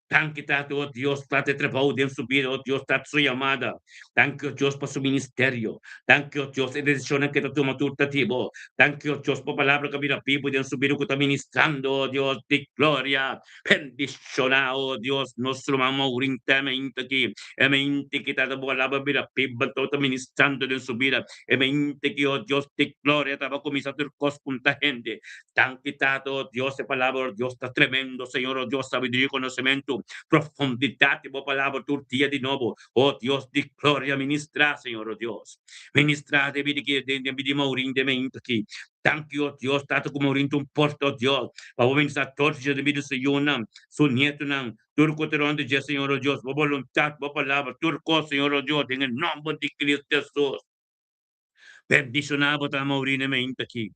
Danki, Tata, o Dios, pa e trabou den su bida, o Dios, Tata, su yamada. Danki, o Dios, pa su ministerio. Danki, o Dios, e desishonnan ku e ta tuma tur ta di bo. Danki, o Dios, pa palabra ku a bira bibu den su bida ku ta ministrando, o Dios di gloria. Bendishoná, o Dios, nos ruman Maurin ta e mente aki, e mente ki Tata bo palabra bira bibu anto ta ministrando den su bida, e mente ki, o Dios di gloria, tabata kuminsá tur kos punta hende. Danki Tata, oh Dios, e palabra, oh Dios, ta tremendo, Señor, oh Dios, sabiduria i konosementu, profundidat di bo palabra tur dia di nobo, oh Dios di gloria, ministrá, Señor, oh Dios, ministrá den bida ki, den bida di Maurin den meinta aki. Danki, oh Dios, Tata, ku Maurin ta un porta, oh Dios, pa bo ministrá tur dia den bida di su yunan, su nietunan, tur ku ta rònt di dje, Señor, oh Dios, bo boluntat, bo palabra, tur kos, Señor, oh Dios, den e nòmber di Cristo Jesus. Bendishoná bo ta, Maurin, den meinta aki.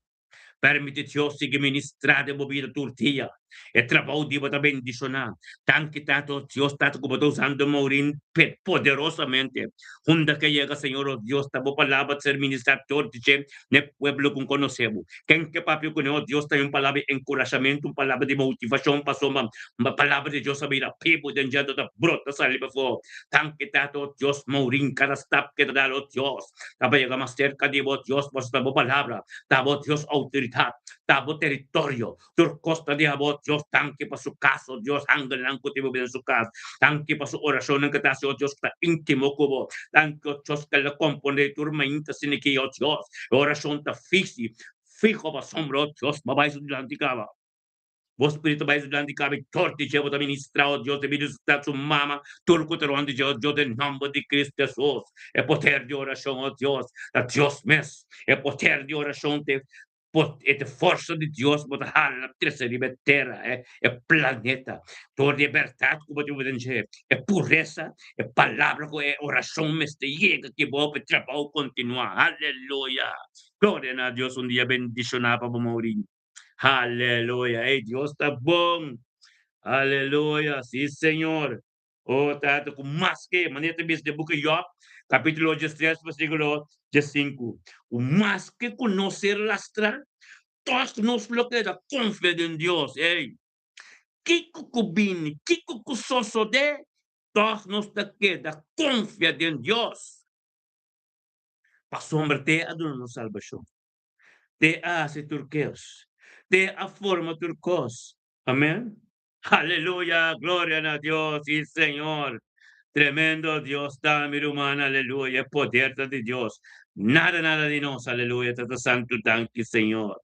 Permiti Dios sigui ministrá den bo bida tur dia. E trabou di bo ta bendishoná. Danki Tata, o Dios Tata, ku bo ta usando Maureen poderosamente. Hunda ke yega, Señor, o Dios, ta bo palabra ta ser ministrá tur di dje n'e pueblo ku konosé bo. Ken ke papia kuné, o Dios, ta un palabra di enkurashamentu, un palabra di motivashon, pasobra palabra di Dios a bira bibu den dje, anto ta brota sali pafó. Danki Tata, o Dios, Maureen, kada stap ke ta dal, o Dios, ta pa yega mas serka di bo, Dios, pasobra ta bo palabra. Ta bo Dios outoridat, ta bo teritorio, tur kos ta di abo. Dios, danki pa su kas, o Dios, angelnan ku tin bo den su kas. Danki pa su orashonnan ku ta hasi, o Dios, ku ta íntimo ku bo. Danki, o Dios, ku el a komponé tur mainta asin'aki, o Dios. E orashon ta fisi, fiho pasobra, o Dios, bo a bai su dilanti kaba. Bo spiritu bai su dilanti kabe tur di dje bo ta ministra, o Dios, debido su ta su mama, tur ku ta rond di dje, o Dios, den nomber di Cristo Jesus. E poder di orashon, o Dios, ta Dios mes. E poder di orashon ta e ta forsa di Dios bo ta hala trese riba e tera, e e planeta. Dor di e bèrdat ku bo tin den dje, e puresa, e palabra ku e orashon mester yega ki bo pa e trabou kontinuá. Aleluya! Gloria na Dios! Un dia bendishoná pa bo, Maurinho. Aleluya. Ey, Dios ta bon. Aleluya. Sí, Señor. Oh, Tata, ku maske, manera ta bisa den buki Job, kapítulo 13, versíkulo 15. Ku maske ku nos ser lastrá, tòg nos lo keda konfia den Dios. Ey, kiko ku bini, kiko ku sosodé, tòg nos ta keda konfia den Dios. Pasobra te a duna nos salbashon. Te a hasi tur keos. Te a forma tur kos. Amen. Aleluya, gloria na Dios y Señor. Tremendo Dios ta, mi ruman, aleluya. E poder ta di Dios. Nada, nada di nos, aleluya. Tata Santu, danki, Señor.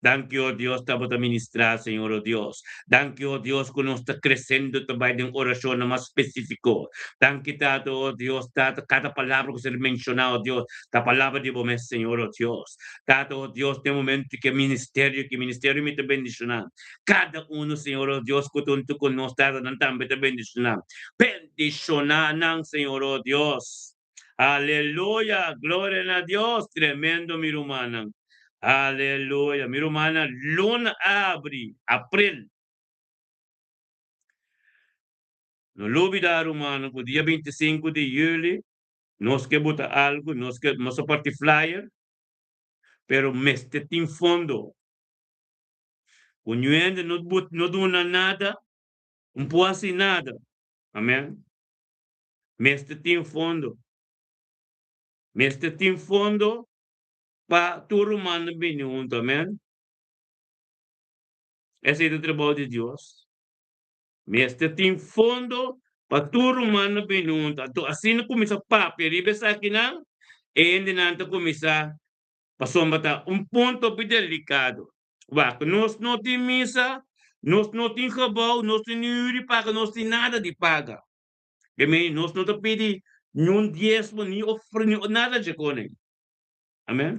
Danki, o Dios, ta bo ta ministrá, Señor, o Dios. Danki, o Dios, ku nos ta kresendo ta bai den orashonnan mas spesífiko. Danki, Tata, o Dios, Tata, kada palabra ku ser menshoná, o Dios, ta palabra di bo mes, Señor, o Dios. Tata, o Dios, den momento ku e ministerio, ku e ministerio mi ta bendishoná. Kada uno, Señor, o Dios, ku ta huntu ku nos, Tata, nan tambe ta bendishoná. Bendishoná nan, Señor, o Dios. Aleluya, gloria na Dios, tremendo mi rumannan. Aleluya, mi rumannan, luna abri, april. No lubida rumannan ku dia 25 di juli nos ke buta algu, nos ke nos a parti flyer, pero mester tin fondo. Ku niun hende no no duna nada, no por hasi nada. Amen. Mester tin fondo. Mester tin fondo pa tur rumannan bini huntu. Amen. Esei ta trabou di Dios. Mester tin fondo pa tur rumannan bini huntu. Anto asina kuminsá papia riba esakinan, e hendenan ta kuminsá pasobra ta un punto hopi delikado. Wak, nos no tin misa, nos no tin gebou, nos tin ni huur di paga, nos tin nada di paga. P'e nos no ta pidi niun diesmo, ni ofrenda, ni nada dje kone. Amen.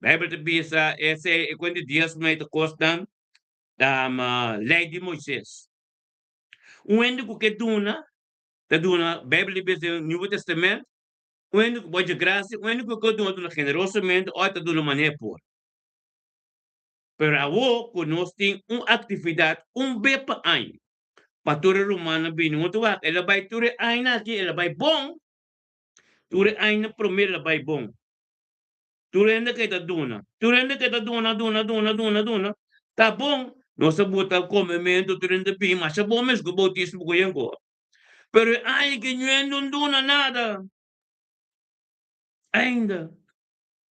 Bijbel ta bisa esei e kuenta di diesmo ei ta kosnan lei di Moises. Un hende ku ke duna, ta duna, Bijbel ta bisa den Nuevo Testament, un hende ku bo dje grasia, un hende ku ke duna, duna generosamente òf ta duna manera e por. Pero awor ku nos tin un aktividat un be pa aña, pa tur e rumannan bini huntu wak. El a bai tur e aña aki, el a bai bon. Tur e aña promé el a bai bon. Tur hende ke ta duna, tur hende ke ta duna, duna, duna, duna, duna. Ta bon, nos a bota komementu, tur hende bin, masha bon mes ku boutismo ku yen ko. Pero e aña ke niun no duna nada. Ainda.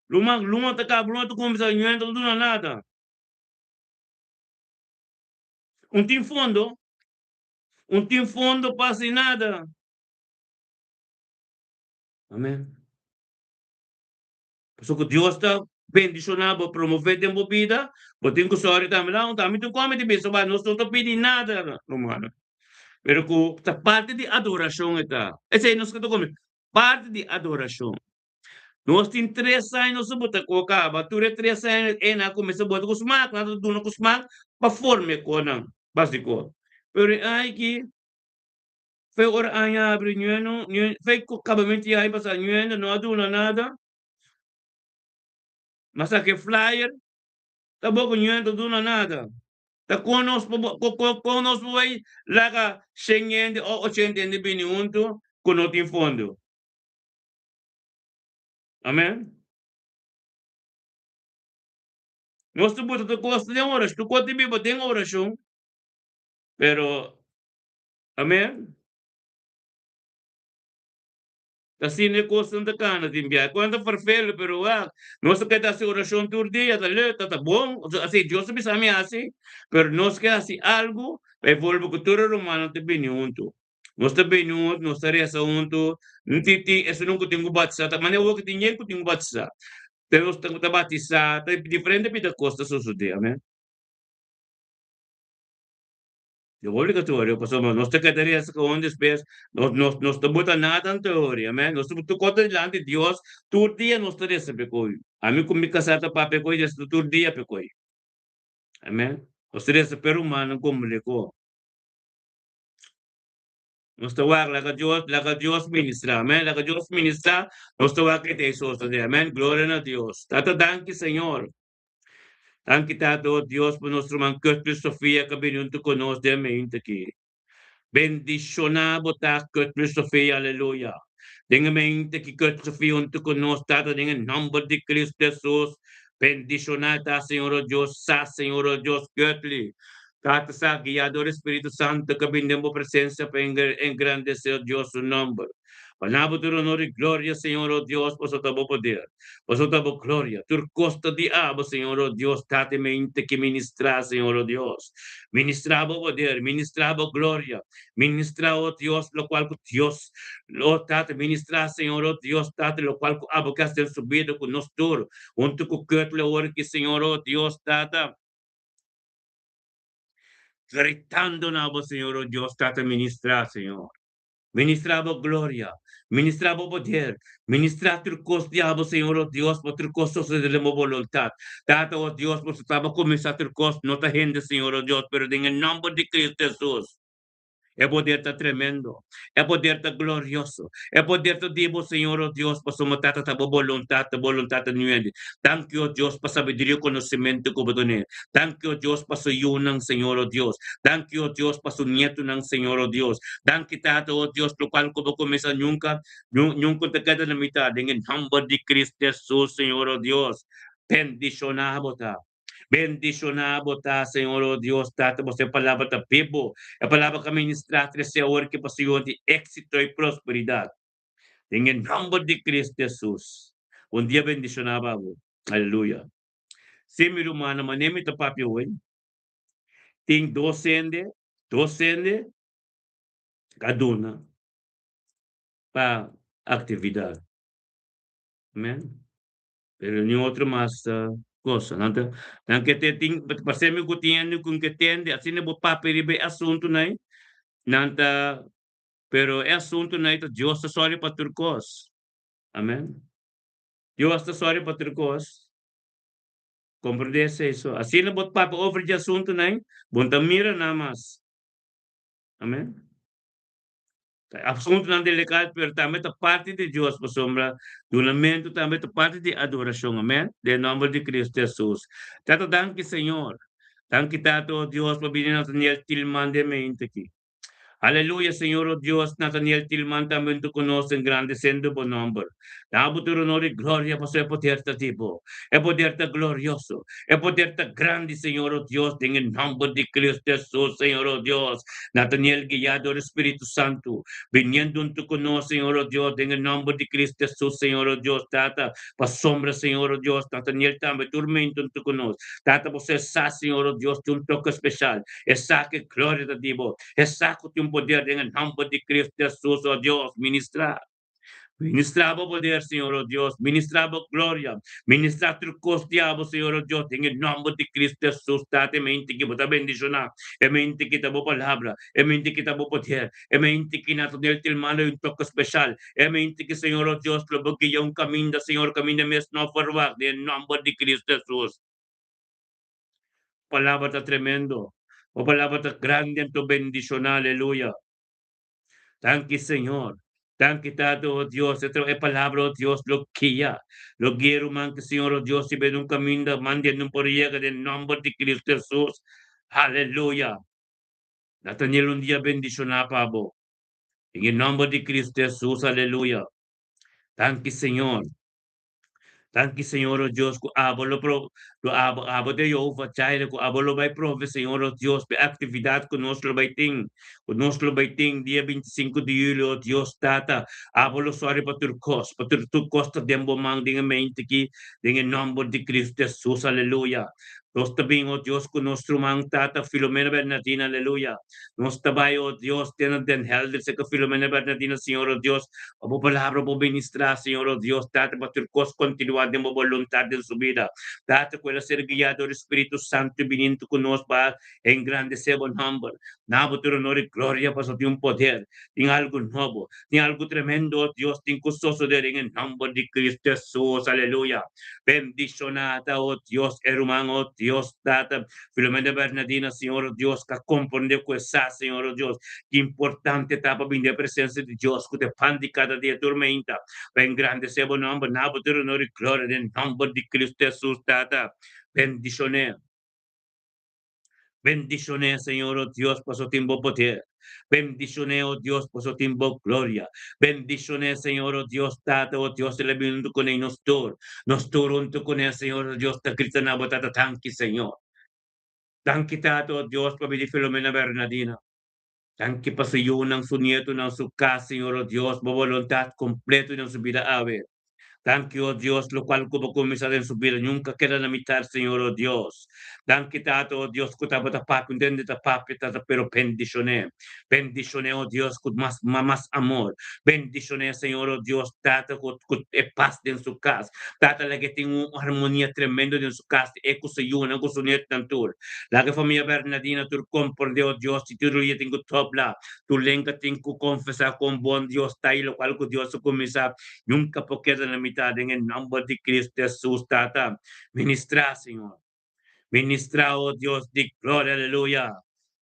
Luma, luna ta kaba, luna ta kuminsá, niun no duna nada. Un tin fondo, un tin fondo pa hasi nada. Amen. Pasobra ku Dios ta bendishoná bo, promové den bo bida, bo tin ku sòri tambe. No, ami tin ku ami ta bisa, nos no ta pidi nada, rumannan. Pero ku ta parti di adorashon e ta. Esei nos ke ta kome, parti di adorashon. Nos tin tres aña nos a bota ku kaba, tur e tres aña e nan a kuminsá bota ku smak, nan ta duna ku smak pa forma e konan, básiko. Pero e aña aki, Fe ora aña abri ñueno, fe ku kabamento di aña pasá ñueno no a duna nada. Mas a ke flyer tampoko ñueno ta duna nada. Ta kon nos por kon nos por bai laga shen hende o ochenta hende bini huntu ku no tin fondo? Amen. Nos ta buta tur kos den orashon, tur kos ta biba den orashon, pero Amen. Ta asina e kosnan ta kana tin biaha. Kon ta ferfelu, pero wak, nos ta keda hasi orashon tur dia, ta leuk, ta ta bon, asina Dios ta bisa mi hasi, pero nos ke hasi algu pa e volba ku tur e rumannan ta bini huntu. Nos ta bini huntu, nos ta resa huntu, tin tin esunnan ku tin ku batisá, ta manera awor ku tin yen ku tin ku batisá, te nos ta batisá, ta diferente bida kos ta sosodé, amen. Di obligatorio pasobra nos ta keda resa ku un despues nos nos nos ta bota nada en teoria amen nos ta kota dilanti Dios tur dia nos ta resa p'e koi ami ku mi kasá ta papia koi resa tur dia p'e koi amen nos ta resa p'e rumannan komunikó nos ta wak laga Dios laga Dios ministra amen laga Dios ministra nos ta wak ke ta e sosode amen gloria na Dios tata danki Señor. Danki Tata, o Dios, pa nos ruman Cuthbert Sofia ku a bini huntu ku nos den mente aki. Bendishoná bo ta, Cuthbert Sofia, aleluya. Den e mente aki Cuthbert Sofia huntu ku nos, Tata, den e nòmber di Kristu Hesus. Bendishoná ta, Señor, o Dios, sa, Señor, o Dios, Cuthly. Tata, sa, guiá dor e Spiritu Santu ku a bini den bo presensia pa engrandesé, o Dios, su nòmber. Pa na bo tur honor i gloria, Señor, o Dios, pasobra ta bo poder, pasobra ta bo gloria. Tur kos ta di abo, Señor, o Dios, Tata i mente ki ministrá, Señor, o Dios. Ministrá bo poder, ministrá bo gloria, ministrá, o Dios, lokual ku Dios, o Tata, ministrá, Señor, o Dios, Tata, lokual ku abo ke hasi den su bida ku nos tur, huntu ku Kurt Leor ki, Señor, o Dios, Tata, gritando na bo, Señor, o Dios, Tata, ministrá, Señor. Ministrá bo gloria, ministrá bo poder, ministrá tur kos di abo, Señor, o Dios, pa tur kos sosodé den bo boluntat. Tata, o Dios, boso ta bo kuminsá tur kos, no ta hende, Señor, o Dios, pero den e nòmber di Cristo Hesus. E poder ta tremendo, e poder ta glorioso, e poder ta di bo, Señor, o Dios, pasobra, Tata, ta bo boluntat, ta boluntat ta nuende. Danki, o Dios, pa sabiduria i konosementu ku bo dun'é. Danki, o Dios, pa su yunan, Señor, o Dios. Danki, o Dios, pa su nietunan, Señor, o Dios. Danki, Tata, o Dios, lokual ku bo kuminsá nunka, nunka ta keda na mitá. Den e nòmber di Cristo Hesus, Señor, o Dios, bendishoná bo ta. Bendishoná bo ta, Señor, o Dios, Tata, bo e palabra ta bibu. E palabra ku a ministrá trese awor ki pa Señor di éksito i prosperidat. Den e nòmber di Cristo Hesus. Un dia bendishoná pa bo. Aleluya. Sí, mi rumannan, manera mi ta papia hoy, tin dos hende, dos hende a duna pa actividad. Amen. Pero ni otro mas cosa. Nan ta, nan ke te tin, parse mi ku tin hende ku ke tende, asina bo papia riba e asuntunan, nan ta, pero e asuntunan ta Dios ta sòri pa tur kos. Amen. Dios ta sòri pa tur kos. Komprendé esei so. Asina bo papia over dje asuntunan, bo no ta mira nan mas. Amen. Ta asuntunan delikado, pero tambe ta parti di Dios, pasobra dunamentu tambe ta parti di adorashon. Amen. Den nòmber di Cristo Hesus. Tata, danki Señor. Danki Tata, o Dios, pa bini Nathaniel Tilman den mente aki. Aleluya, Señor, oh Dios, Nathaniel Tilman tambe hunto cu nos engrandeciendo bo nomber. Da bo tur honor y gloria pasobra e poder ta di bo. E poder ta glorioso. E poder ta grandi, Señor, oh Dios, den e nomber di Cristo Jesus, Señor, oh Dios. Nathaniel guia dor e Spiritu Santo, biniendo hunto cu nos, Señor, oh Dios, den e nomber di Cristo Jesus, Señor, oh Dios, Tata, pasobra, Señor, oh Dios, Nathaniel tambe tur mento hunto cu nos. Tata, bo sa, Señor, oh Dios, tin un toke special. Esaki gloria ta di bo. Esa ku tin poder den e nomber di Cristo Jesus, o Dios, ministra. Ministra bo poder, Señor, o Dios. Ministra bo gloria. Ministra tur kos di abo, Señor, o Dios, den e nomber di Cristo Jesus. Tata, e mente ki bo ta bendiciona. E mente ki ta bo palabra. E mente ki ta bo poder. E mente ki Nathaniel Tilman lo un toke special. E mente ki, Señor, o Dios, lo bo guia un caminda, Señor, caminda mes no verwacht, den e nomber di Cristo Jesus. Palabra ta tremendo. Bo palabra ta grandi anto bendiciona. Aleluya. Danki Señor. Danki Tata oh Dios. E e palabra oh Dios lo guia. Lo guia ruman ki Señor oh Dios si beni un caminda mandi nun por yega den nomber di Cristo Jesus. Aleluya. Nathaniel un dia bendiciona pa bo. Den e nomber di Cristo Jesus. Aleluya. Danki Señor. Danki Señor o Dios ku abo lo pro lo abo abo ta Jehovah Jireh ku abo lo bai prove Señor o Dios p'e aktividat ku nos lo bai tin ku nos lo bai tin dia 25 di julio o Dios Tata abo lo sòri pa tur kos pa tur tur kos ta den bo man den e mente aki den e nòmber di Cristo Jesus aleluya nos ta bin o Dios ku nos ruman Tata Filomena Bernardina aleluya nos ta bai o Dios te na Den Helder serka Filomena Bernardina Señor o Dios Pa bo palabra bo ministrá, Señor, o Dios, Tata, pa tur kos kontinuá den bo boluntat den su bida. Tata, ku el a ser guiá dor di Spiritu Santu biniendo ku nos pa engrandesé bo nòmber. Na bo tur honor i gloria, pasobra tin un poder, tin algu nobo, tin algu tremendo, o Dios, tin ku sosodé den e nòmber di Cristo Hesus. Aleluya. Bendishoná ta, o Dios, e ruman, o Dios, Tata, Filomena Bernadina, Señor, o Dios, ka komprondé ku e sa, Señor, o Dios, Ki importante ta pa bini den e presensia di Dios ku ta e pan di kada dia tur meinta pa engrandesé bo nòmber. Na bo tur honor i gloria den nòmber di Cristo Hesus, Tata. Bendishon'é. Bendishon'é, Señor, o Dios, pasobra tin bo poder. Bendishon'é, o Dios, pasobra tin bo gloria. Bendishon'é, Señor, o Dios, Tata, o Dios, el a bini huntu kuné i nos tur, nos tur huntu kuné, Señor, o Dios, ta grita na bo, Tata, danki, Señor. Danki, Tata, o Dios, pabia di Filomena Bernadina. Danki pa su yunan, su nietonan, su kas, Señor, o Dios, bo boluntat kompleto den su bida awe. Danki, o Dios, lokual ku bo kuminsá den su bida nunka keda na mitar, Señor, o Dios. Danki, Tata, o Dios, ku tabata papia, un tende ta papia, Tata, pero bendishon'é. Bendishon'é, o Dios, ku mas mas amor. Bendishon'é, Señor, o Dios, Tata, ku ku e pas den su kas. Tata, laga e tin un armonia tremendo den su kas, e ku su yunan, ku su nietonan tur. Laga e famia Bernadina tur komprendé, o Dios, si tur dia tin ku tobla, tur lenga tin ku konfesá kon bon Dios ta i lokual ku Dios a kuminsá nunka por keda na mitá den e nòmber di Cristo Hesus, Tata. Ministrá, Señor. Ministrá, o Dios di gloria, aleluya.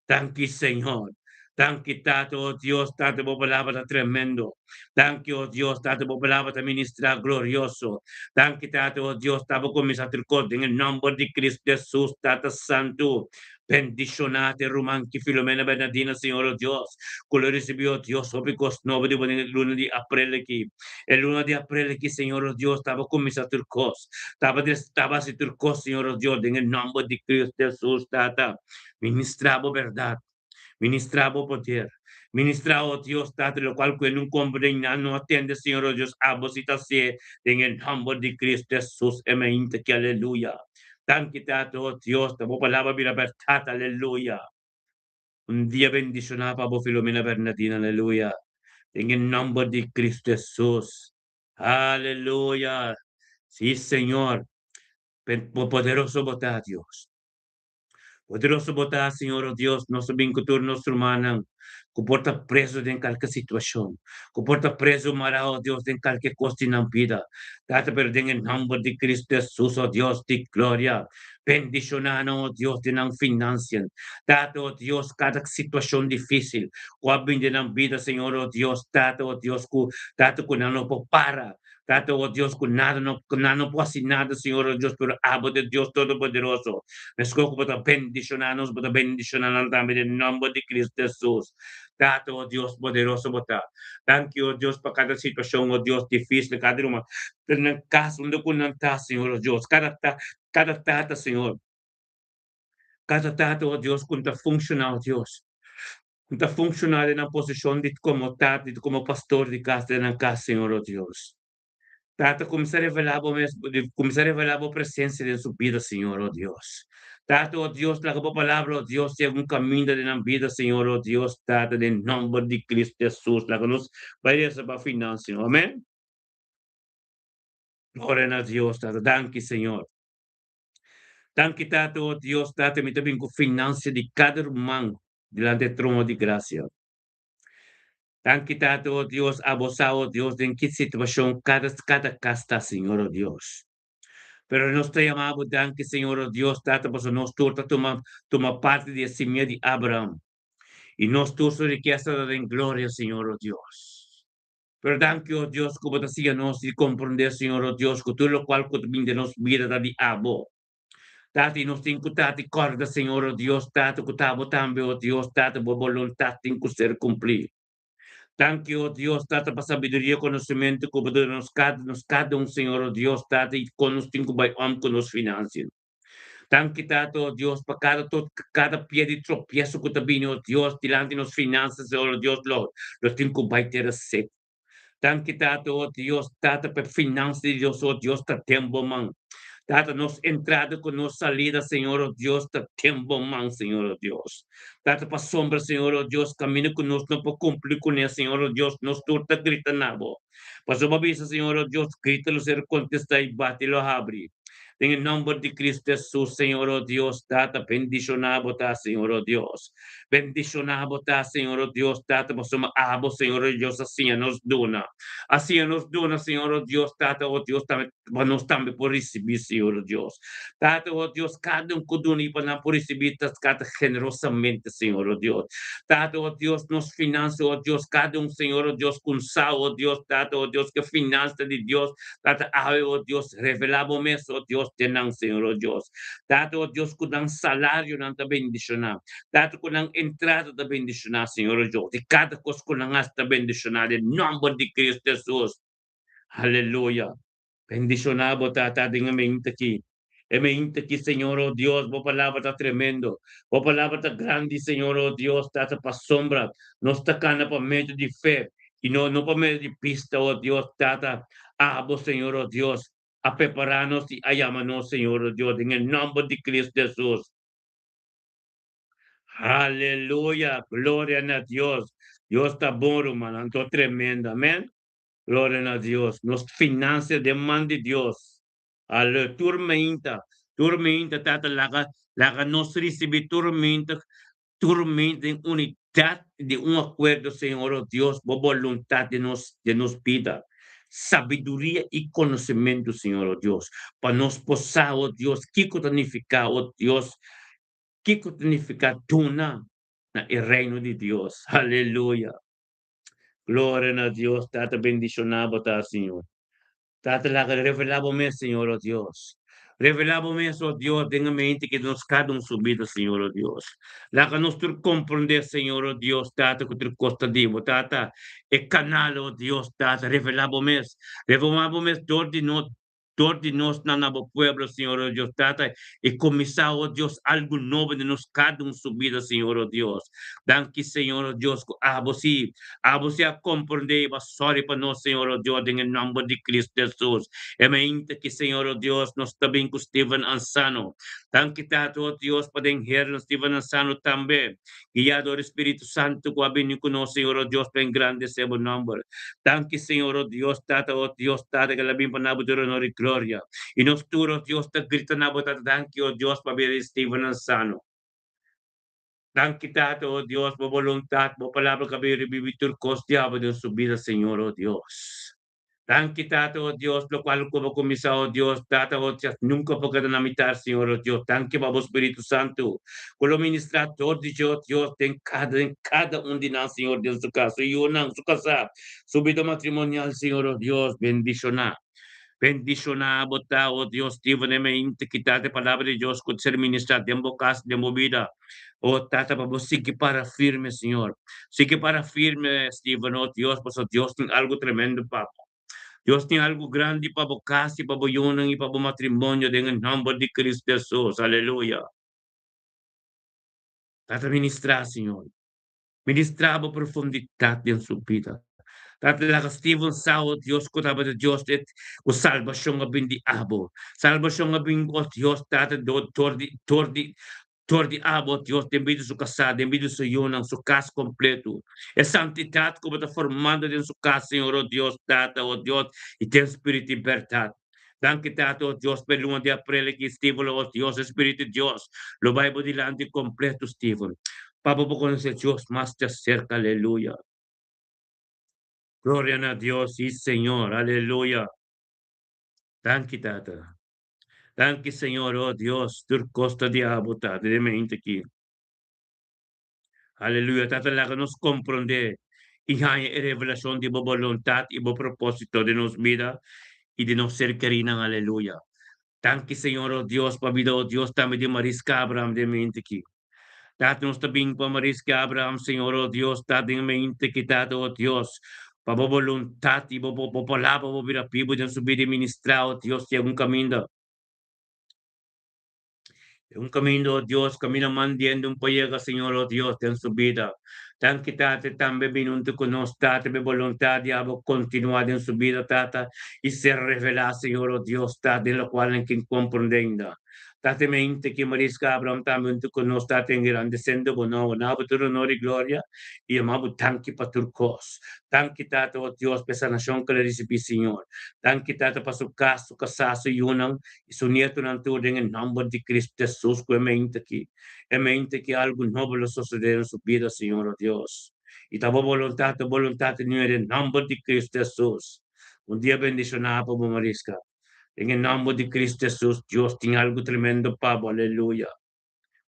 Danki, Señor. Danki, Tata, o Dios, Tata, bo palabra ta tremendo. Danki, o Dios, Tata, bo palabra ta ministrá glorioso. Danki, Tata, o Dios, ta bo kuminsá tur kos den e nòmber di Cristo Hesus, Tata Santu. Bendishoná te ruman ki Filomena Bernadina, Señor, o Dios, ku lo risibí, o Dios, hopi kos nobo di bo den e luna di aprel aki. E luna di aprel aki, Señor, o Dios, ta bo kuminsá tur kos. Ta bo ta bo hasi tur kos, Señor, o Dios, den e nòmber di Cristo Hesus, Tata. Ministrá bo bèrdat. Ministrá bo poder. Ministrá, o Dios, Tata, lokual ku e nun komprendé i nan no a tende, Señor, o Dios, abo si ta hasié den e nòmber di Cristo Hesus. E mainta ki, aleluya. Danki, Tata, o Dios, ta bo palabra bira bèrdat, aleluya. Un dia bendishoná pa bo, Filomena Bernadina, aleluya. Den e nòmber di Cristo Hesus. Aleluya. Sí, Señor. Poderoso bo ta, Dios. Poderoso bo ta, Señor, o Dios, nos ta bin ku tur nos rumannan ku por ta preso den kalke situashon, ku por ta preso mará, o Dios, den kalke kos di nan bida. Tata, pero den e nòmber di Cristo Hesus, o Dios di gloria, bendishoná nan, o Dios, den nan finansian. Tata, o Dios, kada situashon difísil ku a bin den nan bida, Señor, o Dios, Tata, o Dios, ku, Tata, ku nan no por para. Tata, oh Dios, ku nada no, ku nan no por hasi nada, Señor, oh Dios, pero abo ta Dios Todopoderoso. Meskos ku bo ta bendishoná nos, bo ta bendishoná nan tambe den nòmber di Cristo Hesus. Tata, oh Dios, poderoso bo ta. Danki, oh Dios, pa kada situashon, oh Dios, difísil, kada ruman den nan kas unda ku nan ta, Señor, oh Dios. Kada ta, kada tata, Señor. Kada tata, oh Dios, ku no ta funshoná, oh Dios. Ku ta funshoná den nan posishon di komo tata, di komo pastor di kas den nan kas, Señor, oh Dios. Tata, kuminsá revelá bo mes, kuminsá revelá bo presensia den su bida, Señor, oh Dios. Tata, oh Dios, laga bo palabra, oh Dios, yega un kaminda den nan bida, Señor, oh Dios, Tata, den nòmber di Cristo Hesus, laga nos bai resa pa final, Señor. Amèn. Gloria na Dios, Tata. Danki, Señor. Danki, Tata, oh Dios, Tata, mi ta bin ku finansia di kada ruman dilanti e trono di grasia. Danki Tata, oh Dios, abo sa, oh Dios, den ki situacion cada, cada cas ta, Señor, oh Dios. Pero nos ta yama bo danki, Señor, oh Dios, Tata, pasobra nos tur ta tuma, tuma parti di e simia di Abraham. I nos tur su rikesa ta den gloria, Señor, oh Dios. Pero danki, oh Dios, ku bo ta siña nos di komprendé, Señor, oh Dios, ku tur lokual ku ta bin den nos bida ta di abo. Tata, i nos tin ku ta di kòrda, Señor, o Dios, Tata, ku ta bo tambe, o Dios, Tata, bo boluntat tin ku ser kumplí. Danki, o Dios, Tata, pa sabiduria i konosementu ku bo duna nos kada, nos kada un, Señor, o Dios, Tata, i kon nos tin ku bai òm ku nos finansia. Danki, Tata, o Dios, pa kada tot, kada pia di tropieso ku ta bini, o Dios, dilanti nos finansa, Señor, o Dios, lo, lo tin ku bai tera seku. Danki Tata, o Dios, Tata, pa e finansa di Dios, o Dios, ta den bo man. Tata, nos entrada ku nos salida, Señor, o Dios, ta den bo man, Señor, o Dios. Tata, pasobra, Señor, o Dios, kaminda ku nos no por kumpli kuné, Señor, o Dios, nos tur ta grita na bo. Pasobra bo a bisa, Señor, o Dios, grita lo ser kontestá i bati lo habri. Den e nòmber di Cristo Hesus, Señor, o Dios, Tata, bendishoná bo ta, Señor, o Dios. Bendishoná bo ta, Señor, o Dios, Tata, pasobra abo, Señor, o Dios, a siña nos duna. A siña nos duna, Señor, o Dios, Tata, o Dios, tambe, pa nos tambe por risibí, Señor, o Dios. Tata, o Dios, kada un ku duna i pa nan por risibí ta kada generosamente, Señor, o Dios. Tata, o Dios, nos finansa, o Dios, kada un, Señor, o Dios, ku sa, o Dios, Tata, o Dios, ku e finansa di Dios, Tata, awe, o Dios, revelá bo mes, o Dios, den nan, Señor, o Dios. Tata, o Dios, ku nan salarionan ta bendishoná. Tata, ku nan entrada ta bendishoná, Señor, o Dios. Di kada kos ku nan hasi ta bendishoná den nòmber di Cristo Hesus. Aleluya. Bendishoná bo, Tata, den e mente aki. E mente aki, Señor, o Dios, bo palabra ta tremendo. Bo palabra ta grandi, Señor, o Dios, Tata, pasobra nos ta kana pa medio di fe i no, no pa medio di bista, o Dios, Tata. Abo, Señor, o Dios, a prepará nos i a yama nos, Señor, o Dios, den e nòmber di Cristo Hesus. Aleluya! Gloria na Dios! Dios ta bon, rumannan. Anto tremendo. Amèn. Gloria na Dios. Nos finansia den man di Dios. Aleluya. Tur meinta, tur meinta, Tata, laga, laga nos risibí tur meinta, tur meinta den unidat i den un akuerdo, Señor, o Dios, bo boluntat den nos, den nos bida. Sabiduria i konosementu, Señor, o Dios, pa nos por sa, o Dios, kiko ta nifiká, o Dios, kiko ta nifiká duna na e Reino di Dios. Aleluya. Gloria na Dios. Tata, bendishoná bo ta, Señor. Tata, laga revelá bo mes, Señor, o Dios. Revelá bo mes, o Dios, den e mente ki nos kada un su bida, Señor, o Dios. Laga nos tur komprondé, Señor, o Dios, Tata, ku tur kos ta di bo. Tata, e kanal, o Dios, Tata, revelá bo mes. Revelá bo mes dor di nos, dor di nos na na bo pueblo, Señor, o Dios, Tata, i kuminsá, o Dios, algu nobo den nos kada un su bida, Señor, o Dios. Danki, Señor, o Dios, ku abo si Abo si a komprendé i bo a sòri pa nos, Señor, o Dios, den e nòmber di Cristo Hesus. E mainta ki, Señor, o Dios, nos ta bin ku Steven Ansano. Danki, Tata, o Dios, pa den hernan Steven Ansano tambe, guiá dor e Spiritu Santu ku a bini ku nos, Señor, o Dios, pa engrandesé bo nòmber. Danki, Señor, o Dios, Tata, o Dios, Tata, ku el a bin pa na bo tur honor i gloria. I nos tur, o Dios, ta grita na bo, Tata, danki, o Dios, pabia di Steven Ansano. Danki Tata, o Dios, bo boluntat, bo palabra ka bin ribibi tur kos diabel den su bida, Señor, o Dios. Danki Tata, oh Dios, lokual ku bo kuminsá, oh Dios, Tata, oh Dios, nunka por keda na mitar, Señor, oh Dios. Danki pa bo Spiritu Santu, ku lo ministrá dor di dje, oh Dios, den kada, den kada un di nan, Señor, den su kas, su yunan, su kasá, su bida matrimonial, Señor, oh Dios, bendishoná. Bendishoná bo ta, oh Dios, Steven e mente kita e palabra di Dios ku ta ser ministrá den bo kas, den bo bida. Oh Tata, pa bo sigui para firme, Señor. Sigui para firme, Steven, oh Dios, pasobra Dios tin algu tremendo pa bo. Dios tin algu grandi pa bo kas i pa bo yunan i pa bo matrimonio den e nòmber di Cristo Hesus. Aleluya. Tata, ministrá, Señor. Ministrá bo profundidat den su bida. Tata, laga Steven sa, oh Dios, ku tabata Dios e ku salbashon a bin di abo. Salbashon a bin, oh Dios, Tata, dor di dor di dor di abo, oh Dios, den bida su kasá, den bida su yunan, su kas kompletu. E santidat ku bo ta formando den su kas, Señor, oh Dios, Tata, oh Dios, i den spiritu i bèrdat. Danki Tata, oh Dios, pa e luna di aprel aki, Steven, oh Dios, e Spiritu di Dios lo bai bo dilanti kompletu, Steven, pa bo por konosé Dios mas djaserka, aleluya. Gloria na Dios, si Señor, aleluya. Danki Tata. Danki Señor, oh Dios, tur kos ta di abo, Tata, den mente aki. Aleluya, Tata, laga nos komprondé i haña e revelashon di bo boluntat i bo propósito den nos bida i den nos ser kerínan. Aleluya. Danki, Señor, o Dios, pa bida, o Dios, tambe di Mariska Abraham den mente aki. Tata, nos ta bin pa Mariska Abraham, Señor, o Dios, Tata, den mente aki, Tata, o Dios, pa bo boluntat i bo bo palabra bo bira bibu den su bida i ministrá, o Dios, di algun kaminda. E un kaminda, oh Dios, kaminda mandiendo un pa yega, Señor, oh Dios, den su bida. Danki, Tata, e tambe bini huntu ku nos, Tata, be boluntat di abo kontinuá den su bida, Tata, i ser revelá, Señor, oh Dios, Tata, den lokual nan kin komprendé ainda. Tata, e mente ki Mariska Abraham tambe huntu ku nos, Tata, engrandesendo bo nomber. Na bo tur honor i gloria, i yama bo danki pa tur kos. Danki, Tata, oh Dios, pa e sanashon ku el a risibí, Señor. Danki, Tata, pa su kas, su kasá, su yunan, i su nietonan tur den e nòmber di Cristo Jesus ku e mente aki, e mente ki algu nobo lo sosodé den su bida, Señor, o Dios. I ta bo boluntat, ta boluntat di Ño den nòmber di Cristo Jesus. Un dia bendishoná pa bo, Mariska. Den e nòmber di Cristo Jesus, Dios tin algu tremendo pa bo. Aleluya.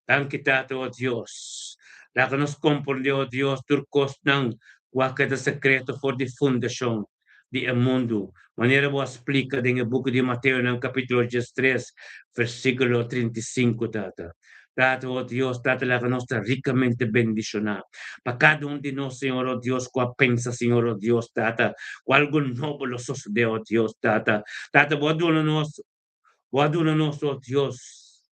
Danki Tata, o Dios. Laga nos komprondé, o Dios, tur kosnan ku a keda sekreto for di fundashon di e mundu, manera bo a splika den e buki di Mateo nan kapítulo diestres, versíkulo 35, Tata. Tata, o Dios, Tata, laga nos ta rikamente bendishoná. Pa kada un di nos, Señor, o Dios, ku a pensa, Señor, o Dios, Tata, ku algu nobo lo sosodé, o Dios, Tata. Tata, bo a duna nos, bo a duna nos, o Dios,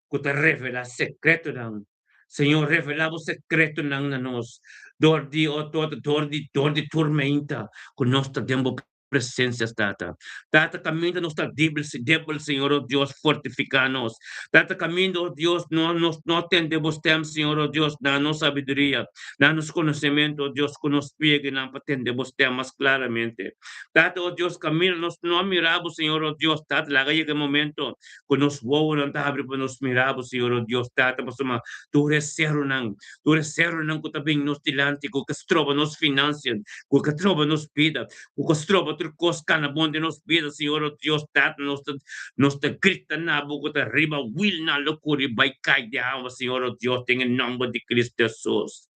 ku ta revelá sekretonan. Señor, revelá bo sekretonan na nos dor di, o Tata, dor di, dor di turmenta ku nos ta den bo presensia, Tata. Tata, kaminda nos ta débil, débil, Señor, o Dios, fortifiká nos. Tata, kaminda, o Dios, no, nos no tende bo stèm, Señor, o Dios, na nos sabiduria, na nos konosementu, o Dios, ku nos pieguenan pa tende bo stèm mas klaramente. Tata, o Dios, kaminda nos no a mira bo, Señor, o Dios, Tata, laga yega e momento Ku nos wowonan ta habri pa nos mira bo, Señor, o Dios Tata, pasobra tur e seronan, tur e seronan ku ta bin nos dilanti, ku ka stroba nos finansian, ku ka troba nos bida, ku ka stroba tur kos kana bon den nos bida, Señor, o Dios Tata, nos ta, nos ta grita na bo ku ta riba wilnan lo kuri bai kai den awa, Señor, o Dios, den e nomber di Cristo Hesus.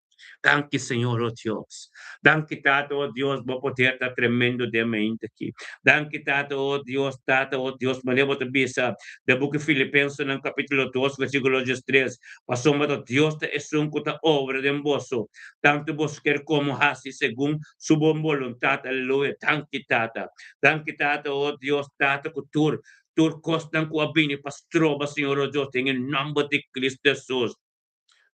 Danki Señor, oh Dios. Danki Tata, oh Dios, bo poder ta tremendo den mente aki. Danki Tata, oh Dios, Tata, oh Dios, manera bo ta bisa den buki Filipensenan capítulo 2 versículo 13, pasobra ta Dios ta esun cu ta obra den boso, tanto boso kier como haci segun su bon boluntad. Aleluya. Danki Tata. Danki Tata, oh Dios, Tata, cu tur tur cosnan cu a bini pa stroba, Señor, oh Dios, den e nomber di Cristo Jesus.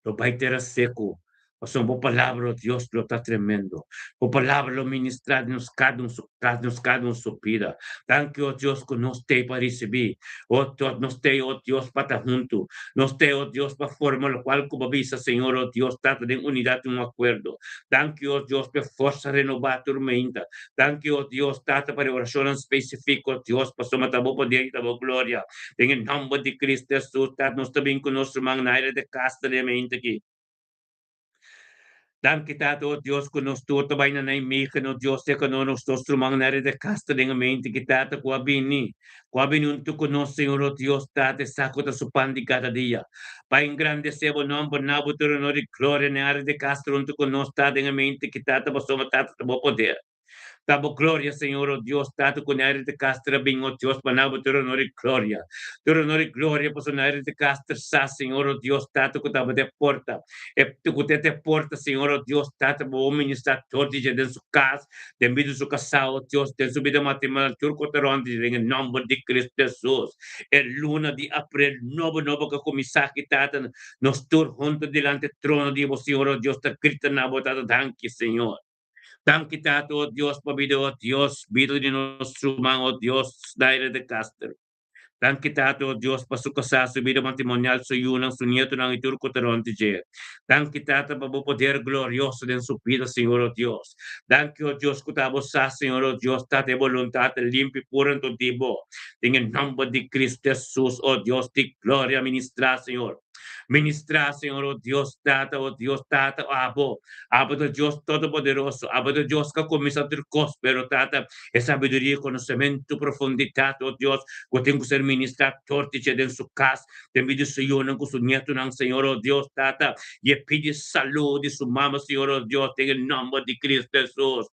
Lo bai tera seku, pasobra bo palabra, o Dios, lo ta tremendo. Bo palabra lo ministrá den nos kada un su kas, nos kada un su bida. Danki, o Dios, ku nos t'ei pa risibí. O Dios, nos t'ei, o Dios, pa ta huntu. Nos t'ei, o Dios, pa forma lokual ku bo bisa, Señor, o Dios, Tata, den unidat i un akuerdo. Danki, o Dios, pa e forsa renobá tur meinta. Danki, o Dios, Tata, pa e orashonnan spesifiko, Dios, pasobra ta bo poder i ta bo gloria. Den e nòmber di Cristo Hesus, Tata, nos ta bin ku nos ruman Naira de Castro den e mente aki. Danki Tata, o Dios, ku nos tur ta bai na Nijmegen, o Dios, te ku nos nos ruman na de kasta den gemeente ki Tata ku a bini, ku a bini huntu ku nos, Señor, o Dios, Tata, e ku ta su pan di kada dia. Pa engrandesé bo nòmber, na bo tur honor i gloria na área de kasta huntu ku nos, Tata, den gemeente ki Tata, pasobra Tata ta bo poder. Ta bo gloria, Señor, o Dios, Tata, ku Nairi de Castro bin, o Dios, pa na bo tur honor i gloria. Tur honor i gloria pasobra Nairi de Castro sa, Señor, o Dios, Tata, ku ta bo te porta. E ku te te porta, Señor, o Dios, Tata, bo ministrá tur dia den su kas, den bida di su kasá, o Dios, den su bida matrimonial, tur ku ta rònt di den e nòmber di Cristo Jesus. E luna di aprel nobo nobo ku a kuminsá aki, Tata, nos tur huntu dilanti e trono di bo, Señor, o Dios, ta grita na bo, Tata, danki, Señor. Danki Tata, o Dios, pa bida, o Dios, bida di nos ruman, o Dios, Naira de Castro. Danki Tata, o Dios, pa su kasá, su bida matrimonial, su yunan, su nietonan i tur ku ta rònt di dje. Danki Tata pa bo poder glorioso den su bida, Señor, o Dios. Danki, o Dios, ku ta bo sa, Señor, o Dios, Tata, e boluntat ta limpi, puru anto di bo. Den e nòmber di Cristo Jesus, o Dios di gloria, ministrá, Señor. Ministrá, Señor, o Dios, Tata, o Dios, Tata, o abo. Abo ta Dios Todopoderoso. Abo ta Dios ku a kuminsá tur kos, pero Tata, e sabiduria, konosementu, profundidat, o Dios, ku tin ku ser ministrá tur di dje den su kas, den bida di su yunan ku su nietunan, Señor, o Dios, Tata, i e pidi salú di su mama, Señor, o Dios, den e nòmber di Cristo Hesus.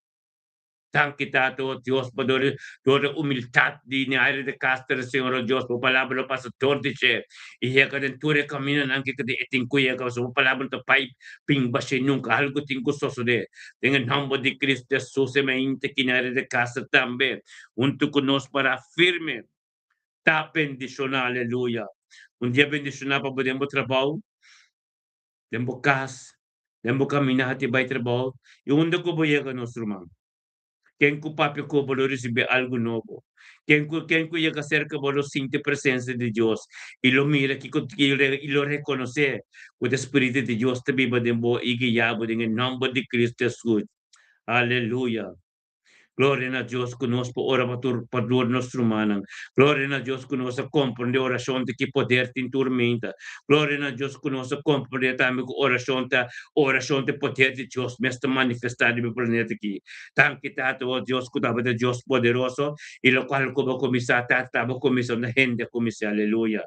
Danki Tata, o Dios, pa dor dor e humildad di Neaire de Castro, Señor, o Dios, bo palabra lo pasa dor di dje i yega den tur e camindonan ki e tin cu yega, pasobra bo palabra no ta bai bin bashí nunca, algo tin cu sosode. Den e nomber di Cristo Jesus, e mainta ki Neaire de Castro tambe hunto cu nos para firme ta bendiciona, aleluya. Un dia bendiciona pa bo den bo trabao, den bo cas, Den bo kaminata i bai trabou, i unda ku bo yega nos ruman? Ken ku papia ku bo lo risibí algu nobo. Ken ku ken ku yega serka bo lo sinti presensia di Dios i lo mira kiko i lo rekonosé ku ta Spiritu di Dios ta biba den bo i guia bo den e nòmber di Kristu Hesus. Aleluya! Gloria na Dios ku nos por ora pa tur pa tur nos rumannan. Gloria na Dios ku nos a komprondé orashon ta ki poder tin tur meinta. Gloria na Dios ku nos a komprondé tambe ku orashon ta orashon ta e poder di Dios mes ta manifestá riba e planeta aki. Danki Tata o Dios ku tabata Dios poderoso i lokual ku bo a kuminsá Tata ta bo kuminsá unda hende a kuminsá. Aleluya.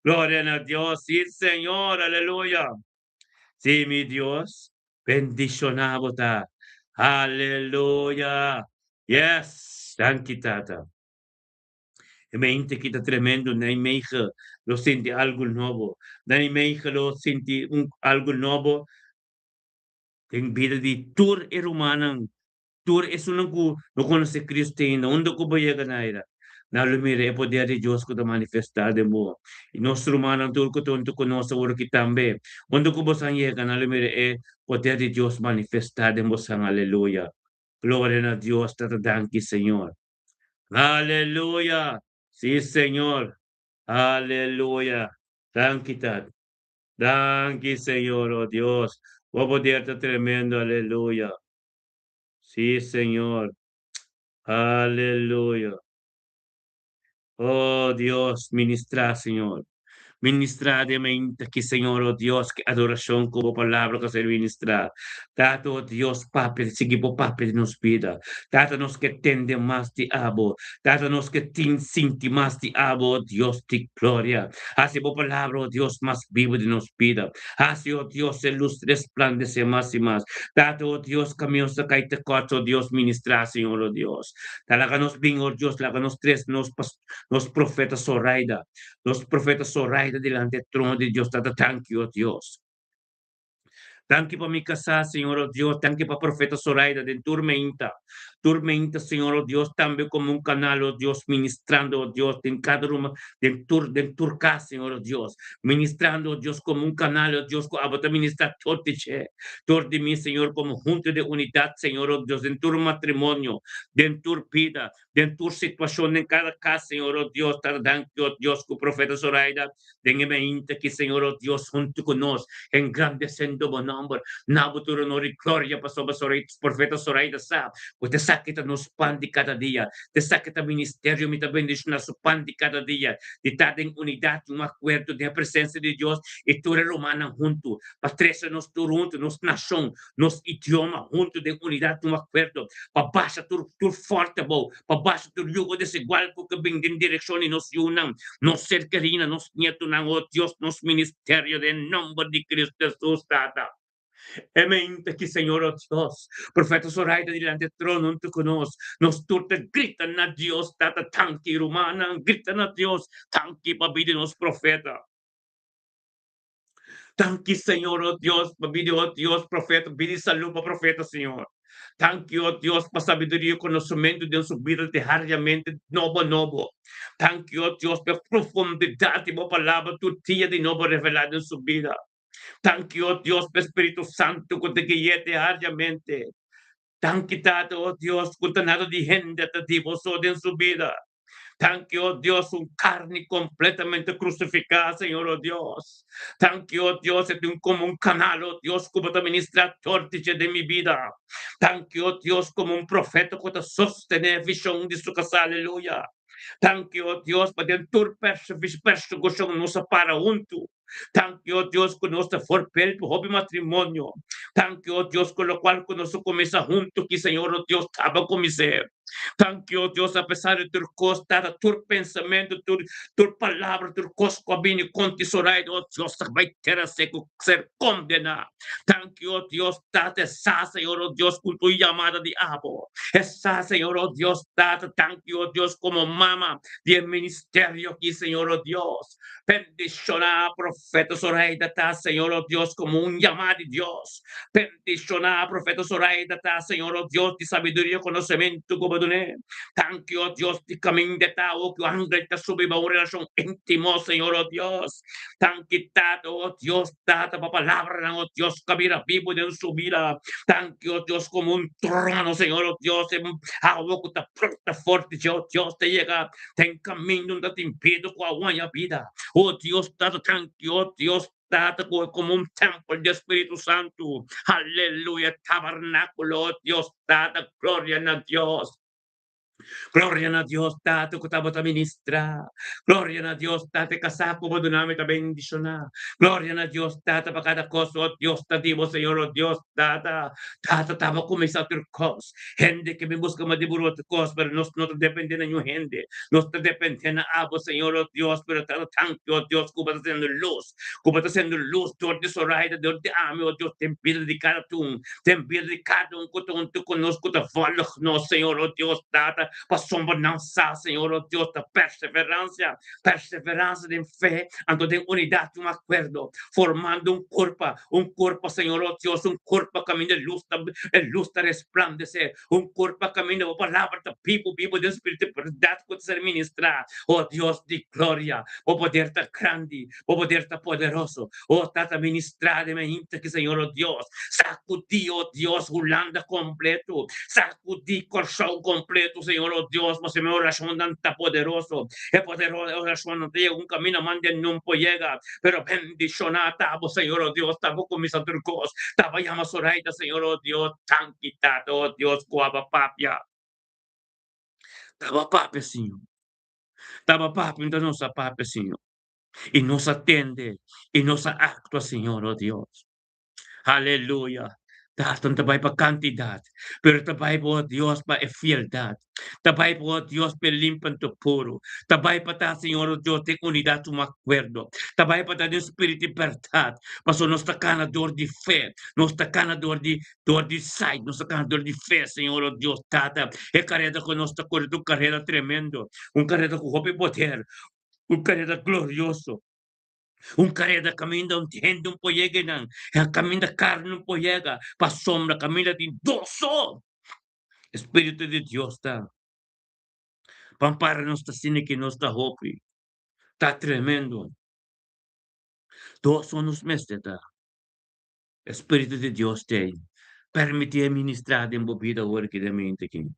Gloria na Dios. Si Señor. Aleluya. Sí, mi Dios, bendishoná bo ta. Aleluya! Yes! Danki, Tata. E mente ki ta tremendo, Nijmegen lo sinti algu nobo. Nijmegen lo sinti un algu nobo den bida di tur e rumannan. Tur esunnan ku no konosé Cristo ainda, unda ku bo yega Naira, nan lo mira e poder di Dios ku ta manifestá den bo. I nos rumannan tur ku ta huntu ku nos awor aki tambe, unda ku bosan yega, nan lo mira e poder di Dios manifestá den bosan. Aleluya! Gloria na Dios, Tata danki Señor. Aleluya! Sí, Señor. Aleluya! Danki, Tata. Danki, Señor, oh Dios. Bo poder ta tremendo. Aleluya. Sí, Señor. Aleluya. Oh Dios, ministrá, Señor. Ministrá den mente aki, Señor, oh Dios, ki adorashon ku bo palabra ku a ser ministrá. Tata, oh Dios, papia, sigui bo papia den nos bida. Tata, nos ke tende mas di abo. Tata, nos ke tin sinti mas di abo, oh Dios di gloria. Hasi bo palabra, oh Dios, mas bibu den nos bida. Hasi, oh Dios, e lus resplandesé mas i mas. Tata, oh Dios, kamios ta kai te kòt, oh Dios, ministrá, Señor, oh Dios. Ta laga nos bin, oh Dios, laga nos tres nos nos profeta Zoraida, nos profeta Zoraida dilanti e trono di Dios. Tata, danki, oh Dios. Danki pa mi kasá, Señor, oh Dios. Danki pa profeta Zoraida den tur meinta. Tur meinta, Señor, oh Dios, tambe komo un kanal, oh Dios, ministrando, oh Dios, den kada ruma, den tur, den tur kas, Señor, oh Dios. Ministrando, oh Dios, komo un kanal, oh Dios, ku abo ta ministrá tur di dje, tur di mi, Señor, komo huntu den unidat, Señor, oh Dios, den tur matrimonio, den tur bida, den tur situashon, den kada kas, Señor, oh Dios. Ta danki, oh Dios, ku profeta Zoraida den e mainta aki, Señor, oh Dios, huntu ku nos, engrandesendo bo nòmber. Na bo tur honor i gloria, pasobra Zoraida, profeta Zoraida sa ku ta. Esaki ta nos pan di kada dia. Esaki ta ministerio mi ta bendiciona su pan di kada dia di ta den unidad y un acuerdo den e presencia di Dios y tur e rumannan hunto pa trece nos tur hunto, nos nacion, nos idioma hunto den unidad y un acuerdo pa basha tur tur forte abou, pa basha tur yugo desigual cu ke bin den direccion di nos yunan, nos ser kerinan, nos nietonan, oh Dios, nos ministerio den nomber di Cristo Jesus, Tata. E mente ki Señor, oh Dios, Profeta Zoraida dilanti e trono huntu ku nos, nos tur ta grita na Dios, Tata, tanki, rumannan, grita na Dios, tanki pa bida di nos profeta. Tanki, Señor, oh Dios, pa bida, oh Dios, profeta, bida i salú pa profeta, Señor. Tanki, oh Dios, pa sabiduria i konosementu den su bida diariamente nobo nobo. Tanki, oh Dios, pa e profundidat di bo palabra tur dia di nobo revelá den su bida. Danki, o Dios, pa e Spiritu Santu ku ta gui'é diariamente. Danki, Tata, o Dios, ku ta nada di hende ta di bo so den su bida. Danki, o Dios, un karni kompletamente krusifiká, Señor, o Dios. Danki, o Dios, e tin komo un kanal, o Dios, ku bo ta ministrá dor di dje den mi bida. Danki, o Dios, komo un profeta ku ta sostené vishon di su kasá. Aleluya. Danki, o Dios, pa den tur persekushon nos a para huntu. Danki, o Dios, ku nos ta voorbeeld pa hopi matrimonio. Danki, o Dios, ku lokual ku nos a kuminsá huntu ki Señor, o Dios, taba kumins'é. Danki, o Dios, apesar di tur kos, Tata, tur pensamentu, tur, tur palabra, tur kos ku a bini kontra Zoraida, o Dios, ta bai tera seku ser kondená. Danki, o Dios, Tata, e sa, Señor, o Dios, ku tu yamada di abo. E sa, Señor, o Dios, Tata, danki, o Dios, komo mama di e ministerio aki, Señor, o Dios. Bendishoná Profeta Zoraida ta, Señor, o Dios, komo un yamá di Dios. Bendishoná Profeta Zoraida ta, Señor, o Dios, di sabiduria i konosementu ku bo dun'é. Danki, o Dios, di kaminda ta awo ku angel ta subi ba un relashon íntimo, Señor, o Dios. Danki, Tata, o Dios, Tata, pa palabranan, o Dios, ku a bira bibu den su bida. Danki, o Dios, komo un trono, Señor, o Dios, e awo ku ta brota forte dje, o Dios, ta yega Den kaminda un ta tin miedu ku a waña bida. O Dios Tata, tanki, o Dios Tata, ku e komo un tèmpel di e Spiritu Santu. Aleluya, tabernákulo, o Dios Tata, gloria na Dios. Gloria na Dios Tata ku tabata ministrá. Gloria na Dios Tata, e kasá ku bo duna mi ta bendishoná. Gloria na Dios Tata pa kada kos, o Dios ta di bo, Señor, o Dios Tata. Tata taba kuminsá tur kos. Hende ke bin buska mas di buru otro kos, pero nos no ta depende na niun hende. Nos ta depende na abo, Señor, o Dios, pero ta tanki, o Dios, ku bo ta sendo lus, ku bo ta sendo lus dor di Zoraida, dor di ami, o Dios, den bida di kada un, den bida di kada un ku ta huntu ku nos, ku ta volg nos, Señor, o Dios, Tata, pasobra nan sa, Señor, o Dios, ta perseveransia, perseveransia den fe, anto den unidat di un akuerdo, formando un kurpa, Un kurpa, Señor, oh Dios, un kurpa kaminda e lus ta, e lus ta resplandesé. Un kurpa kaminda bo palabra ta bibu, bibu den spiritu di bèrdat ku ta ser ministrá. Oh Dios di gloria, bo poder ta grandi, bo poder ta poderoso. Oh Tata, ministrá den mainta aki, Señor, oh Dios. Sakudí, oh Dios, Hulanda kompleto. Sakudí Kòrsou kompleto, Señor, oh Dios, pasobra mi orashonnan ta poderoso. E poder orashonnan ta yega un kaminda manda nun por yega. Pero bendiciona ta bo, Señor, oh Dios, ta bo cuminsa tur cos. Ta bo yama Zoraida, Señor, oh Dios, danki, Tata, oh Dios, cu aba papia. Ta bo papia, Señor. Ta bo papia, enton nos a papia, Señor. Y nos a tende, y nos a actua, Señor, oh Dios. Aleluya. Tata no ta bai pa kantidat, pero ta bai pa oh Dios pa e fieldat. Ta bai pa oh Dios pa e limpanto puru. Ta bai pa ta Señor oh Dios den unidat un akuerdo. Ta bai pa ta den spiritu di bèrdat. Pasobra nos ta kana dor di fe. Nos ta kana dor di dor di sight. Nos ta kana dor di fe Señor oh Dios Tata. E kareda ku nos ta kore ta un kareda tremendo. Un kareda ku hopi poder. Un kareda glorioso. Un kareda kaminda un hende un por yega einan, e kaminda karni un por yega, pasobra kaminda tin dos so. E Spiritu di Dios ta pampara nos ta asina ki nos ta hopi. Ta tremendo. Dos so nos mester ta. E Spiritu di Dios ta ei. Permiti e ministra den bo bida ora ki den mente aki.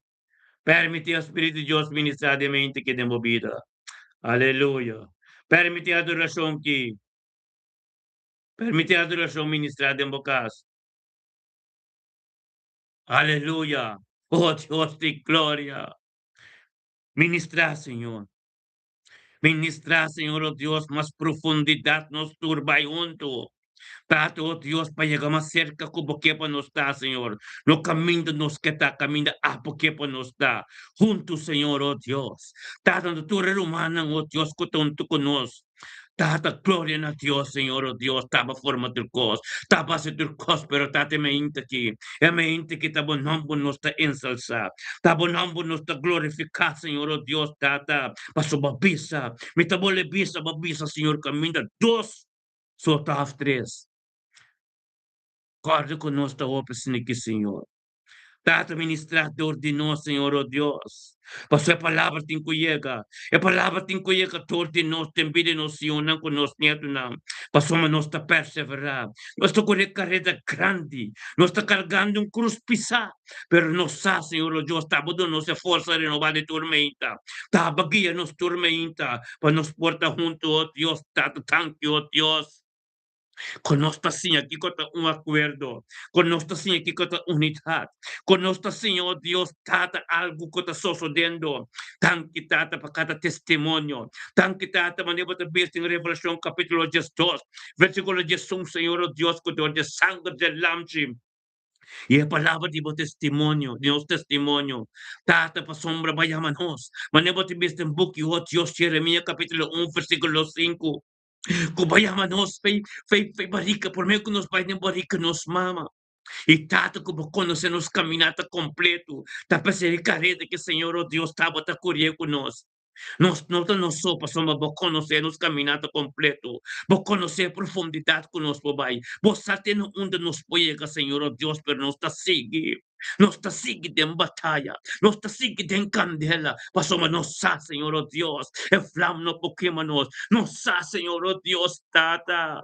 Permiti e Spiritu di Dios ministra den mente aki den bo bida. Aleluya. Permiti adorashon ki. Permiti adorashon ministra den bo kas. Aleluya. Oh Dios di gloria. Ministrá, Señor. Ministrá, Señor, oh Dios, mas profundidat nos tur bai huntu. Tata, oh Dios, pa yega mas serka ku Bo ke pa nos ta, Señor. No kaminda nos ke ta, kaminda Abo ke pa nos ta. Huntu, Señor, oh Dios. Tata, no tur e rumannan, oh Dios, ku ta huntu ku nos. Tata, gloria na Dios, Señor, oh Dios, taba forma tur kos, taba hasi tur kos, pero Tata, e mainta aki, e mainta aki ta Bo nomber nos ta ensalsá, ta Bo nomber nos ta glorifiká, Señor, oh Dios, Tata, pasobra Bo a bisa, mi ta bolbe bisa, Bo a bisa, Señor, kaminda dos so ta haf tres. Kòrda ku nos ta hopi sniki, Señor. Tata ministrá dor di nos, Señor, oh Dios. Pasobra e palabra tin ku yega. E palabra tin ku yega dor di nos den bida di nos yunan ku nos nietunan. Pasobra nos ta perseverá. Nos ta kore kareda grandi. Nos ta kargando un krus pisá. Pero nos sa, Señor, oh Dios, ta Bo duna nos e forsa renobá di tur meinta. Ta Bo guia nos tur meinta pa nos por ta huntu, oh Dios. Tata, tanki, oh Dios. Ku nos ta siña kiko ta un akuerdo, ku nos ta siña kiko ta unidat, ku nos ta siña, o Dios Tata, algu ku ta sosodendo. Danki, Tata, pa kada testimonio. Danki, Tata, manera bo ta bisa den Revelashon kapítulo diesdos, versíkulo diesun, Señor, o Dios, ku dor di e sanger dje Lamchi i e palabra di bo testimonio, di nos testimonio, Tata, pasobra bo a yama nos, manera bo ta bisa den buki, o Dios, Jeremia kapítulo un, versíkulo sinku. Ku bo yama nos fei fei fei barika promé ku nos bai den barika nos mama i tata ku bo konosé nos kaminata kompletu ta p'esei e kareda ku Señor o Dios tabata korie ku nos. Nos no ta nos so pasobra bo konosé nos kaminata kompletu, bo konosé e profundidat ku nos por bai, bo sa te na unda nos por yega Señor o Dios pero nos ta sigui. Nos ta sigui den bataya, nos ta sigui den kandela, pasobra nos sa, Señor, o Dios, e vlam no por kema nos. Nos sa, Señor, o Dios, Tata,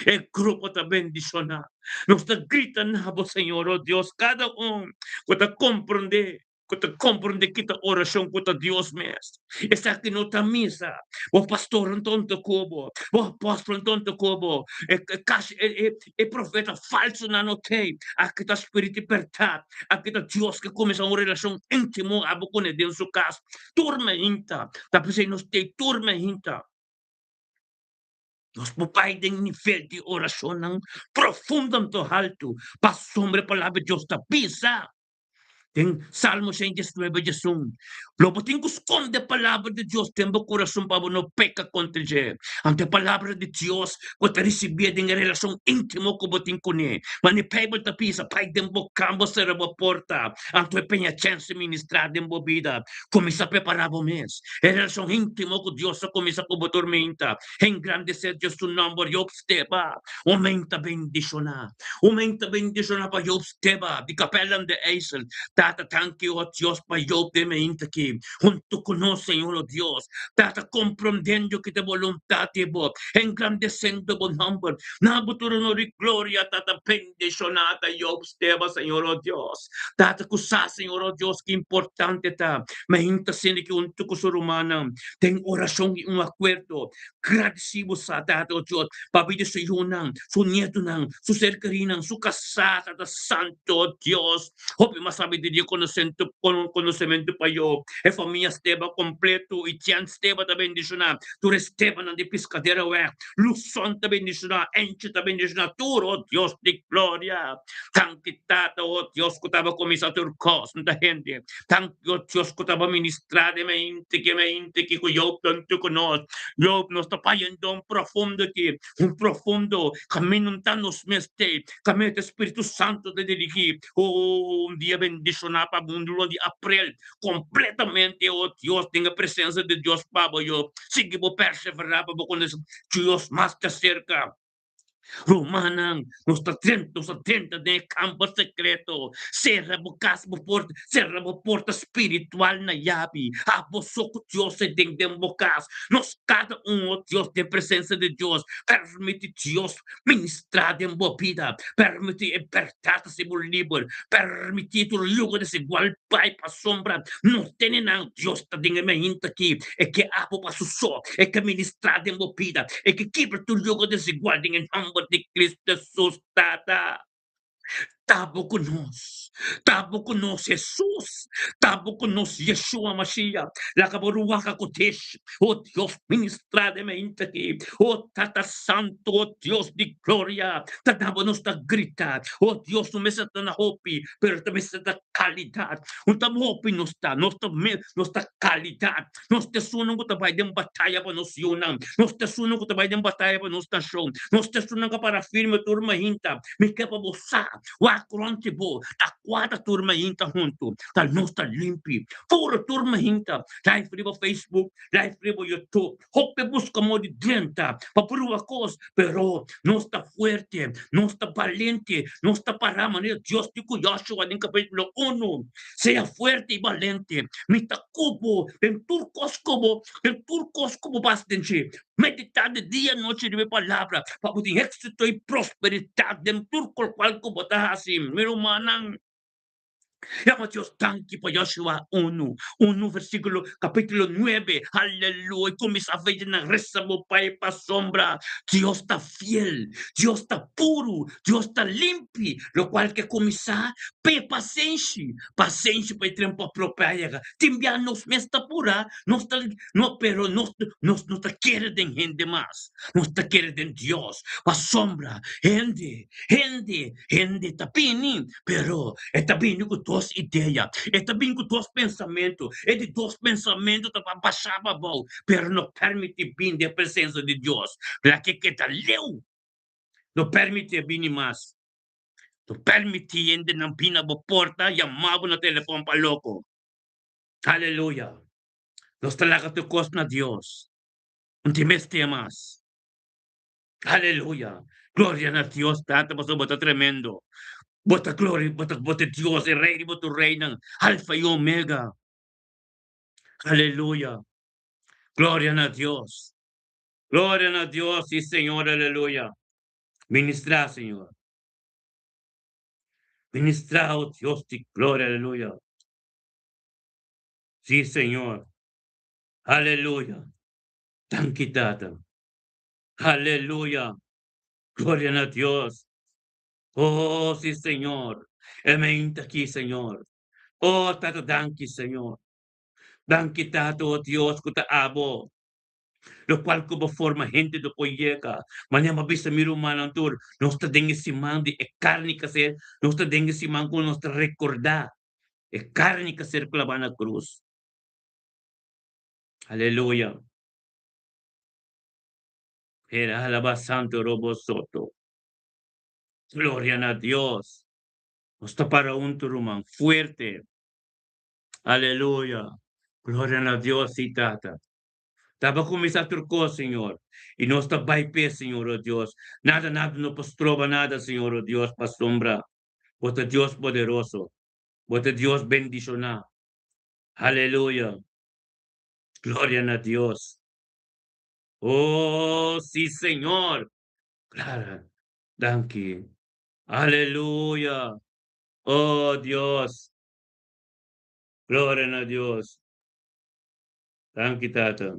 e grupo ta bendishoná. Nos ta grita na Bo, Señor, o Dios, kada un ku ta komprondé, ku ta komprondé ki ta orashon ku ta Dios mes. Esaki no ta misa. Bo pastor anton ta ku bo, bo apòstel anton ta ku bo, e kashi e e e profeta falsonan no t'ei. Aki ta spirit di bèrdat. Aki ta Dios ke kuminsá un relashon íntimo abo kuné den su kas. Tur meinta. Ta p'esei nos t'ei tur meinta. Nos por bai den nivel di orashonnan profundo anto haltu, pasobra e Palabra di Dios ta bisa. Den Salmo 119 djesun, Lo bo tin ku skonde palabra di Dios den bo kurason pa bo no peka kontra dje. Anto e palabra di Dios bo ta risibié den e relashon íntimo ku bo tin kuné. Mane Beibel ta bisa, Bai den bo kam, bo sera bo porta, anto e peña chèns di ministrá den bo bida. Kuminsá prepará bo mes. E relashon íntimo ku Dios a kuminsá ku bo tormenta. Engrandesé Dios su nòmber, Job Steba. Omen ta bendishoná. Omen ta bendishoná pa Job Steba di Kapellen de IJssel. Tata, tanki, o Dios, pa Job den meinta aki, huntu ku nos, Señor, o Dios. Tata, komprondendo ki ta boluntat di Bo, engrandesendo Bo nòmber. Na Bo tur honor i gloria, Tata, bendishoná ta Job Steba, Señor, o Dios. Tata, ku sa, Señor, o Dios, ki importante ta meinta sinti ki huntu ku su rumannan den orashon i un akuerdo. Gradisí bo sa, Tata, o Dios, pabia di su yunan, su nietunan, su ser kerinan, su kasá, Tata Santu, o Dios. Hopi mas sabiduria i konosementu pa yo. E famia Steba kompletu i Tian Steba ta bendishoná. Tur e Stebanan di Piskadera Wèg, Luson ta bendishoná, Enchi ta bendishoná, tur, o Dios di gloria. Tanki, Tata, o Dios, ku taba kuminsá tur kos, no ta hende. Tanki, o Dios, ku taba ministrá den mente ki mente ki ku Job tantu ku nos. Job, nos ta payendo un profundo aki, un profundo kaminda no ta nos mes te, kaminda ta Spiritu Santu ta dirigí. O, un dia bendishoná pa bo, un luna di aprel kompletamente, o Dios, den e presensia di Dios pa bo, Job. Sigui bo perseverá pa bo konosé Dios mas te serka. Rumannan, nos ta drenta, nos ta drenta den e kamber sekreto. Sera bo kas, bo porta, sera bo porta spiritual na yabi. Abo so ku Dios e den den bo kas. Nos kada un, o Dios, den presensia di Dios, permiti Dios ministrá den bo bida. Permiti e bèrdat hasi bo liber. Permiti tur yugo desigual bai pasobra no tene nan. Dios ta den e mainta aki. E ke abo pa su so, e ke ministrá den bo bida, e ke kibra tur yugo desigual den e nòmber di Cristo Jesus. Tata, ta bo ku nos. Ta bo ku nos Hesus, ta bo ku nos Yeshua Mashiach. Laga bo Ruach HaKodesh, o Dios, ministrá den mente aki. O Tata Santu, o Dios di gloria, ta na bo nos ta grita. O Dios, no mester ta na hopi, pero ta mester ta kalidat. No ta hopi nos ta, nos ta nos ta kalidat. Nos ta esunnan ku ta bai den bataya pa nos yunan. Nos ta esunnan ku ta bai den bataya pa nos nashon. Nos ta esunnan ku a para firme tur mainta. Mi ke pa bo sa, wak rònt di bo, ta kuadra tur mainta huntu. Ta nos ta limpi, puru tur mainta. Live riba Facebook, live riba YouTube. Hopi buska modo di drenta pa pruba kos, pero nos ta fuerte, nos ta balente, nos ta pará manera Dios di ku Joshua den kapítulo unu, Sea fuerte i balente, mi ta ku bo den tur kos ku bo, den tur kos ku bo basa den dje. Meditá di dia i nochi riba e palabra pa bo tin éksito i prosperidat den tur lokual ku bo ta hasi. Mi rumannan. Yama Dios danki pa Joshua unu, unu versikulo, kapítulo nuebe, aleluya, kuminsá fecha na resa bo Pai pasobra Dios ta fiel, Dios ta puru, Dios ta limpi, lokual ke kuminsá p'e pasenshi, pasenshi pa e tempu apropiá yega. Tin bia nos mes ta purá, nos ta, no, pero nos, nos no ta kere den hende mas, nos ta kere den Dios, pasobra hende, hende, hende ta bini. Pero e ta bini ku dos idea, e ta bini ku dos pensamentu, e di dos pensamentu ta pa basha pa abou, pero no permiti bini den presensia di Dios. Laga e keda leu, no permiti e bini mas. No permiti hendenan bini na bo porta yama bo na telefon pa loko. Aleluya! Nos ta laga tur kos na Dios. No tin mester mas. Aleluya! Gloria na Dios Tata pasobra bo ta tremendo. Bo ta gloria, bo ta bo ta Dios, e Rey di bo tur reynan, Alfa y Omega. Aleluya! Gloria na Dios. Gloria na Dios, si Señor, aleluya. Ministra, Señor. Ministra, oh Dios di gloria, aleluya. Si Señor. Aleluya. Danki Tata. Aleluya! Gloria na Dios! Oh, si Señor! E meinta aki, Señor. Oh, Tata, danki, Señor. Danki, Tata, oh Dios, ku ta abo, lokual ku bo forma hende lo por yega. Manera bo a bisa mi rumannan tur, nos ta den e siman di e karni ka ser, nos ta den e siman ku nos ta rekordá e karni ka ser klabá na krus. Aleluya! Era alaba santo robo soto. Gloria na Dios. Nos ta para hunto ruman, fuerte. Aleluya. Gloria na Dios, sí, Tata. Taba kuminsá tur kos, Señor. I nos ta bai p'e, Señor, oh Dios. Nada, nada no por stroba nada, Señor, oh Dios, pasobra Bo ta Dios poderoso. Bo ta Dios bendishoná. Aleluya. Gloria na Dios. Oh, sí, Señor. Clara, danki. Aleluya. Oh, Dios. Gloria na Dios. Danki, Tata.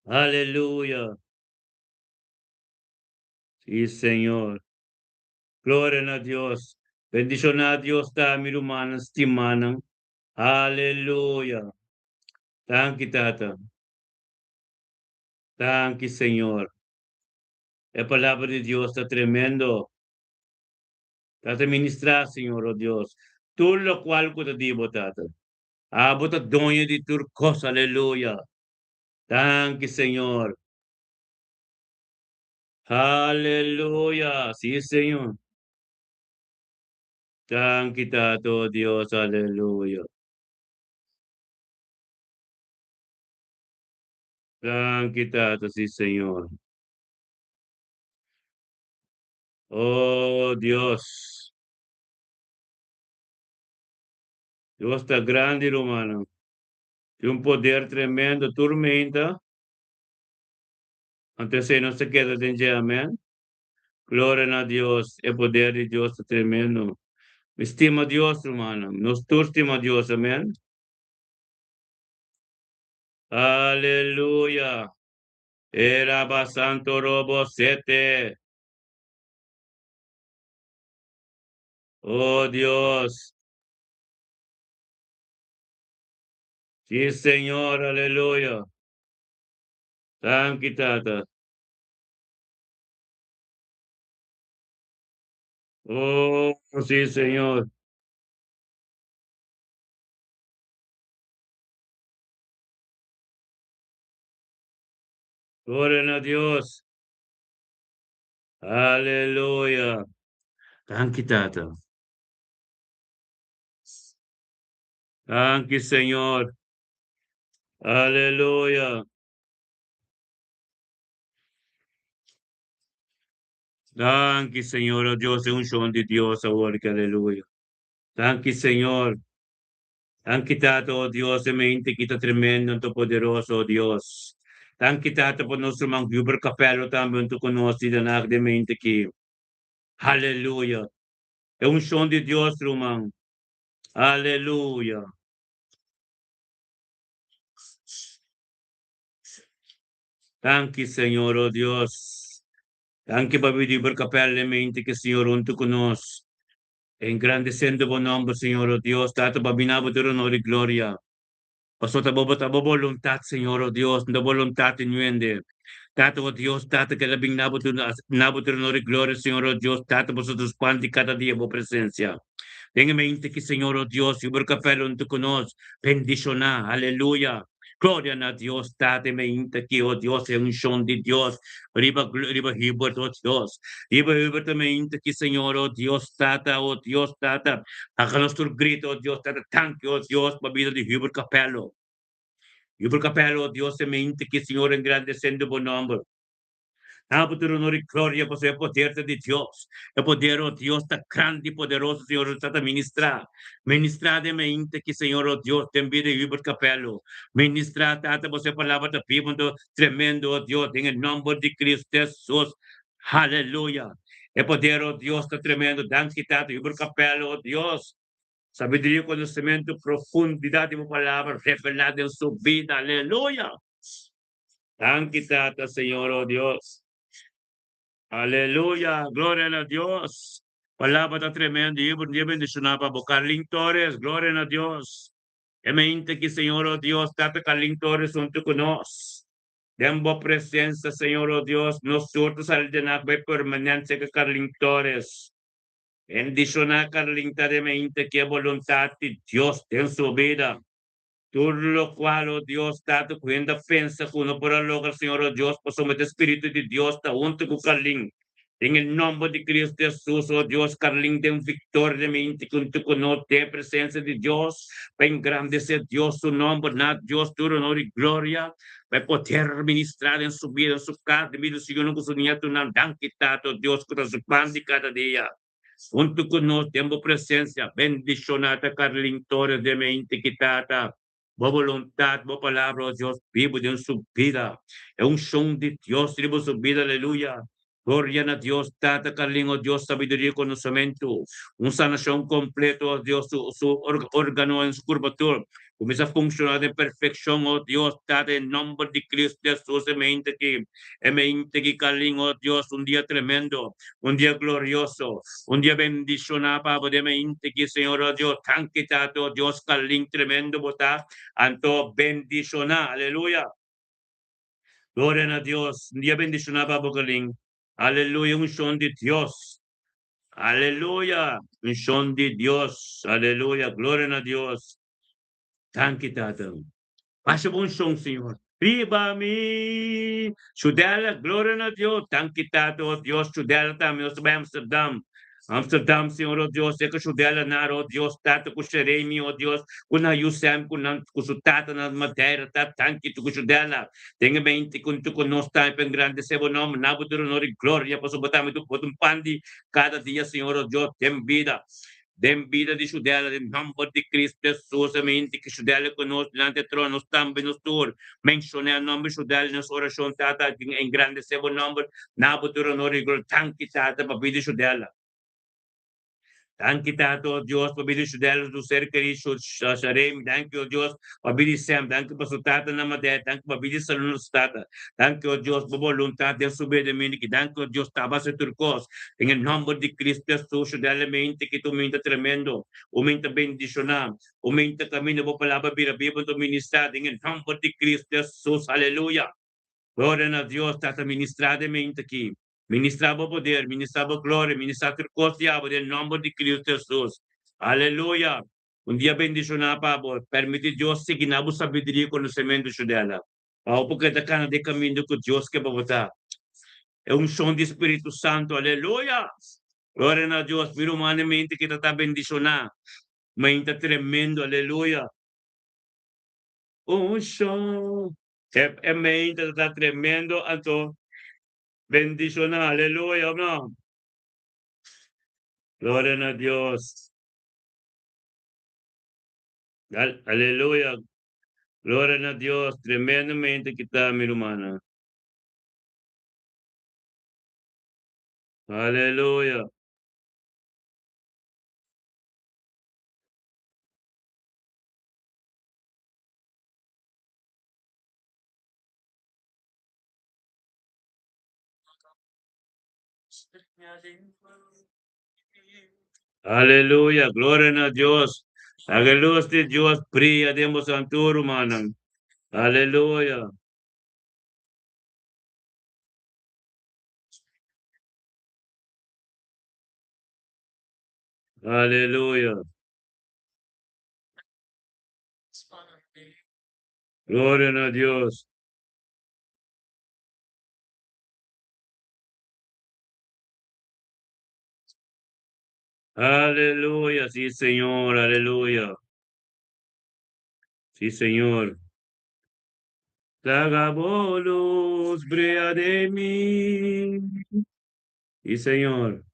Aleluya. Sí, Señor. Gloria na Dios. Bendiciona Dios ta mi rumannan stimanan. Aleluya. Danki Tata. Danki Señor. E palabra di Dios ta tremendo. Tata ministra Señor oh Dios. Tur locual cu ta di bo Tata. Abo ta doño di tur cos. Aleluya. Danki Señor. Aleluya. Si Señor. Danki Tata oh Dios. Aleluya. Danki Tata, sí Señor. Oh Dios. Dios ta grandi, rumannan. Tin un poder tremendo. Tur meinta. Anto esei nos ta keda den dje, amen. Gloria na Dios. E poder di Dios ta tremendo. Mi stima Dios, rumannan. Nos tur stima Dios, amen. Aleluya! E raba santo robo sete. Oh Dios. Sí, Señor, aleluya. Danki, Tata. Oh, sí, Señor. Gloria a Dios. Aleluya. Danki, Tata. Danki, Señor. Aleluya. Danki, Señor, oh Dios, e unshon di Dios awor ki aleluya. Danki, Señor. Danki, Tata, oh Dios, e mente ki ta tremendo anto poderoso, oh Dios. Danki, Tata, pa nos ruman Hubert Capello tambe hunto ku nos di Den Haag den mente ki. Aleluya. E unshon di Dios, ruman. Aleluya. Danki, Señor, oh Dios. Danki pa bidi Hubert Capello den mente ki, Señor, hunto ku nos. Engrandeciendo bo nomber, Señor, oh Dios. Tata, pa bina bo tur honor y gloria. Paso ta bo ta bo voluntad, Señor, oh Dios, no voluntad inuende. Tata, oh Dios, Tata, que la bin nabo tur honor y gloria, Señor, oh Dios, Tata, vosotros pan cada dia bo presencia. Den mente ki, Señor, oh Dios, Hubert Capello hunto ku nos, bendiciona, aleluya. Gloria na Dios, Tata, mente ki, oh Dios, e unshon di Dios, riba, riba Hubert, oh Dios. Riba Hubert mente ki, Señor, oh Dios, Tata, oh Dios, Tata. Haga nos tur grito, oh Dios, Tata, thank you, oh Dios, pa bida di Hubert Capello. Hubert Capello, oh Dios, mente ki, Señor, engrandeciendo bo nomber. Nabo tur honor y gloria pa e poder di Dios. E poder, oh Dios, ta grande y poderoso, Señor, ta ministra. Ministra den mente ki, Señor, oh Dios, den bida di Hubert Capello. Ministra, Tata, bo palabra ta bibo, tremendo, oh Dios, den nomber di Cristo Jesus. Aleluya. E poder, oh Dios, ta tremendo. Danki, Tata, Hubert Capello, oh Dios. Sabiduria, konosementu, profundidat di palabra revelá den su bida. Aleluya. Danki, Tata, Señor, oh Dios. Aleluya. Gloria na Dios. Palabra ta tremendo. I bon bendishoná pa Carlin Torres. Gloria na Dios. E mente ki, Señor, oh Dios, Tata Carlin Torres, hunto ku nos. Den bo presensia, Señor, oh Dios, nos tur ta sali den e permanensia ku Carlin Torres. Bendishoná Carlin ta mente ki e boluntat di Dios den su bida. Tur lokual, oh Dios, Tata, ku hende pensa ku no por logra, Señor, oh Dios, pasobra e Spiritu di Dios ta hunto ku Carlin. Den nomber di Cristo Jesus, oh Dios, Carlin, den viktoria mente hunto ku nos, den presensia di Dios, pa engrandesé Dios su nomber, na Dios tur honor y gloria, pa poder ministra den su bida, den su kas, den bida, Señor, ku su nietunan, danki, Tata, Dios, ku su pan di kada dia. Hunto ku nos, den presensia, bendishoná Carlin Torres den mente ki, Tata. Bo boluntat, bo palabra, oh Dios, bibo den su bida. E unshon di Dios, riba su bida, aleluya. Gloria na Dios, Tata Carlin, oh Dios, sabiduria i konosementu. Un sanashon kompleto, oh Dios, su órgano den su kurvatura. Kuminsá funshoná den perfekshon, oh Dios, Tata, den nomber di Cristo Jesus, mente ki, mente ki Carlin, oh Dios, un dia tremendo, un dia glorioso, un dia bendishoná, Pa den mente ki, Señor, oh Dios, danki, Tata, oh Dios, Carlin, tremendo, bo ta, anto bendishoná, aleluya. Gloria na Dios, un dia bendishoná pa Carlin. Aleluya, unshon di Dios. Aleluya, unshon di Dios. Aleluya, gloria na Dios. Danki, Tata. Pasa unshon, Señor. Riba mi. Sudela, gloria na Dios. Danki, Tata, oh Dios. Sudela tambe, nos bai Amsterdam. Amsterdam, Señor, oh Dios, e ku Sudela na, oh Dios, Tata, ku Jeremy, oh Dios, ku na Yusem, ku nan, ku su tata na Madeira, ta, danki, ku Sudela. Den mente ku nos tambe engrandesé bo nomber, na bo honor y gloria, pasobra bo tambe bo ta un pan di kada dia, Señor, oh Dios, den bida. Den bida di Sudela, den nomber di Cristo Jesus, mente ku Sudela ku nos dilanti trono, nos tambe nos tur. Menshoná nomber Sudela den nos orashon, Tata, engrandesé bo nomber, na bo honor y gloria. Danki, Tata, pa bida di Sudela. Danki Tata, oh Dios, pa bida Judel, su ser kerí, Sharemi. Danki, oh Dios, pa bida Sem. Danki pa su tata Namadè. Danki pa bida Salun, su tata. Danki, oh Dios, pa boluntat den su bida miniki. Danki, oh Dios, tabasa tur kos. Den e nòmber di Cristo Hesus, Judel e mente ki ta un mente tremendo, un mente bendishoná, un mente kaminda bo palabra bira biba ta ministrá den e nòmber di Cristo Hesus. Aleluya! Gloria na Dios, Tata, ministrá den mente aki. Ministrá bo poder, ministrá bo gloria, ministrá tur kos di abo den nòmber di Cristo Hesus. Aleluya! Un dia bendishoná pa bo. Permití Dios sigui na bo sabiduria i konosementu, Shudela. Pa bo por keda kana den kaminda ku Dios ke pa bo ta. E unshon di Spiritu Santu. Aleluya! Gloria na Dios. Mi rumannan mente ki ta ta bendishoná. Mainta tremendo. Aleluya! Unshon. E mainta ta ta tremendo anto. Bendishoná, aleluya, of no? Gloria na Dios. Aleluya. Gloria na Dios. Tremendamente ki ta, mi rumannan. Aleluya. Aleluya, gloria na Dios. Laga e lus di Dios bria den bo santu, rumannan. Aleluya. Aleluya. Gloria na Dios. Aleluya, sí Señor, aleluya. Sí Señor. Laga bo luz bria den mi. Sí Señor.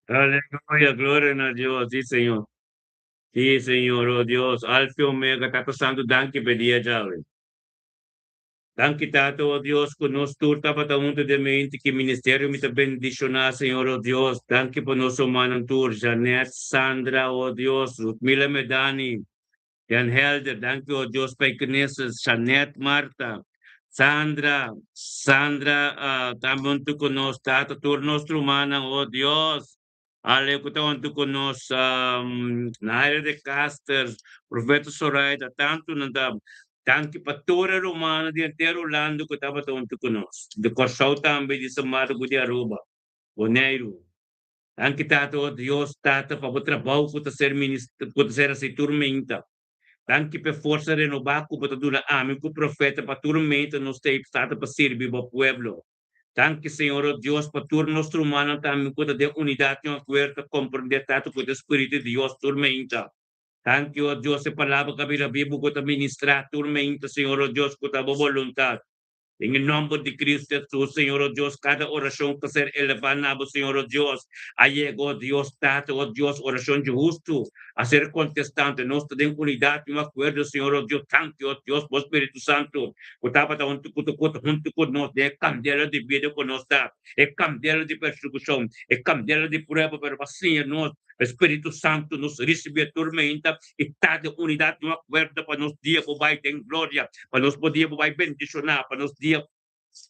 Aleluya, gloria na Dios, sí Señor. Sí Señor, oh Dios, Alfa y Omega, Tata Santo, danki p'e dia djawe. Danki Tata, oh Dios, ku nos tur tabata huntu den mente ki ministerio mi ta bendishoná, Señor, oh Dios. Danki pa nos rumannan tur, Janet, Sandra, oh Dios, Ruthmila Medani, Den Helder, danki o Dios pa Ignesus, Shanet Marta, Sandra, Sandra tambe huntu ku nos, Tata, tur nos rumannan, o Dios, ale ku ta huntu ku nos, Naira de Caster, Profeta Soraida, tantu nan ta, danki pa tur e rumannan di henter Hulanda ku tabata huntu ku nos, di Kòrsou tambe, di San Marko di Aruba, Boneiru. Danki Tata, o Dios Tata, pa bo trabou ku ta ser ku ta ser hasi tur meinta. Danki p'e forsa renobá ku bo ta duna ami ku profeta pa tur meinta nos ta Tata pa sirbi bo pueblo. Danki Señor, o Dios, pa tur nos rumannan tambe ku ta den unidat i un akuerdo ta komprendé Tata ku ta Spiritu di Dios tur meinta. Danki, o Dios, e palabra ku a bira bibu ku ta ministrá tur meinta, Señor, o Dios, ku ta bo boluntat. Den e nomber di Cristo Hesus, Señor o Dios, cada oracion cu ser eleva na Bo, Señor o Dios, a yega, o Dios Tata, o Dios, oracion dje hustu a ser contesta. Anto nos ta den unidad y un acuerdo, Señor o Dios, tanki, o Dios, Bo Spiritu Santo, cu tabata huntu cu cu ta huntu cu nos den e candela di bida cu nos ta, e candela di persecucion, e candela di prueba, pero pa siña nos, Spiritu Santo, nos ricibi e tormenta y ta den unidad y un acuerdo pa nos dia por bay den gloria. Pa nos por dia bo bai bendishoná, pa nos dia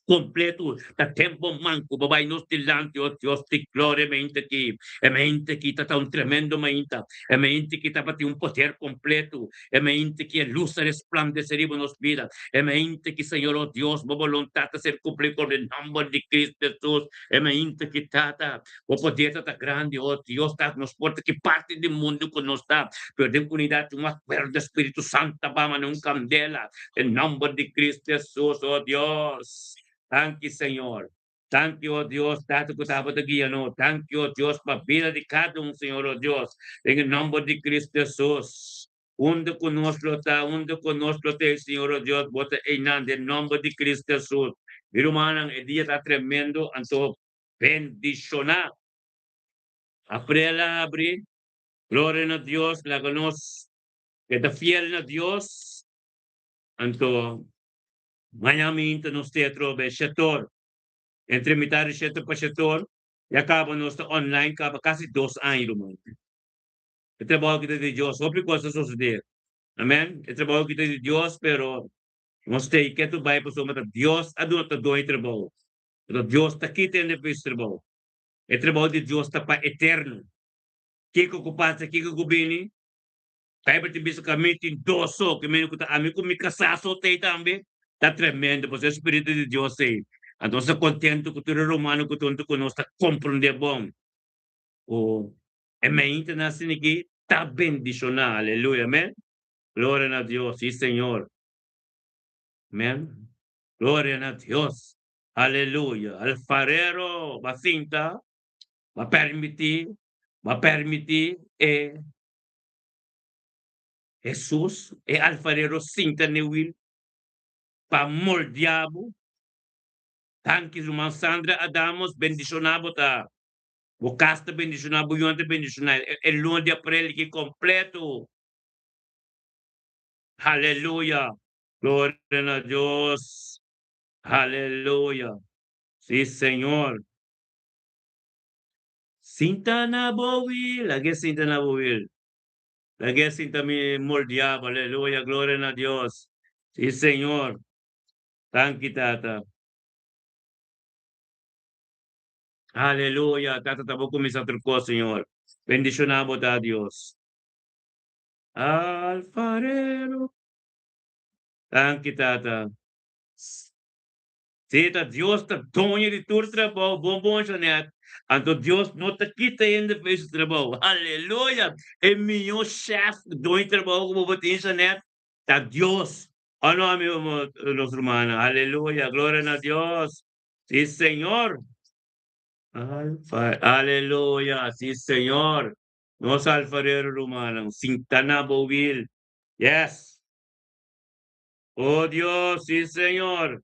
kompleto ta tempo manku bo bai nos dilanti, o Dios di gloria, e mente aki, e mente aki ta ta un tremendo mainta, e mente aki tabatin un poder kompleto, e mente aki e lus a resplandesé riba nos bida, e mente aki, Señor, o Dios, bo boluntat ta ser kumplí ku den nòmber di Cristo Hesus, e mente aki, Tata, bo poder ta ta grandi, o Dios, ta nos por ta ki parti di mundu ku nos ta, pero den unidat un akuerdo Spiritu Santu ta ba manera un kandela den nòmber di Cristo Hesus, o Dios. Danki, Señor. Danki, o Dios, Tata ku tabata guia nos. Danki, o Dios, pa bida di kada un, Señor, o Dios, den e nòmber di Cristo Hesus. Unda ku nos lo ta, unda ku nos lo ta, Señor, o Dios, bo ta einan den nòmber di Cristo Hesus. Mi rumannan, e dia ta tremendo, anto bendishoná. Aprel a habri. Gloria na Dios, laga nos keda fiel na Dios. Anto mañan minta nos te atrobe shetor. Entre mitar di shetor pa shetor, ya kaba nos ta online kaba kasi 2 aña, ruman. E trabou aki ta di Dios, hopi kos a sosodé. Amen. E trabou aki ta di Dios, pero nos ta ketu bai pasobra ta Dios a duna ta duna e trabou. Pero Dios ta kita hende pa e trabou. E trabou di Dios ta pa eterno. Kiko ku pasa, kiko ku bini, Bijbel ta bisa ku ami tin dos so, ke mende ku ta ami ku mi kasá so t'ei tambe, ta tremendo, pasobra e Spiritu di Dios ei. Anto nos ta kontentu ku tur e rumannan ku ta huntu ku nos ta komprondé bon ku e meintenan asina aki ta bendishoná. Aleluya, amen. Gloria na Dios, sí Señor. Amen. Gloria na Dios. Aleluya. Alfarero, bo a sinta, bo a permití, bo a permití e Hesus, e alfarero sinta n'e wil pa moldeá bo. Danki ruman Sandra Adamos, bendishoná bo ta. Bo kas ta bendishoná, bo yunan ta bendishoná. E luna di aprel aki kompleto. Aleluya. Gloria na Dios. Aleluya. Sí, Señor. Sinta na bo wil, lag'é sinta na bo wil. Lag'é sinta mi moldeá bo. Aleluya. Gloria na Dios. Sí, Señor. Danki, Tata. Aleluya. Tata, ta bo kuminsá tur kos, Señor. Bendishoná bo ta, Dios. Alfarero. Danki, Tata. Sí, ta Dios ta doño di tur trabou, bon bon, Janet. Anto Dios no ta kita hende for su trabou. Aleluya! E mihó chef doño di trabou ku bo por tin, Janet, ta Dios. Oh no, mi nos rumannan. Aleluya! Gloria na Dios. Sí, Señor. Aleluya! Sí, Señor. Nos alfarero, rumannan. Sinta na bo wil. Yes. Oh Dios, sí, Señor.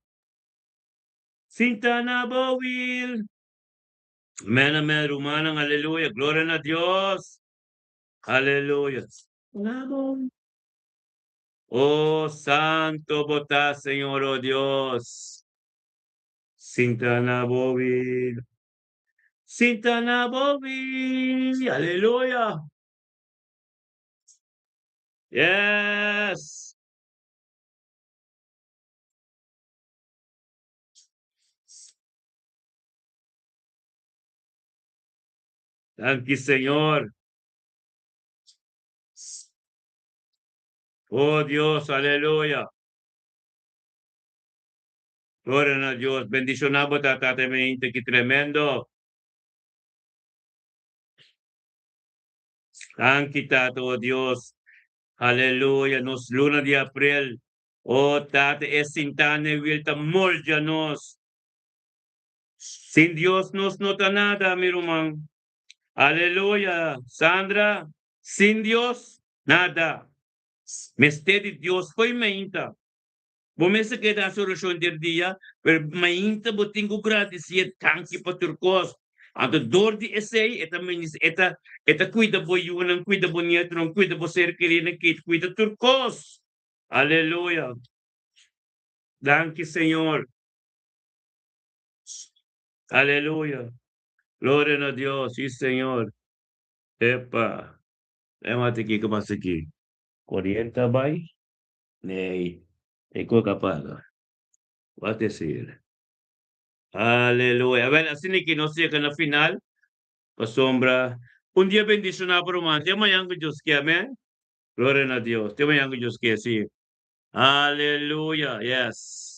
Sinta na bo wil. Amèn, amèn, rumannan. Aleluya. Gloria na Dios. Aleluya. Oh, Santo bo ta, Señor, oh Dios. Sinta na bo wil. Sinta na bo wil. Aleluya. Yes. Danki, Señor. Oh Dios, aleluya. Gloria na Dios. Bendishoná bo ta, Tata mente, ki tremendo. Danki, Tata, oh Dios. Aleluya. Nos luna di aprel. Oh, Tata, e sintá na e wil ta moldia nos. Sin Dios nos no ta nada, mi ruman. Aleluya. Sandra, sin Dios, nada. Mester di Dios fo'i mainta. Bo mester keda hasi orashon der dia, pero mainta bo tin ku gradisié danki pa tur kos. Anto dor di esei e ta e ta e ta kuida bo yunan, kuida bo nietonan, kuida bo ser kerinan, kuida tur kos. Aleluya. Danki Señor. Aleluya. Gloria na Dios. Sí, Señor. Epa. E mata aki, ke pasa aki? Koriente a bai? Nee. E kos a paga. Wat is hier? Aleluya. Wel, asina ki nos yega na final. Pasobra un dia bendishoná pa ruman. Te mañan ku Dios ke, amèn. Gloria na Dios. Te mañan ku Dios ke, sí. Aleluya. Yes.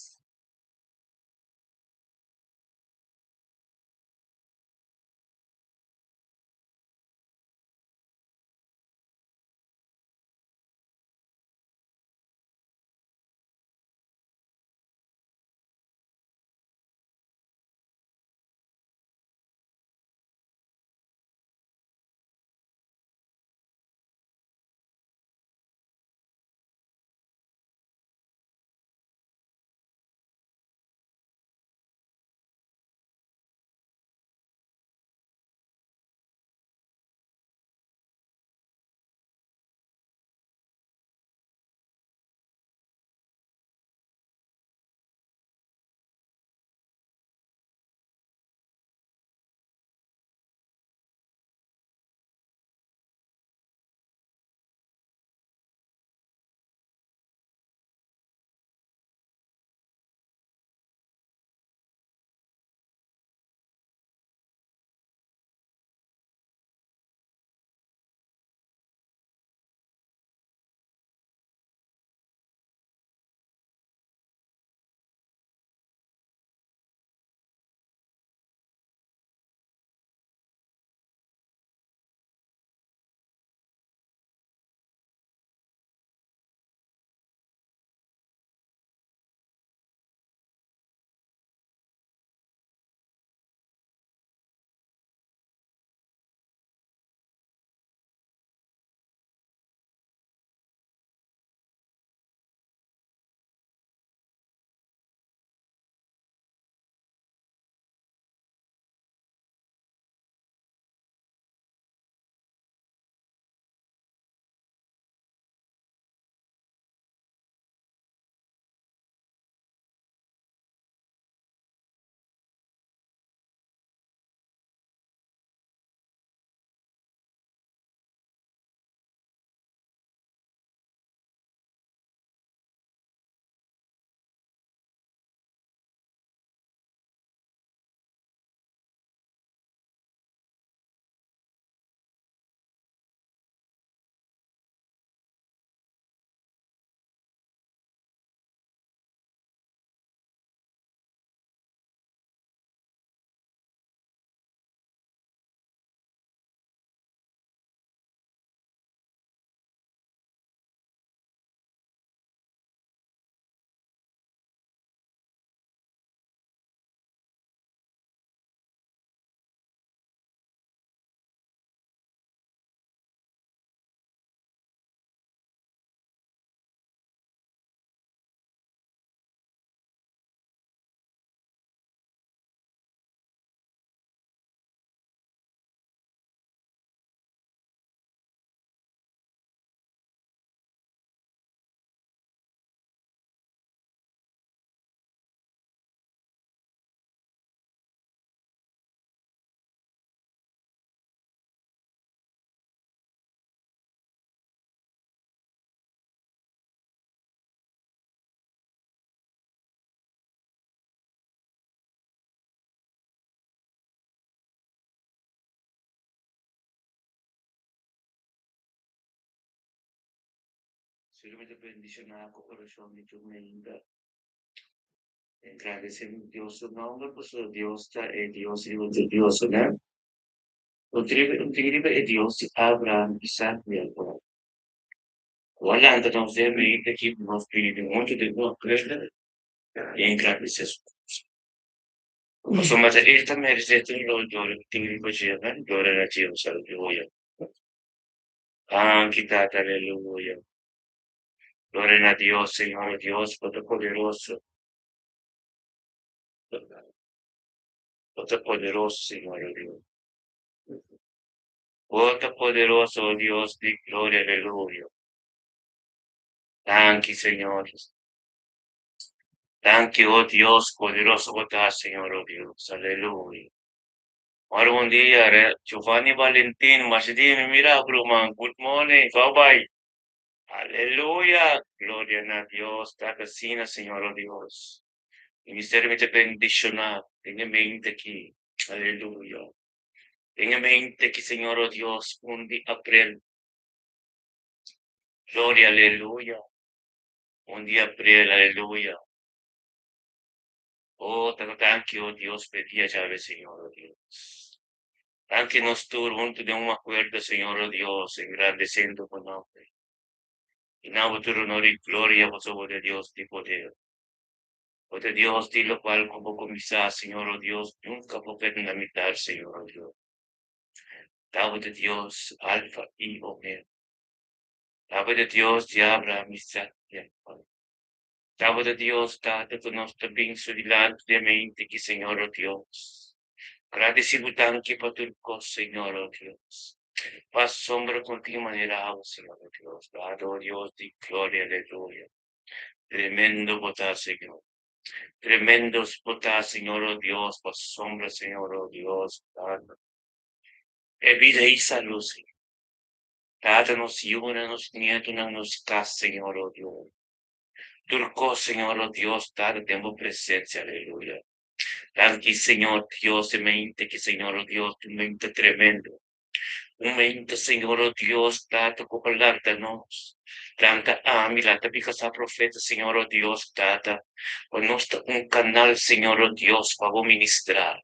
Señor mi ta bendiciona cu oracion di tur mainta. Engradece Dios su nomber, pasobra Dios ta e Dios riba tur Dios, amen. Un tin riba e Dios di Abraham, Isaac y Jacob. Cu a lanta nos den mainta aki pa nos bini hunto den un acuerdo y engradece su nomber. Pasobra ta El ta merece tur loor tin riba dje, amen. Gloria na Dios, aleluya. Danki, Tata, aleluya. Gloria na Dios, Señor Dios, Bo ta poderoso. Bo ta poderoso, Señor Dios. Bo ta poderoso, Dios di gloria, aleluya. Danki, Señor. Danki, oh Dios, poderoso Bo ta, Señor, oh Dios, aleluya. Ora bon dia, Giovanni Valentin, masha dia mira, ruman, good morning, bye bye. Aleluya, gloria na Dios, ta asina, Señor, oh Dios. Ministerio mi ta bendiciona, den mente aki, aleluya. Den mente aki, Señor, oh Dios, 1 di april. Gloria, aleluya. 1 di april, aleluya. Oh, danki, oh Dios, pa e dia djawe, Señor, oh Dios. Danki nos tur hunto den un acuerdo, Señor, oh Dios, engrandeciendo bo nomber. Y na tur honor y gloria, bo Dios di poder. Bo Dios, di lo cual como comenzar, Señor, oh Dios, nunca poder limitar, Señor, oh Dios. Davo de Dios, Alfa y Omega. Davo de Dios, de Abraham, Isaac y Jacob. Davo de Dios, Tata, cu nos ta bin su dilanti den mente aki, Señor, oh Dios. Agradecido danki pa tur cos, Señor, oh Dios. Pasobra contigo manera, Señor, oh Dios. Dado, oh Dios, di gloria, aleluya. Tremendo bo ta, Señor. Tremendo bo ta, Señor, oh Dios, pasobra, Señor, oh Dios, Tata. E bida y salud, Señor. Tata, nos yunan, nos nietonan, nos cas, Señor, oh Dios. Tur cos, Señor, oh Dios, Tata, den bo presencia, aleluya. Danki, Señor Dios, mente aki, Señor, oh Dios, un mente tremendo. Un mente, Señor, oh Dios, Tata, cu lanta nos. Lanta ami, lanta mi casa profeta, Señor, oh Dios, Tata. Pa nos un canal, Señor, oh Dios, pa ministra.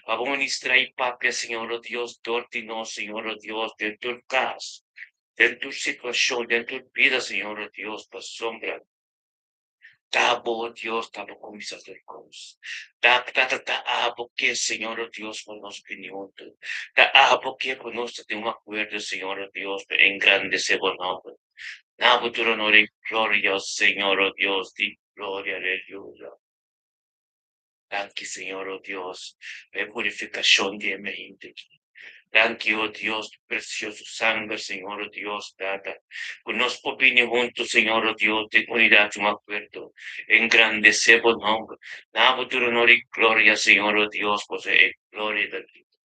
Pa ministra y papia, Señor, oh Dios, dor di nos, Señor, oh Dios, den tur cas, den tur situacion, den tur bida, Señor, oh Dios, pasobra. Ta bo, Dios, ta bo cuminsa tur cos. Ta, ta, ta, ta, abo ke, Señor, oh Dios, pa nos bini hunto. Ta abo ke pa nos tin un acuerdo, Señor, oh Dios, pa engrandece bo nomber. Na bo tur honor y gloria, Señor, oh Dios, di gloria, aleluya. Danki, Señor, oh Dios, pa purificacion di mente aki. Danki, oh Dios, precioso sanger, Señor, oh Dios, Tata. Cu nos por bini hunto, Señor, oh Dios, di unidad, un acuerdo. Engrandece bo nomber. Na bo tur honor y gloria, Señor, oh Dios, por e gloria di Cristo.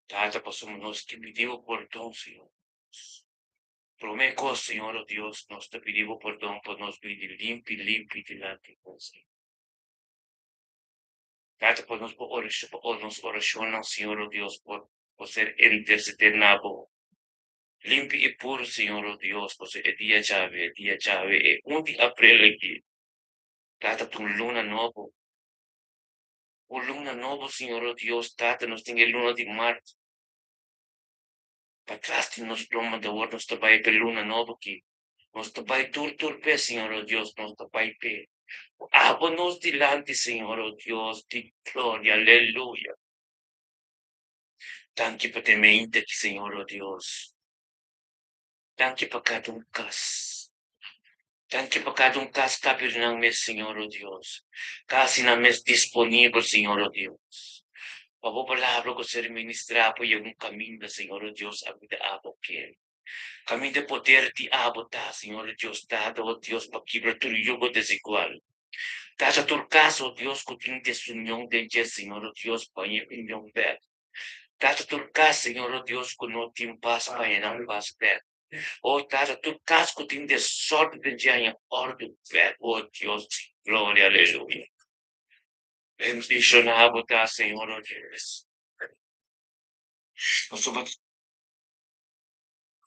Tata, pasobra nos ta pidi pordon, Señor. Prome cos, Señor, oh Dios, nos ta pidi pordon pa nos bini limpi, limpi dilanti di Señor. Tata, pa nos por oracion, pa nos oracion, Señor, oh Dios, por ser intercede na bo. Limpi y puro, Señor, oh Dios, por e dia djawe, e dia djawe, e 1 di april aki. Tata, un luna nobo. Un luna nobo, Señor, oh Dios, Tata, nos tin luna di maart. Patras di nos lomba di awor, nos ta bay pa luna nobo aki. Nos ta bay tur tur pe, Señor, oh Dios, nos ta bay pe. Abo nos dilanti, Señor, oh Dios, di gloria, aleluya. Danki pa e mente aki, Señor, oh Dios. Danki pa cada un cas. Danki pa cada un cas cabe nan mes, Señor, oh Dios. Cas nan mes disponibel, Señor, oh Dios. Pa bo palabra cu ser ministra pa un caminda, Señor, oh Dios, a bida abo ke. Caminda poder di abo ta, Señor, oh Dios, Tata, oh Dios, pa kibra tur yugo desigual. Tata tur cas, oh Dios, cu tin desunion den dje, Señor, oh Dios, pa union bek. Tata tur cas, Señor, oh Dios, cu no tin paz, pa nan paz bek. Oh, Tata, tur cas cu tin desorden den dje, orden bek, oh Dios, gloria, aleluya. Bendiciona bo ta, Señor, oh Dios. Nos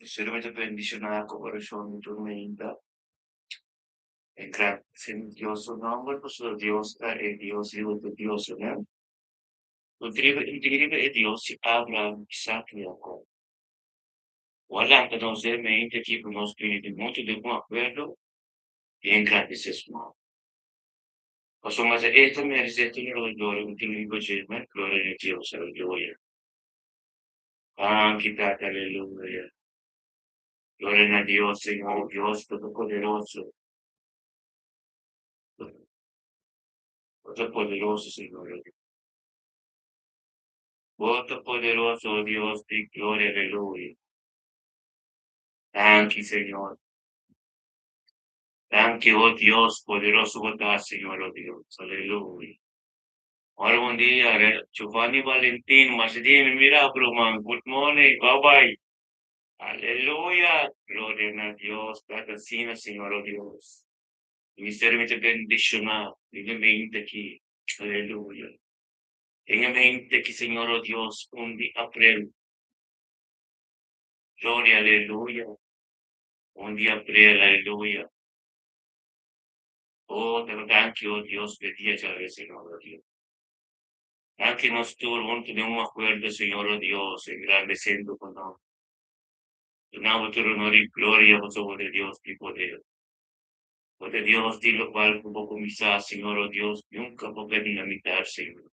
Solamente bendishoná ku orashon di tur mainta. Engrandesé Dios su nòmber, pasobra Dios ta e Dios i otro Dios, amèn. Riba e Dios di Abraham, Isaac i Jacob. Ku a lanta nos den mente aki pa nos bini di huntu den un akuerdo i engrandesé su nòmber. Pasobra ta e ta meresé tur nos gloria ku tin riba dje, amèn. Gloria na Dios, aleluya. Danki, Tata, aleluya. Gloria na Dios, Señor Dios Todopoderoso. Todopoderoso, Señor. Bo ta poderoso, Dios di gloria, aleluya. Danki, Señor. Danki, oh Dios, poderoso bo ta, Señor, oh Dios, aleluya. Hola, bon dia, Giovanni Valentin, masha dia mi mira, ruman. Good morning, bye bye. Aleluya, gloria na Dios, Tata asina, Señor, oh Dios. Ministerio mi ta bendishoná den e mente aki, aleluya. Den e mente aki, Señor, oh Dios, 1 di aprel. Gloria, aleluya. 1 di aprel, aleluya. Oh, te danki, oh Dios, pa e dia djawe, Señor, oh Dios. Danki nos tur huntu den un akuerdo, Señor, oh Dios, engrandesiendo bo nomber. Duna bo tur honor i gloria, pasobra bo ta Dios di poder. Bo ta Dios di lokual ku bo kuminsá, Señor, oh Dios, nunka bo ka dinamitar, Señor.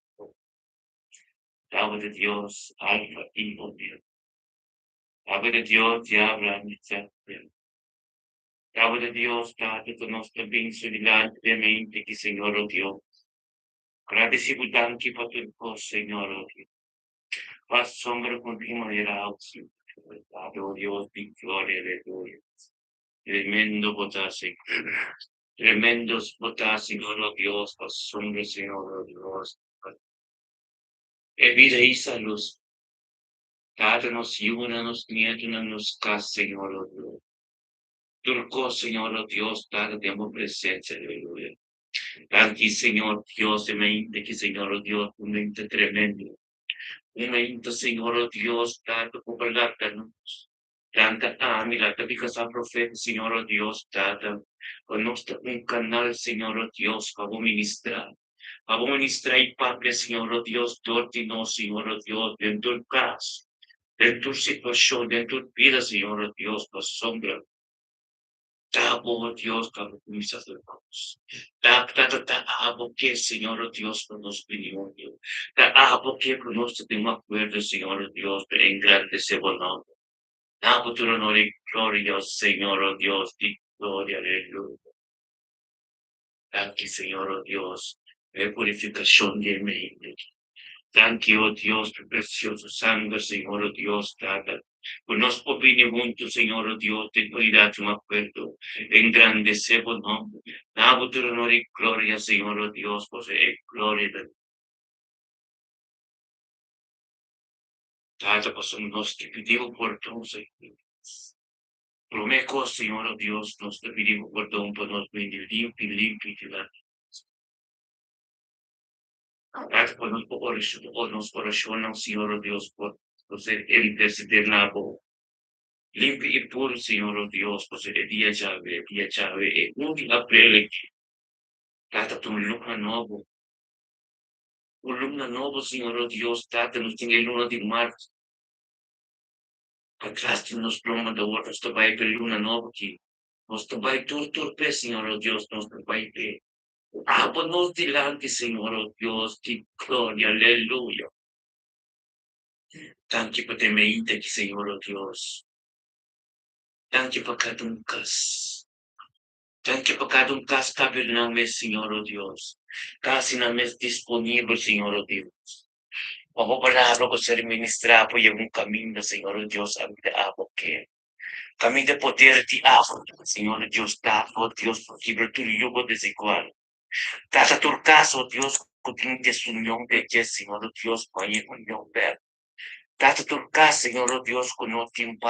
Abo ta Dios, Alfa i Omega. Abo ta Dios di Abraham, Isaac i Jacob. Abo ta Dios, Tata, ku nos ta bin su dilanti den mente ki, Señor, oh Dios. Gradisí bo danki pa tur kos, Señor, oh Dios. Pa sombra ku tin manera awe, Señor. Tata, oh Dios di gloria, aleluya. Tremendo bo ta, Señor. Tremendo bo ta, Señor, oh Dios, pa sombra, Señor, oh Dios. E bida i salus. Tata, nos yunan, nos nietunan, nos kas, Señor, oh Dios. Tur kos, Señor, oh Dios, Tata, den bo presensia, aleluya. Danki, Señor Dios, e mainta aki, Señor, oh Dios, un mainta tremendo. Un mainta, Señor, oh Dios, Tata, ku bo lanta nos. Lanta ami, lanta mi kasá profeta, Señor, oh Dios, Tata, pa nos ta un kanal, Señor, oh Dios, pa bo ministrá. Pa bo ministrá i papia, Señor, oh Dios, dor di nos, Señor, oh Dios, den tur kas, den tur situashon, den tur bida, Señor, oh Dios, pasobra ta bo, oh Dios, ta bo kuminsá tur kos. Ta, Tata, ta abo ke, Señor, oh Dios, pa nos bini huntu. Ta abo ke ku nos ta den un akuerdo, Señor, oh Dios, pa engrandesé bo nòmber. Dabo tur honor i gloria, Señor, oh Dios di gloria, aleluya. Danki, Señor, oh Dios, pa e purifikashon di e mente. Danki, oh Dios, pa e presioso sanger, Señor, oh Dios, Tata, ku nos por bini huntu, Señor, oh Dios, den unidat i un akuerdo, engrandesé bo nòmber. Dabo tur honor i gloria, Señor, oh Dios, pasobra e gloria ta. Tata, pasobra nos ta pidi bo pordon, Señor. Promé kos, Señor, oh Dios, nos ta pidi bo pordon pa nos bini limpi, limpi dilanti di bo. Tata, pa nos por ora, nos orashonnan, Señor, oh Dios, por por ser interceder na bo. Limpi i puru, Señor, oh Dios, pasobra e dia djawe, e dia djawe, e 1 di aprel aki, Tata, ta un luna nobo. Un luna nobo, Señor, oh Dios, Tata, nos tin e luna di mart atras di nos lomba, awor nos ta bai pa e luna nobo aki. Nos ta bai tur tur p'e, Señor, oh Dios, nos ta bai p'e. Abo nos dilanti, Señor, oh Dios di gloria, aleluya. Danki pa den mainta aki, Señor, oh Dios. Danki pa kada un kas. Danki pa kada un kas kabel nan mes, Señor, oh Dios. Kasi nan mes disponibel, Señor, oh Dios. Pa bo palabra ku ser ministrá por yega un kaminda, Señor, oh Dios, ami ta abo ke. Kaminda poder di abo, Señor, oh Dios, Tata, oh Dios, por kibra tur yugo desigual. Tata tur kas, oh Dios, ku tin desunion den dje, Señor, oh Dios, pon e union bèk. Tata tur kas, Señor, oh Dios, ku no tin pas.